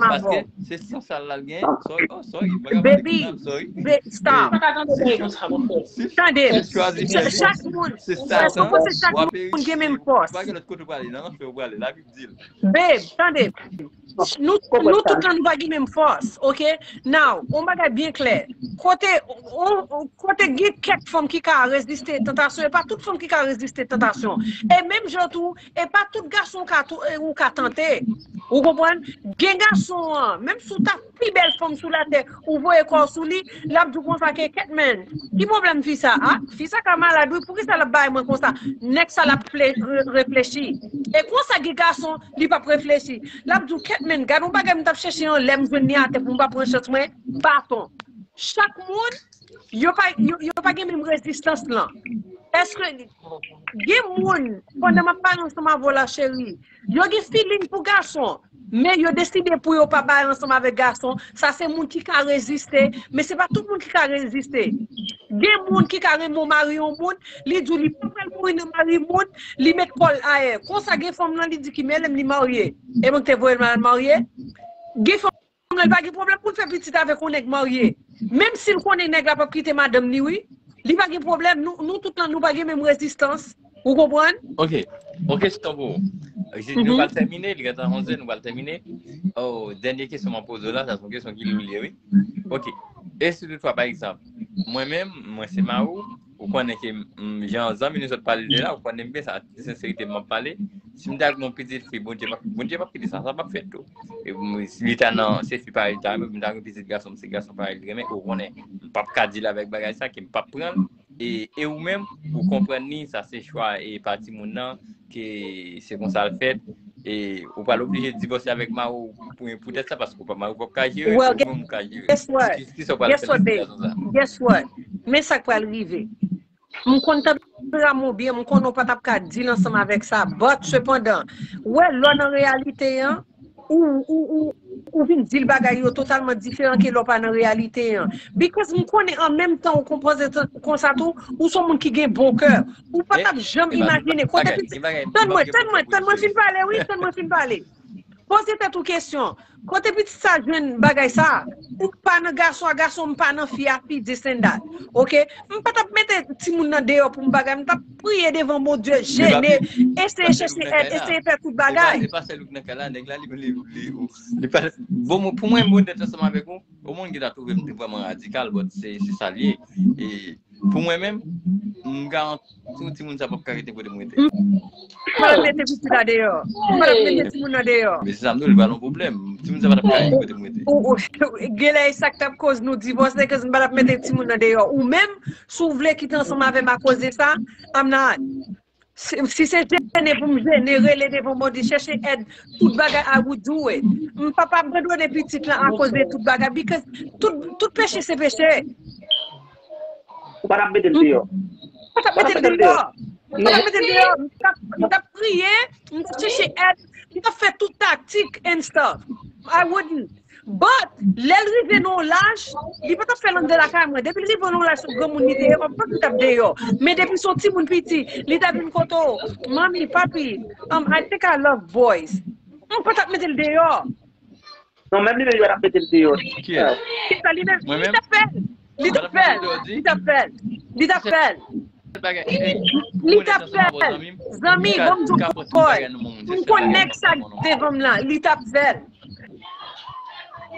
paske se sans sa l la l gen, sorry, oh, sorry, mwen ka pale konsa, sorry. Baby, stop. Tande, chak moun, èske w panse chak moun gen menm fòs? Pa gen lòt kote w prale, nan, nan fè w prale, la Bib di l. Babe, tande. Nou, nou tout lan, nou pa gen menm fòs, ok? Now, yon bagay byen klè. Kote, on, on, kote gen kèk fanm ki ka reziste tantasyon, e pa tout fanm ki ka reziste tantasyon. E menm jan tou, e pa tout gason ka tou, e, ou ka tante. Ou konprann? Gen gason an, menm si w ta pi bèl fanm sou latè, ou voye kò w sou li, l ap di w konsa ke, "Kèt, men, ki pwoblèm fi sa a? Fi sa ka malad, wi, poukisa l ap bay mwen konsa?" Nèg sa l ap ple-, re-, reflechi. E konsa gen gason, li p ap reflechi. L ap di w, "Kèt, men, gad yon bagay m t ap chèche anlè, m jwenn li atè pou m pa pran chans mwen." Baton. Chak moun, yo pa, yo, yo pa gen menm rezistans lan. Èske gen moun, pandan m ap pale ansanm avè w la, cheri, yo gen feeling pou gason, men yo deside pou yo pa bay ansanm avèk gason. Sa se moun ki ka reziste, men se pa tout moun ki ka reziste. Gen moun ki ka renmen yon mari yon moun, li di w li pa pral mouri nan mari moun, li met kò l ayè. Konsa gen fanm lan, li di ki men lè m li marye. E mwen ki te voye l al marye. Gen fanm lan, li pa gen pwoblèm pou l fè pitit avèk yon nèg marye. Menm si l konnen nèg la p ap kite madanm li, wi. Li pa gen pwoblèm. Nou, nou tout lan, nou pa gen menm rezistans. Ou konprann? Ok. Yon kesyon pou ou. Jis nou pral tèmine, li gentan onzè, nou pral tèmine. Oh, dènye kesyon mwen poze w la, sa se yon kesyon ki lou lye, wi. Ok. E si toutfwa, pa egzanp, mwen menm, mwen se mari w, ou konnen ke, mm, jan zanmi nou sot pale de la, ou konnen byen sa, de senserite m ap pale. Si m te ak yon pitit fi, Bondye p ap, Bondye p ap kite sa, sa p ap fèt tou. E m, si li ta nan, se fi parèy li ta renmen, m ta gen pitit gason, m se gason parèy li renmen, ou konnen, m p ap ka deal avèk bagay sa, ke m p ap pran l. E, e ou menm, ou konprann li, sa se chwa e pa timoun nan, ke se konsa l fèt, e ou pral oblije divòse avèk mari w pou, poutèt sa, paske ou pa mari w p ap ka jere, well, ou menm ou ka jere. Guess what? Ki, ki sa w pral fè de sitiyasyon sa? Guess what? Men sa k pral rive. M konn tanperaman w byen, m konnen w pa t ap ka deal ansanm avèk sa, but sepandan, wè, lè w nan reyalite an, ou, ou, ou, ou vin di l bagay yo totalman diferan ke lè w pa nan reyalite an. Because m konnen an menm tan ou konpoze t-, konsa tou, ou se yon moun ki gen bon kè. Ou pa t ap janm imajine. Kote pitit, tann mwen, tann mwen, tann mwen fin pale, wi, tann mwen fin pale. Poze tèt ou kesyon. Kote pitit sa jwenn bagay sa? Ou pa nan gason a gason, m pa nan fi a fi, this and that. Ok? M pa t ap mete timoun nan deyò pou m bagay, m t ap priye devan Bondye, jene, eseye chèche èd, eseye fè tout bagay. E pa, e pa sèl ou k nan kay la, nèg la, li, li, li, li pa, bon, mwen, pou mwen, mwen nèt ansanm avèk ou, o moun ki ta twouve m te vrèman radikal, but se, se sa l ye. E pou mwen menm, m garanti w, timoun sa p ap ka rete kote m rete. M pa t ap mete pitit la deyò. M pa t ap mete timoun nan deyò. Men se sa m di w, li pa nan pwoblèm. Timoun sa pa t ap ka rete kote m rete. Ou, ou, genlè e sa k t ap koz nou divòse, cause m pa t ap mete timoun nan deyò. Ou menm, si w vle kite ansanm avè m akoz de sa, I'm not. Si, si se jene pou m jene, rele devan Bondye, chèche èd, tout bagay, I would do it. M p ap abandone pitit lan akoz de tout bagay, because tout, tout peche se peche. Ou pa t ap mete l deyò. M pa t ap mete l deyò. M pa t ap mete l deyò. M t ap, m t ap priye, m t ap chèche èd, m t ap fè tout taktik and stuff. I wouldn't. But, lè l rive nan yon laj, li pa t ap fè l anndan lakay mwen. Depi l rive nan yon laj, se yon granmoun li te ye, of course li t ap deyò. Men depi se yon timoun piti, li t ap vin kote w, "Manmi, papi, um, I think I love boys." M pa t ap mete l deyò. Non, menm li menm yo t ap mete l deyò. Kiyès? Kisa li menm? Li t ap fè l. Li t ap fè l. Li t ap fè l. Li t ap fè l. Li t ap fè l. Zanmi, bon, m di w, boy, m konn nèg sa devan m lan. Li t ap fè l.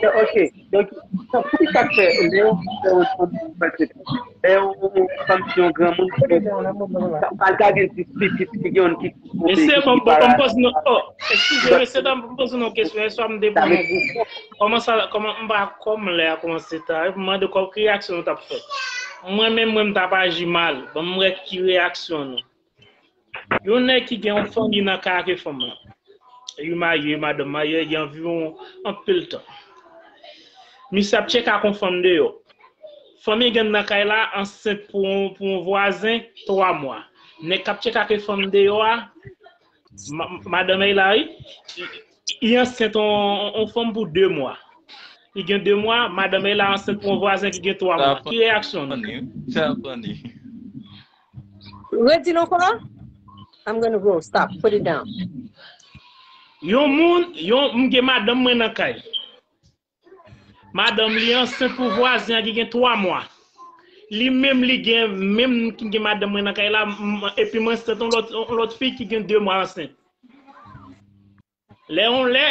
Ok. Donk, pou ki sa k fè lè w fè yon fanm ki fè lè w fanm ki yon granmoun ki fè sa pa l ka gen dis pitit ki gen yon ki Mesye, bon, bon, bon, poze nou, oh, eskize, mesye dam, bon, poze nou kesyon. Eswa m te pran yon gwo kòb. Kòman sa, kòman, m pa kòm lè a kòmanse ta, epi m mande kòb ki reyaksyon nou t ap fè. Mwen menm, mwen, m t ap aji mal. Ban m wè ki reyaksyon nou. Yon nèg ki gen yon fanmi nan kay ak fanm lan. Li marye, madanm marye, gen anviwon anpil tan. Misye ap tcheke ak yon fanm deyò. Fanm li gen nan kay la ansent pou yon, pou yon vwazen twa mwa. Nèg k ap tcheke ak fanm deyò a, ma- madanm li la wi, li ansent on, on, on fanm pou de mwa. Li gen de mwa, madanm li la ansent pou yon vwazen ki gen twa mwa. Ki reyaksyon nou? Sa funny. Redi l ankò? I'm gonna go. Stop. Put it down. Yon moun, yon, m gen madanm mwen nan kay. Madanm li ansent pou vwazen an ki gen twa mwa. Li menm, li gen, menm ki gen madanm mwen nan kay la, m- epi m ansent yon lòt, yon lòt fi ki gen de mwa ansent. Lè yon lè,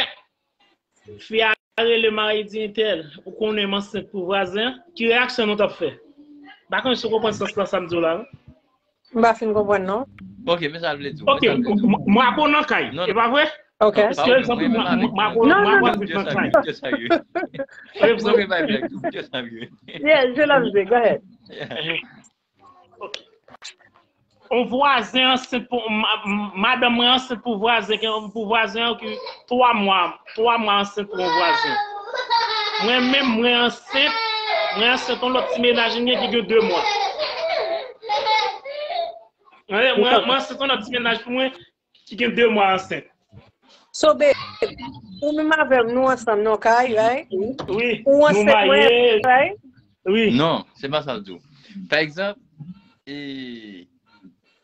fi a rele m a di entèl, ou konnen m ansent pou vwazen an, ki reyaksyon nou t ap fè? M pa konn si w konprann sans lan sa m di w la, non? M pa fin konprann, non. Ok, men sa l vle di w. Ok, Mwako nan kay, e pa vre? Ok. Paske egzanp, Mwako ap viv nan kay. Egzanp, Yeah, je love you. Go ahead. On vwazen ansent pou madanm mwen ansent pou vwazen pou vwazen an ki twa mwa twa mwa ansent pou on vwazen. Mwen menm mwen ansent mwen ansent on lòt ti mennaj mwen ki gen de mwa. Mwen ansent on lòt ti mennaj pou mwen ki gen de mwa ansent. So babe, ou menm avè m nou ansanm nan kay, right? Wi. Ou ansent mwen, right? Wi. Non, se pa sa l di w. Pa egzanp, e,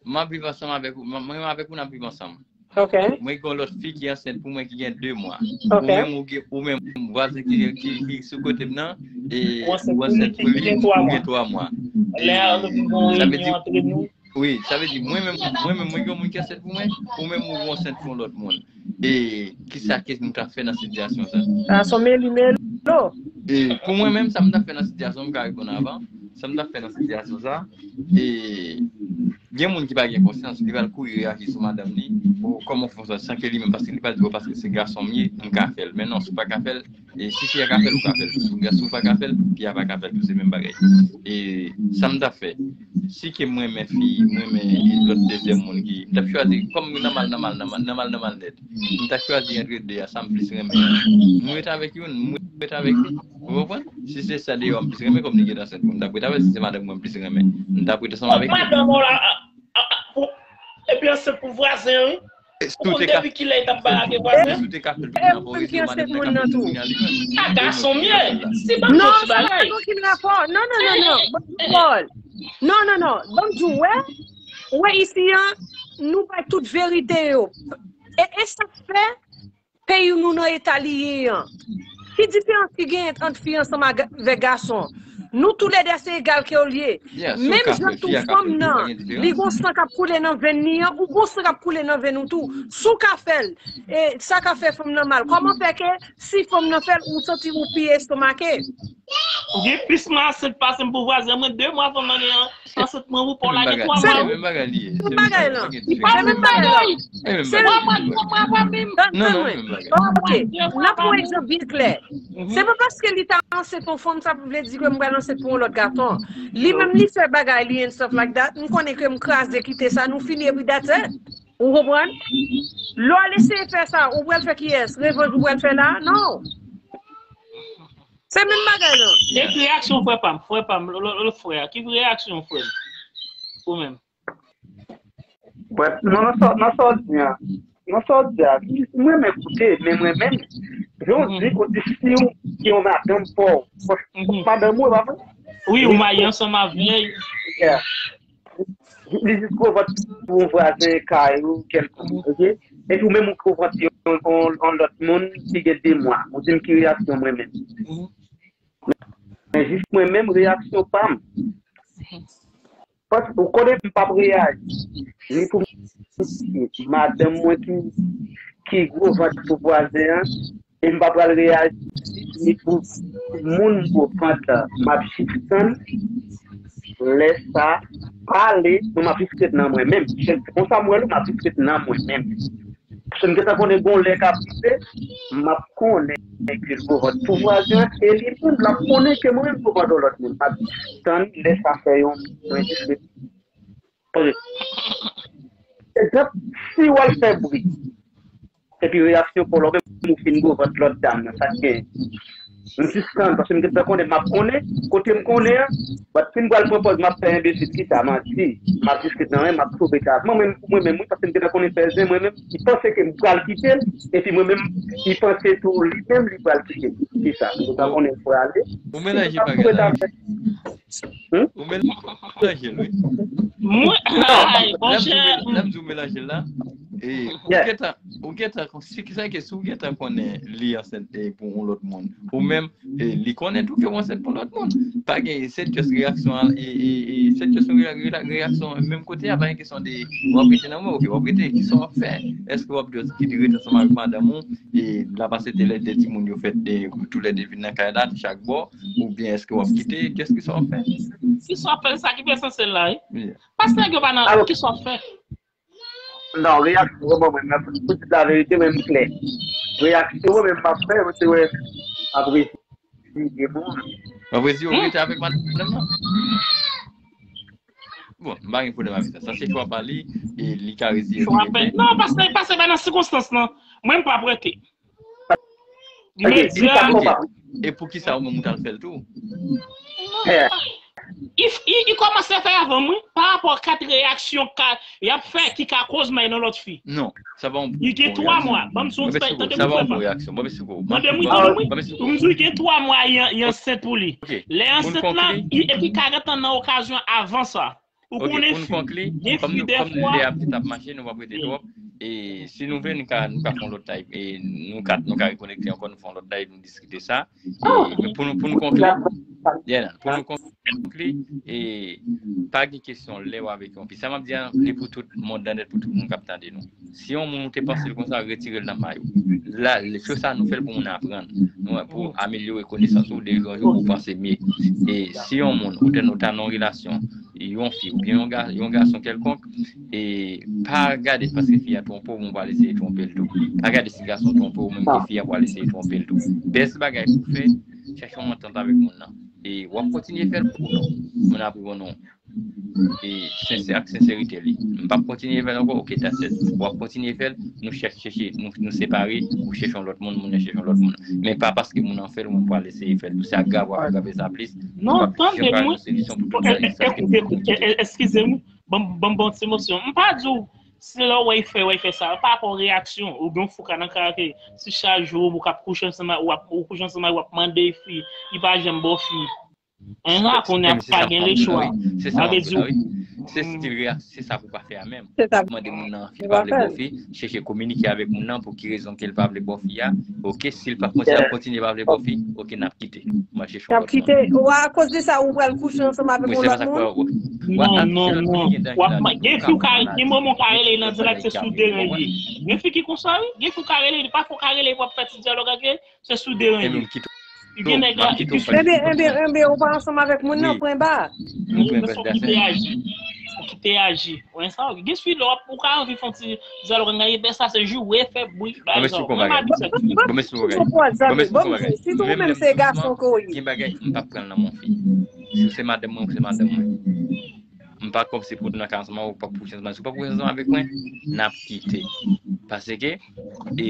m ap viv ansanm avèk ou, mwen menm avèk ou n ap viv ansanm. Ok. Mwen gen yon lòt fi ki ansent pou mwen ki gen de mwa. Ok. Ou menm ou gen, ou menm vwazen ki, ki, ki sou kote m nan, e, ou ansent pou li, ou gen twa mwa. Lè a nou vin gon reyinyon antre nou. Wi, sa vle di mwen menm mwen menm mwen gen yon moun ki ansent pou mwen, ou menm ou ansent pou yon lòt moun. E kisa ke nou ta fè nan sitiyasyon sa? Sa son meli melo. E pou mwen menm sa m ta fè nan sitiyasyon m ka reponn avan. Sa m ta fè nan sitiyasyon sa? E gen moun ki pa gen konsyans, li pral kouri reyaji sou madanm li. Ou kòman fè sa san ke li menm paske li pral di w paske se gason m ye, m ka fè l. Men non, si w pa ka fè l, E si fi a ka fè l, ou ka fè l tou. Si w pa ka fè l, fi a pa ka fè l tou. Se menm bagay. E sa m t ap fè, si ke m renmen fi, m renmen lòt dezyèm moun ki, m t ap chwazi, kòm nan mal, nan mal, nan mal, nan mal, nan mal nèt. M t ap chwazi antre de a, sa m plis renmen an. M ret avèk youn, m ret avèk li. Ou konprann? Si se sa deyò a m plis renmen, kòm li gentan ansent pou m, m t ap ret avè l, si se madanm mwen m plis renmen, m t ap ret ansanm avèk li. Madanm ou la, epi ansent pou vwazen an, wi. Ou konn depi kilè li t ap barake vwazen? Si w te ka fè l pou moun nan, pa w rete madanm nan ka fè l pou moun nan li menm. A gason m ye. Se pa yon ti bagay. Non, sa pa gen okenn rapò. Non, non, non, non. Bon, Paul. Non, non, non. Ban m di w, wè. Ou wè isi an, nou bay tout verite yo. E, e sa k fè peyi nou nan eta li ye an. Ki diferans ki genyen ant fi ansanm avèk gason? Nou toulède se egal ke w ye. Menm jan tou fanm nan, li gon san k ap koule nan venn li an, ou gon san k ap koule nan venn ou tou. Si w ka fè l, e sa ka fè fanm nan mal. Kòman fè ke si fanm nan fè l, ou santi ou pi estomake? Ou gen plis mwa ansent pase m pou vwazen mwen, de mwa fanm nan gen ansent mwen pou pa w la gen twa mwa. Se menm bagay li ye. Menm bagay lan. Se menm bagay. Se menm bagay. Tande mwen. Ok. N ap pran egzanp byen klè. Se pa paske li ta ansent pou yon fanm, sa vle di ke m pral ansent pou yon lòt gason. Li menm li fè bagay li and stuff like that. M konnen ke m kraze kite sa, nou fini epi that's it. Ou konprann? Lè w al eseye fè sa, ou pral fè kiyès? Revanj ou pral fè la? Non. Se menm bagay lan. E ki reyaksyon frè pa m? Frè pa m, lòt frè a. Ki reyaksyon frè m? Ou menm? But, non, nan sa, nan sa w di a, nan sa w di a, m renmen koute, men mwen menm, jan w di, ou di si w gen yon madanm pa w, madanm ou, e pa vre? Wi, ou marye ansanm avè l. Yeah. Li jis gwo vant pou yon vwazen kay ou, kèlkonk, ok? Epi ou menm ou gwo vant yon, yon, yon lòt moun ki gen de mwa. Ou di m ki reyaksyon mwen menm. Men jis mwen menm, reyaksyon pa m. Paske ou konnen m p ap reyaji. Ni pou m madanm mwen ki, ki gwo vant pou vwazen an, e m pa pral reyaji ni pou moun m gwo vant la. M ap jis tann lè sa pale, mwen m ap jis ret nan mwen menm. Se konsa m wè l, m ap jis ret nan mwen menm. Paske m gentan konnen gon lè k ap rive, m ap konnen ke l gwo vant pou vwazen an, e li menm l ap konnen ke mwen menm gwo vant yon lòt moun. M ap tann lè sa fè yon mwen jis ret. Paske, egzanp, si w al fè bri, epi reyaksyon pa w la, ou menm ou fin gwo vant lòt dam nan, sa k genyen? M jis tann, paske m gentan konnen, m ap konnen, kote m konnen an, but si m pral pran pòz, m ap fè enbesil, kisa, manti, m ap jis ret nan men, m ap sove kaz mwen, mwen menm, wi, paske m gentan konnen fè zen, mwen menm, li panse ke m pral kite l, epi mwen menm, li panse tou, li menm, li pral kite m. Kisa, m gentan konnen m prale. Ou melanje bagay la. Ou melanje l, wi. Mwen, ay, monchè. Lè m di w melanje l la, E ou gentan, ou gentan, si, sa ke si ou gentan konnen li ansent, e, pou yon lòt moun, ou menm, e, li konnen tou ke ou ansent pou lòt moun. Pa gen, se just reaksyon an, e, e, e, se just yon re- re- reaksyon menm kote a, pa gen kesyon de w ap rete nan mwen, ok, w ap rete, kisa w ap fè? Èske w ap just kite rete ansanm avèk madanm ou, e, la pase de, de timoun yo fèt, de, toulède vin nan kay la, chak bò, oubyen èske w ap kite, just kisa w ap fè? Kisa w ap fè, se sa ki pi esansyèl la, wi. Paske nèg yo pa nan, kisa w ap fè? Non, reyaksyon mwen, mwen, mwen, pou di la verite, mwen, m klè. Reyaksyon mwen, mwen, m ap fè, mwen, se wè, apre, si gen moun. Apre, di yo rete avèk madanm nan. Bon, m pa gen pwoblèm avèk sa. Sa se chwa pa li, e li ka retire li. Non, paske, paske pa nan sikonstans lan. Mwen, m p ap rete. Ok, li pa konpab. E poukisa ou menm ou t al fè l tou? Li, li, li kòmanse fè avan mwen, pa rapò kat reyaksyon ka, y ap fè ki ka koz may nan lòt fi. Non, sa pa yon bon reyaksyon. Li gen twa mwa. Ban m di w yon bagay, tande mwen, frè pa m. Tande mwen, tande mwen. M di w li gen twa mwa, li ansent pou li. Lè ansent lan, epi ka gentan nan okazyon avan sa. Ou konnen fi, gen fi dèfwa. Lè ap, ap mache, nou p ap rete twòp. E si nou vle, nou ka, nou ka fè yon lòt live. E nou kat, nou ka rekonekte ankò, nou fè yon lòt live, nou diskite sa. E, men pou nou, pou nou konkli, yeah, pou nou konkli, e pa gen kesyon lè w avèk yon fi. Sa m ap di a, li pou tout mond lan nèt, pou tout moun k ap tande nou. Si yon moun ou te panse l konsa, retire l nan may ou. La, se sa nou fè l pou moun aprann. Nou, pou amelyore konesans ou, de jou an jou, pou w panse mye. E si yon moun, ou te, nou ta nan yon relasyon, yon fi oubyen yon ga- yon gason kèlkonk, e pa gade paske fi a twonpe w, moun pral eseye twonpe l tou. Pa gade si gason twonpe w, menm ke fi a pral eseye twonpe l tou. Bèst bagay pou fè, chèche yon antant avèk moun nan. E w ap kontinye fè l ou non? Moun ap reponn ou, e sensè, ak senserite li. M p ap kontinye fè l ankò, ok, that's it. W ap kontinye fè l, nou chèche, chèche, nou, nou separe, ou chèche yon lòt moun, moun nan chèche yon lòt moun. Men pa paske moun nan fè l, ou menm pral eseye fè l tou. Se agrave, agrave sa plis. Non, tande mwen. Eskize m, ban m, ban m, ban m ti emosyon. M pa di w, se lè w wè y fè, wè y fè sa. Pa rapò reyaksyon, oubyen w fou ka nan karaktè. Si chak jou ou k ap kouche ansanm, ou ap, ou kouche ansanm, ou ap mande fi, li pa janm ba w fi. Enhen, kounye a pa gen lechwa. Sa vle di, se stil reyaksyon, se sa pou pa fè a menm. Mande moun nan, fi pa vle ba w fi, chèche kominike avèk moun nan pou ki rezon ke l pa vle ba w fi a. Ok, si l pa kontinye, ap kontinye pa vle ba w fi, ok, n ap kite. Mwen chèche yon lòt moun. N ap kite. Ou a, akoz de sa, ou pral kouche ansanm avèk yon lòt moun? Non, non, non. W ap, gen fi w ka, gen moman w ka rele nan dirèk, se sou de ren l ye. Gen fi ki konsa, wi. Gen fi w ka rele, li pa fò w ka rele, w ap fè ti dyalòg ak li, se sou de ren l ye. Li gen nèg la, li gen fi. Enben, enben, enben, ou pa ansanm avèk moun nan, pwen ba. Wi, men se w ki te aji. Ou ki te aji. Ou wè sa, gen fi lè w ap, ou ka anvi fè yon ti dyalòg, gen sa se joure, fè bri, bay zò. Mwen m ap di sa. Bon, men si w menm se gason ke w ye. Gen bagay, m p ap pran l nan men yon fi. Si w se madanm mwen, ou se madanm mwen. M pa kòmsi pou nan ka ansanm ou pa kouche ansanm. Si w pa kouche ansanm avèk mwen, n ap kite. Paske, e,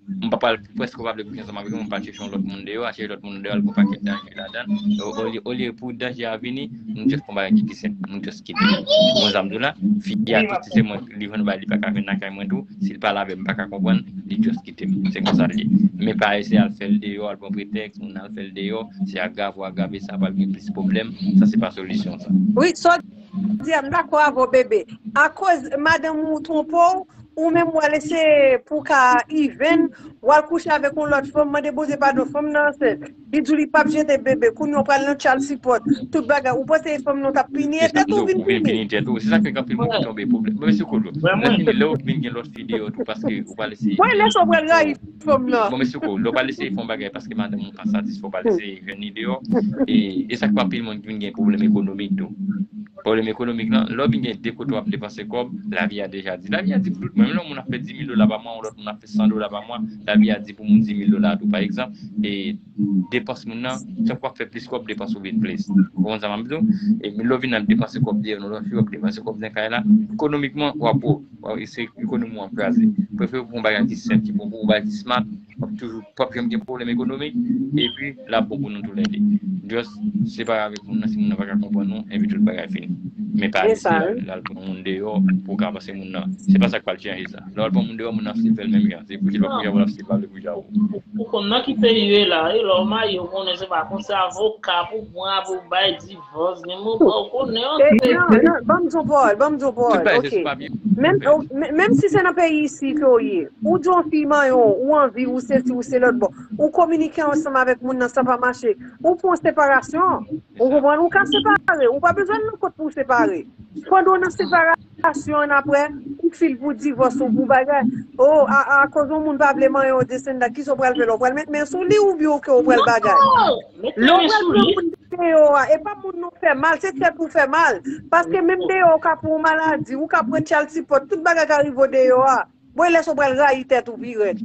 m pa pral, prèske w pa vle kouche ansanm avèk mwen, m pral chèche yon lòt moun deyò, al chèche lòt moun deyò, al gen yon pakèt danje ladan l. O- Olye, olye pou danje a vini, nou just pran bagay ki pi senp, nou just kite. Bon, sa m di w la, fi a tou, si se mwen li jwenn bagay, li pa ka vin lakay mwen tou, si l pale avè m, m pa ka konprann, li just kite m. Se konsa l ye. Men pa eseye al fè l deyò, al pran pretèks, moun al fè l deyò, se agrave ou agrave sa, pral gen plis pwoblèm. Sa se pa solisyon sa. Wi, sa w di a, m dakò avè w, bebe. Akoz madanm ou twonpe w, ou menm w al eseye pou w ka even, w al kouche avèk yon lòt fanm, mande Bondye padon, fanm nan ansent. Li di w li p ap jete bebe, kounye a w pral nan child support, tout bagay. Ou panse fanm nan t ap pini tèt ou, vin pini tèt ou. Se sa k fè anpil moun ki tonbe pwoblèm. Mwen, se kote lè w vin gen lòt fi deyò tou, paske ou pral eseye. Mwen, lè sa w pral rayi fanm nan. Bon, men se kote lè w pral eseye fè yon bagay paske madanm ou pa satisfè, w pral eseye jwenn li deyò. E, e sa k fè anpil moun ki vin gen pwoblèm ekonomik tou. Pwoblèm ekonomik lan, lè w vin gen de kote w ap depanse kòb, lavi a deja di. Lavi a di pou tout moun. Menm lè yon moun ap fè dis mil dola pa mwa, yon lòt moun ap fè san dola pa mwa, lavi a di pou moun dis mil dola tou. Pa egzanp, e depans moun nan, chak fwa w ap fè plis kòb, depans ou vin plis. Ou konprann sa m ap di w? E lè w vin ap depanse kòb deyò, nan lòt fi w ap depanse kòb nan kay la, ekonomikman, w ap wo. W ap, se ekonomi w ap kraze. Prefere w pran yon bagay ki senp, ki bon pou ou, bagay ki smart, w ap toujou, p ap janm gen pwoblèm ekonomik, epi l ap bon pou nou toulède. Just separe avèk moun nan, si moun nan pa ka konprann ou, epi tout bagay fini. Men pa isi, l al pran moun deyò pou w ka panse moun nan. Se pa sa k pral chanje sa. Lè w al pran moun deyò, moun nan ap still fè l menm jan. Se pou ki l pa pou jan, l ap still pale pou jan ou. Ou konn nan ki peyi yo ye la, e lè w marye, ou konnen se pa konsa, avoka pou pran, pou bay divòs, gen moman ou konnen antre. Non, non, ban m di w pawòl, ban m di w pawòl, ok. Menm si se nan peyi isi ke w ye, ou di yon fi manyen w, ou anvi, ou sesi, ou se lòt bò, ou kominike ansanm avèk moun nan, sa pa mache, ou pran separasyon, ou konprann, ou ka separe, ou pa bezwen nan kot pou w separe. Pandan w nan separasyon, apre, ou fil pou divòs ou pou bagay. O, a, akoz yon moun pa vle manyen w de senda, kisa w pral fè la? W pral met men sou li oubyen w ke w pral bagay? Lè w pral pran moun deyò a, e pa moun non fè mal, se tèt ou fè mal. Paske menm deyò ou ka pran yon maladi, ou ka pran child support, tout bagay ka rive w deyò a. Bon, e lè sa w pral rayi tèt ou pi rèd.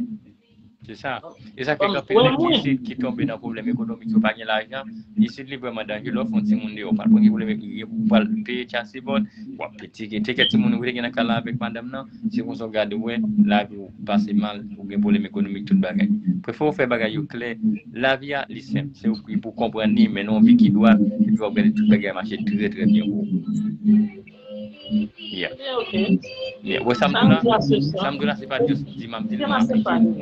Se sa. E sa k fè gen anpil nèg ki isit ki tonbe nan pwoblèm ekonomik yo pa gen lajan. Isit li vrèman danje. Lè w fè yon timoun deyò, ou pral pran gen pwoblèm, ou pral peye child support, w ap peye tikè timoun ou te gen nan kay la avèk madanm nan. Se konsa w gade w wè lavi w pase mal, ou gen pwoblèm ekonomik, tout bagay. Prefere w fè bagay yo klè. Lavi a li senp. Se ou ki pou konprann li, mennen yon vi ki dwat, epi w ap gade tout bagay mache trè trè byen pou ou. Yeah. Yeah. Bon, sa m di w la, sa m di w la, se pa just di m ap di l, mwen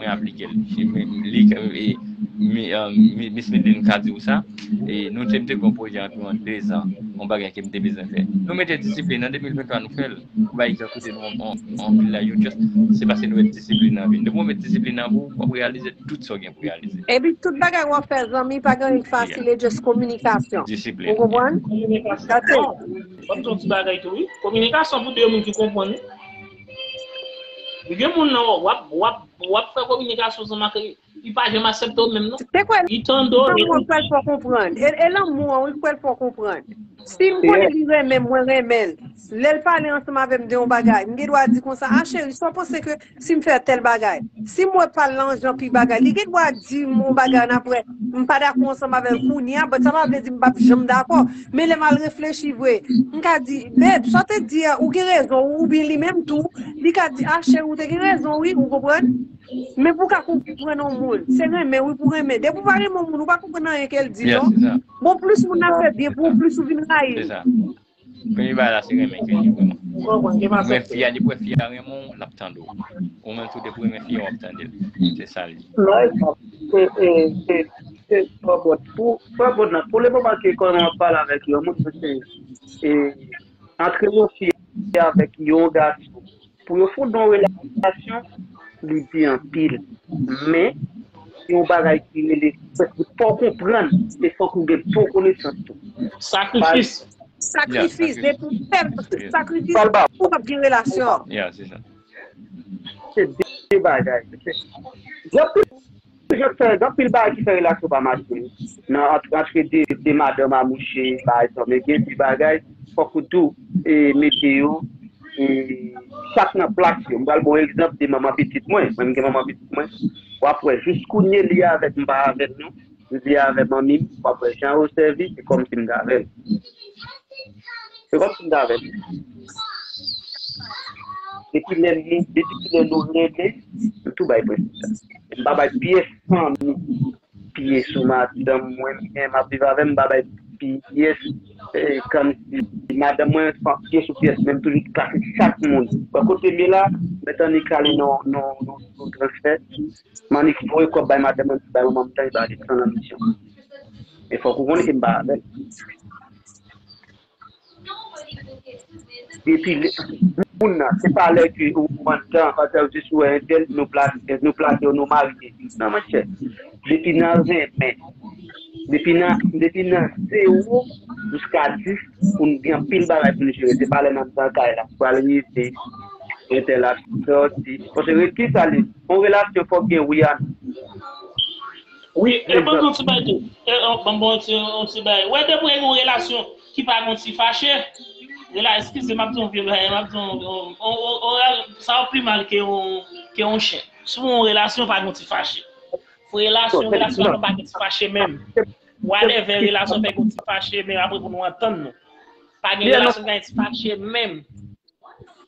aplike l, mwen aplike l. Li, Miss Midlin ka di w sa. E nou te, m te gen yon pwojè anviwon de zan, yon bagay ke m te bezwen fè. Nou mete disiplin, an de mil venntwa nou fè l. Bay jan kote nou anpil la, yo just, se paske nou met disiplin nan vi n. Depi w met disiplin nan vi w, w ap reyalize tout sa w gen pou reyalize. Epi tout bagay w ap fè zanmi, pa gen anyen k fasil, e just kominikasyon. Disiplin. Ou konprann? That's it. W ap di yon ti bagay tou wi. Kominikasyon pou de moun ki konprann wi. Gen moun nan w ap w ap w ap fè kominikasyon zanmi ak li, li pa janm aksepte w menm non. Li tande w. Lanmou an kwè l fè w konprann. E lanmou an wi kwè l fè w konprann. Si m konnen li renmen m, mwen renmen l. Lè l pale ansanm avè m de yon bagay, m gen dwa di konsa, a cheri, sa w panse ke si m fè tèl bagay, si m wè pa l nan yon jan pi bagay, li gen dwa di m yon bagay annapre, m pa dakò ansanm avè l kounye a, but sa pa vle di m p ap janm dakò. Men lè m al reflechi vre, m ka di, babe, sa w te di a, ou gen rezon, oubyen li menm tou, li ka di, a cheri, ou te gen rezon wi, ou konprann? Men pou w ka konprann yon moun, se renmen wi pou renmen. Depi w pa renmen yon moun, ou pa konprann anyen ke l di non. Bon, plis moun nan fè byen pou ou, plis ou vin rayi l. Premye bagay la se renmen ke li renmen. Mwen fi a, depi w wè fi a renmen w, l ap tande w. Ou menm tou depi w renmen fi a, w ap tande l. Se sa l ye. Non, e, e, e, e, Frè Bòt, pou, Frè Bòt nan, pou le moman ke kòman w ap pale avèk yon moun, se, e, antre yon fi avèk yon gason, pou yo fonde yon relasyon, li di anpil. Men, se yon bagay ki rele, fòk ou konprann, e fòk ou gen bon konesans tou. Sakrifis. Sakrifis, depi w fè sakrifis, ou p ap gen relasyon. Yeah, se sa. Se de bagay. Gen anpil, gen anpil bagay ki fè relasyon pa mache. Nan antre, antre de, de madanm a mouche, pa egzanp, men gen de bagay, fòk ou tou e, mete yo e, chak nan plas yo. M pral ba w egzanp de manman pitit mwen. Mwen, m gen manman pitit mwen. W ap wè, jis kounye li avè m, m pa avè l non. Jodi a avè manmi m, w ap wè jan yo sèvi, se kòmsi m t avè l. Se kòmsi m t avè l. Depi lè nou, depi lè nou renmen, m tou bay prensip sa. M pa bay pyès fanmi pye sou madanm mwen, m gen, m ap viv avè m, m pa bay pyès, e, kòmsi madanm mwen pye sou pyès, men m toujou klase chak moun. Bò kote m ye la, m gentan ni kale nan, nan, nan, nan transfè. M annik voye kòb bay madanm mwen, bay manman m tan, li pa desann nan misyon. Men fòk ou konnen ke m pa avè l. Depi lè, moun nan, se pa lè ke ou pran tan, paske ou jis wè entèl, nou plase, nou plase, nou marye. Non, monchè. Depi nan renmen, depi nan, depi nan zewo jiska dis, pou n gen anpil bagay pou n jere. Se pa lè n ap nan kay la, pou al rive, entèl ap sòti. Paske ret ki sa li, yon relasyon fòk gen wi a non. Wi, e ban m yon ti bagay tou. E, ban m yon ti, yon ti bagay. Wè, depi w gen yon relasyon ki pa gen yon ti fache, rela, eskize, m ap di yon vye bagay, m ap di yon, yon, yon, yon, sa pi mal ke yon, ke yon chen. Si w gen yon relasyon, pa gen yon ti fache. Fò relasyon, relasyon an pa gen ti fache menm. Whatever, relasyon fè gen yon ti fache, men apre pou nou antann nou. Pa gen relasyon ki pa gen ti fache menm.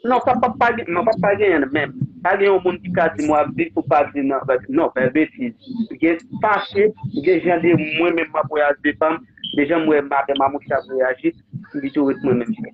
Non, pa, pa, pa gen, non, pa, pa genyen menm. Pa gen yon moun ki ka di m w ap viv pou pa di non, non, fè betiz. Gen fache, gen jan de mwen menm m ap reyaji devan m, de jan m wè madanm a mouche ap reyaji, m pito ret mwen menm frè.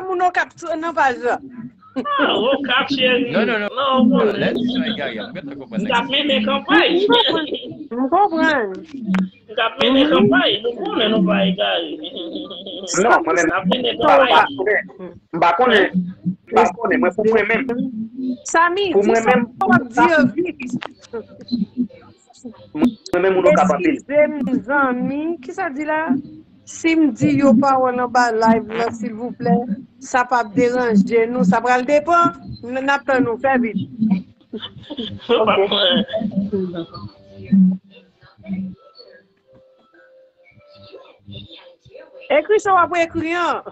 moun Okap nan paj la. Ah, Okap, cheri. Non, non, non. Non, ou konnen. Lè nou egare, m gentan konprann. M t ap mennen kanpay. M konprann. M t ap mennen kanpay. Nou konnen nou pa egare. Non, mwen menm, m pa konnen. M pa konnen. M pa konnen. Mwen, pou mwen menm. Sami, pou mwen menm, w ap di yo vit. Mwen menm, moun Okap anpil. Eskize m, zanmi. Kisa di la? Si m di yo pawòl anba live la, silvouplè, sa p ap deranje nou. Sa pral depann. N, n ap tann ou. Fè vit. Ok. Ekri sa w ap ekri an.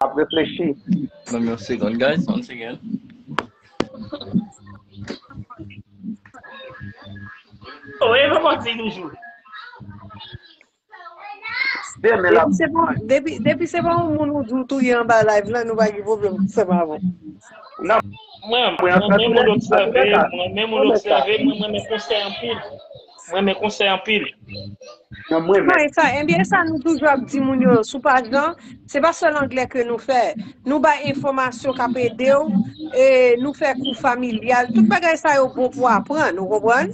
Ap reflechi. Ban m yon segonn, guys. One second. Oh, e pa manti toujou. Demen la. Depi se pa, depi, depi se pa yon moun ou di w touye anba live la, nou pa gen pwoblèm ansanm avè w. Non. Mwen, mwen, mwen menm moun obsève, mwen menm moun obsève, mwen, mwen renmen konsèy anpil. Mwen renmen konsèy anpil. Non, mwen menm. Non, e sa, ebyen, e sa nou toujou ap di moun yo sou paj lan, se pa sèl anglè ke nou fè. Nou bay enfòmasyon k ap ede w, e nou fè kou familyal. Tout bagay sa yo bon pou aprann, ou konprann?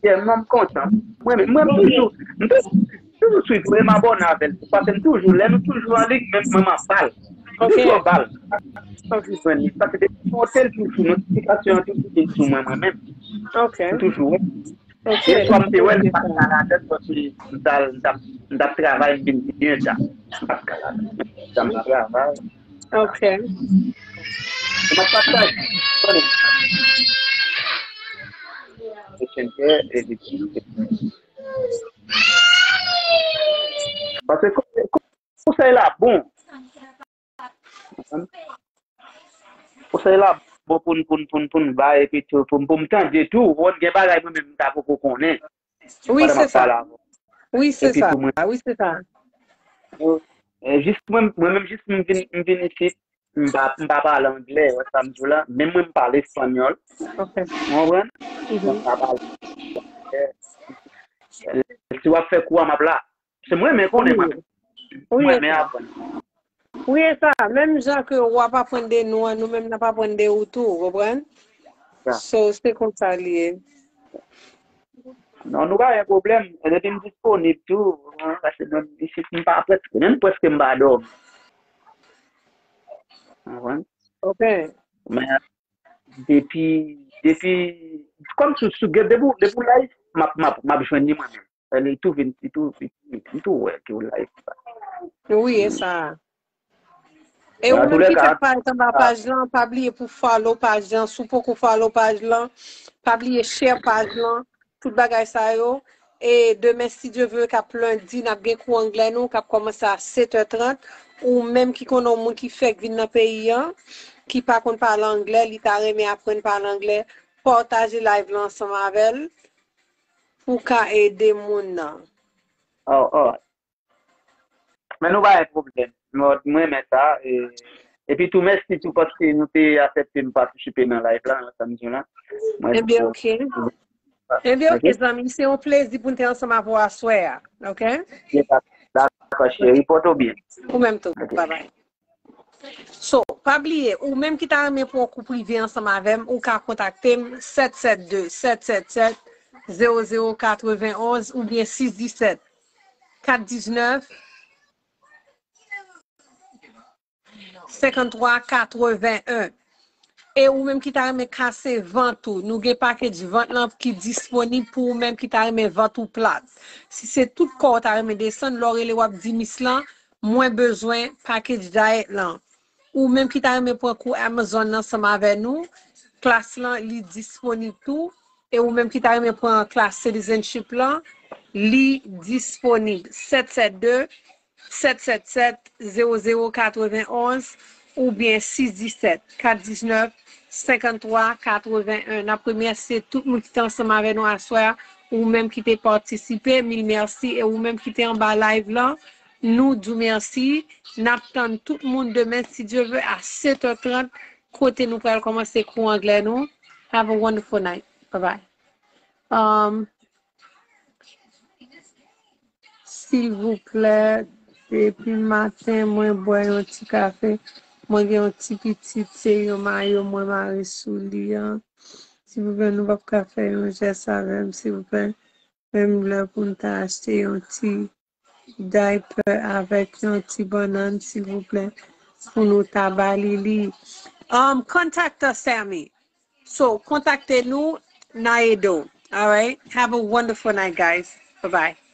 Yeah, mwen, m kontan. Mwen, mwen, mwen toujou, m toujou, toujou swiv, mwen, m abòne avè l. Paske m toujou, lè nou toujou an liy, menm mwen, m ap ba l. M toujou ap ba l. M toujou jwenn li. Paske depi m monte l toujou, notifikasyon an toujou vin sou mwen, mwen menm. Ok. M toujou wè. Ok. Yè swa, m te wè l, m pa t ka ladan l, paske m t al, m t ap, m t ap travay, m vin byen ta. M pa t ka ladan l. M t ap travay. Ok. M ap pataje. Konnen. Messenger e Vicky. Paske ko-, ko-, konsèy la bon. Konsèy la bon pou n, pou n, pou n, pou n bay, epi tou, pou, pou m tande tou. Ou konn gen bagay mwen menm m ta poko konnen. Wi, se sa. Wi, se sa. Wi, se sa. E, jis mwen, mwen menm jis m vin, m vin isit, m pa, m pa pale anglè, wè sa m di w la. Menm mwen m pale espanyòl. Ok. Ou konprann? Mhm. Mwen pa pale anglè. Si w ap fè kou a, m ap la. Se mwen, men konnen mwen. Wi, mwen, men aprann. Wi, e sa. Menm jan ke w ap aprann de nou an, nou menm n ap aprann de ou tou, ou konprann? Sa. So, se konsa li ye. Non, nou pa gen pwoblèm. Depi m disponib tou, hein, paske mwen, isit, m pa prèske, menm prèske m pa dòmi. Ou konprann? Ok. Men, depi, depi, kòm sou, sou, depi, depi w live, m ap, m ap, m ap jwenn li mwen menm. Li tou vin, li tou, li, li tou wè ke w live. Wi, e sa. E ou menm ki fèk parèt anba paj lan, pa bliye pou follow paj lan. Si w poko follow paj lan, pa bliye share paj lan. Tout bagay sa yo. E demen, si Dye vle, k ap lendi, n ap gen kou anglè nou, k ap kòmanse a sèt è trant. Ou menm ki konnen yon moun ki fèk vin nan peyi an, ki pa konn pale anglè, li ta renmen aprann pale anglè, pataje live lan ansanm avè l pou w ka ede moun nan. Oh, oh. Men nou pa gen pwoblèm. Mwen, mwen renmen sa. E, epi tou, mèsi tou paske nou te aksepte m patisipe nan live la, nan samdi la. Mwen, ebyen, ok. Mwen, Ebyen, ok, zanmi, se yon plezi pou n te ansanm avè w aswè a. Ok? Dakò, cheri, pòte w byen. Ou menm tou. Ok. Bye bye. So, pa bliye, ou menm ki ta renmen pran kou prive ansanm avè m, ou ka kontakte m, sèt sèt de, sèt sèt sèt, zewo zewo katrevenn onz oubyen sis disèt, kat diznèf, senkanntwa katrevenn en. E ou menm ki ta renmen kase vant ou, nou gen package vant lan ki disponib pou ou menm ki ta renmen vant ou plat. Si se tout kò w ta renmen desann, lè w rele w ap di mis lan, mwen bezwen package diet lan. Ou menm ki ta renmen pran kou Amazon nan ansanm avè nou, klas lan li disponib tou. E ou menm ki ta renmen pran klas citizenship lan, li disponib. Sèt sèt de, sèt sèt sèt, zewo zewo katrevenn onz oubyen sis disèt, kat diznèf, senkanntwa katrevenn en. N ap remèsye tout moun ki te ansanm avè nou aswè a, ou menm ki te patisipe, mil mèsi. E ou menm ki te anba live lan, nou di w mèsi. N ap tann tout moun demen, si Dye vle, a sèt è trant, kote nou pral kòmanse kou anglè nou. Have a wonderful night. Bye bye. Um, silvouplè, depi maten, mwen bwè yon ti kafe. Mwen gen yon ti pitit, se yon mayo mwen mare sou li an. Silvouplè, nou p ap ka fè yon jès avè m, silvouplè? Menm lè pou n ta achte yon ti diaper avèk yon ti bannann, silvouplè, pou nou ta ba li li. Um, contact us, Sammy. So, kontakte nou, n a ede w. All right? Have a wonderful night, guys. Bye-bye.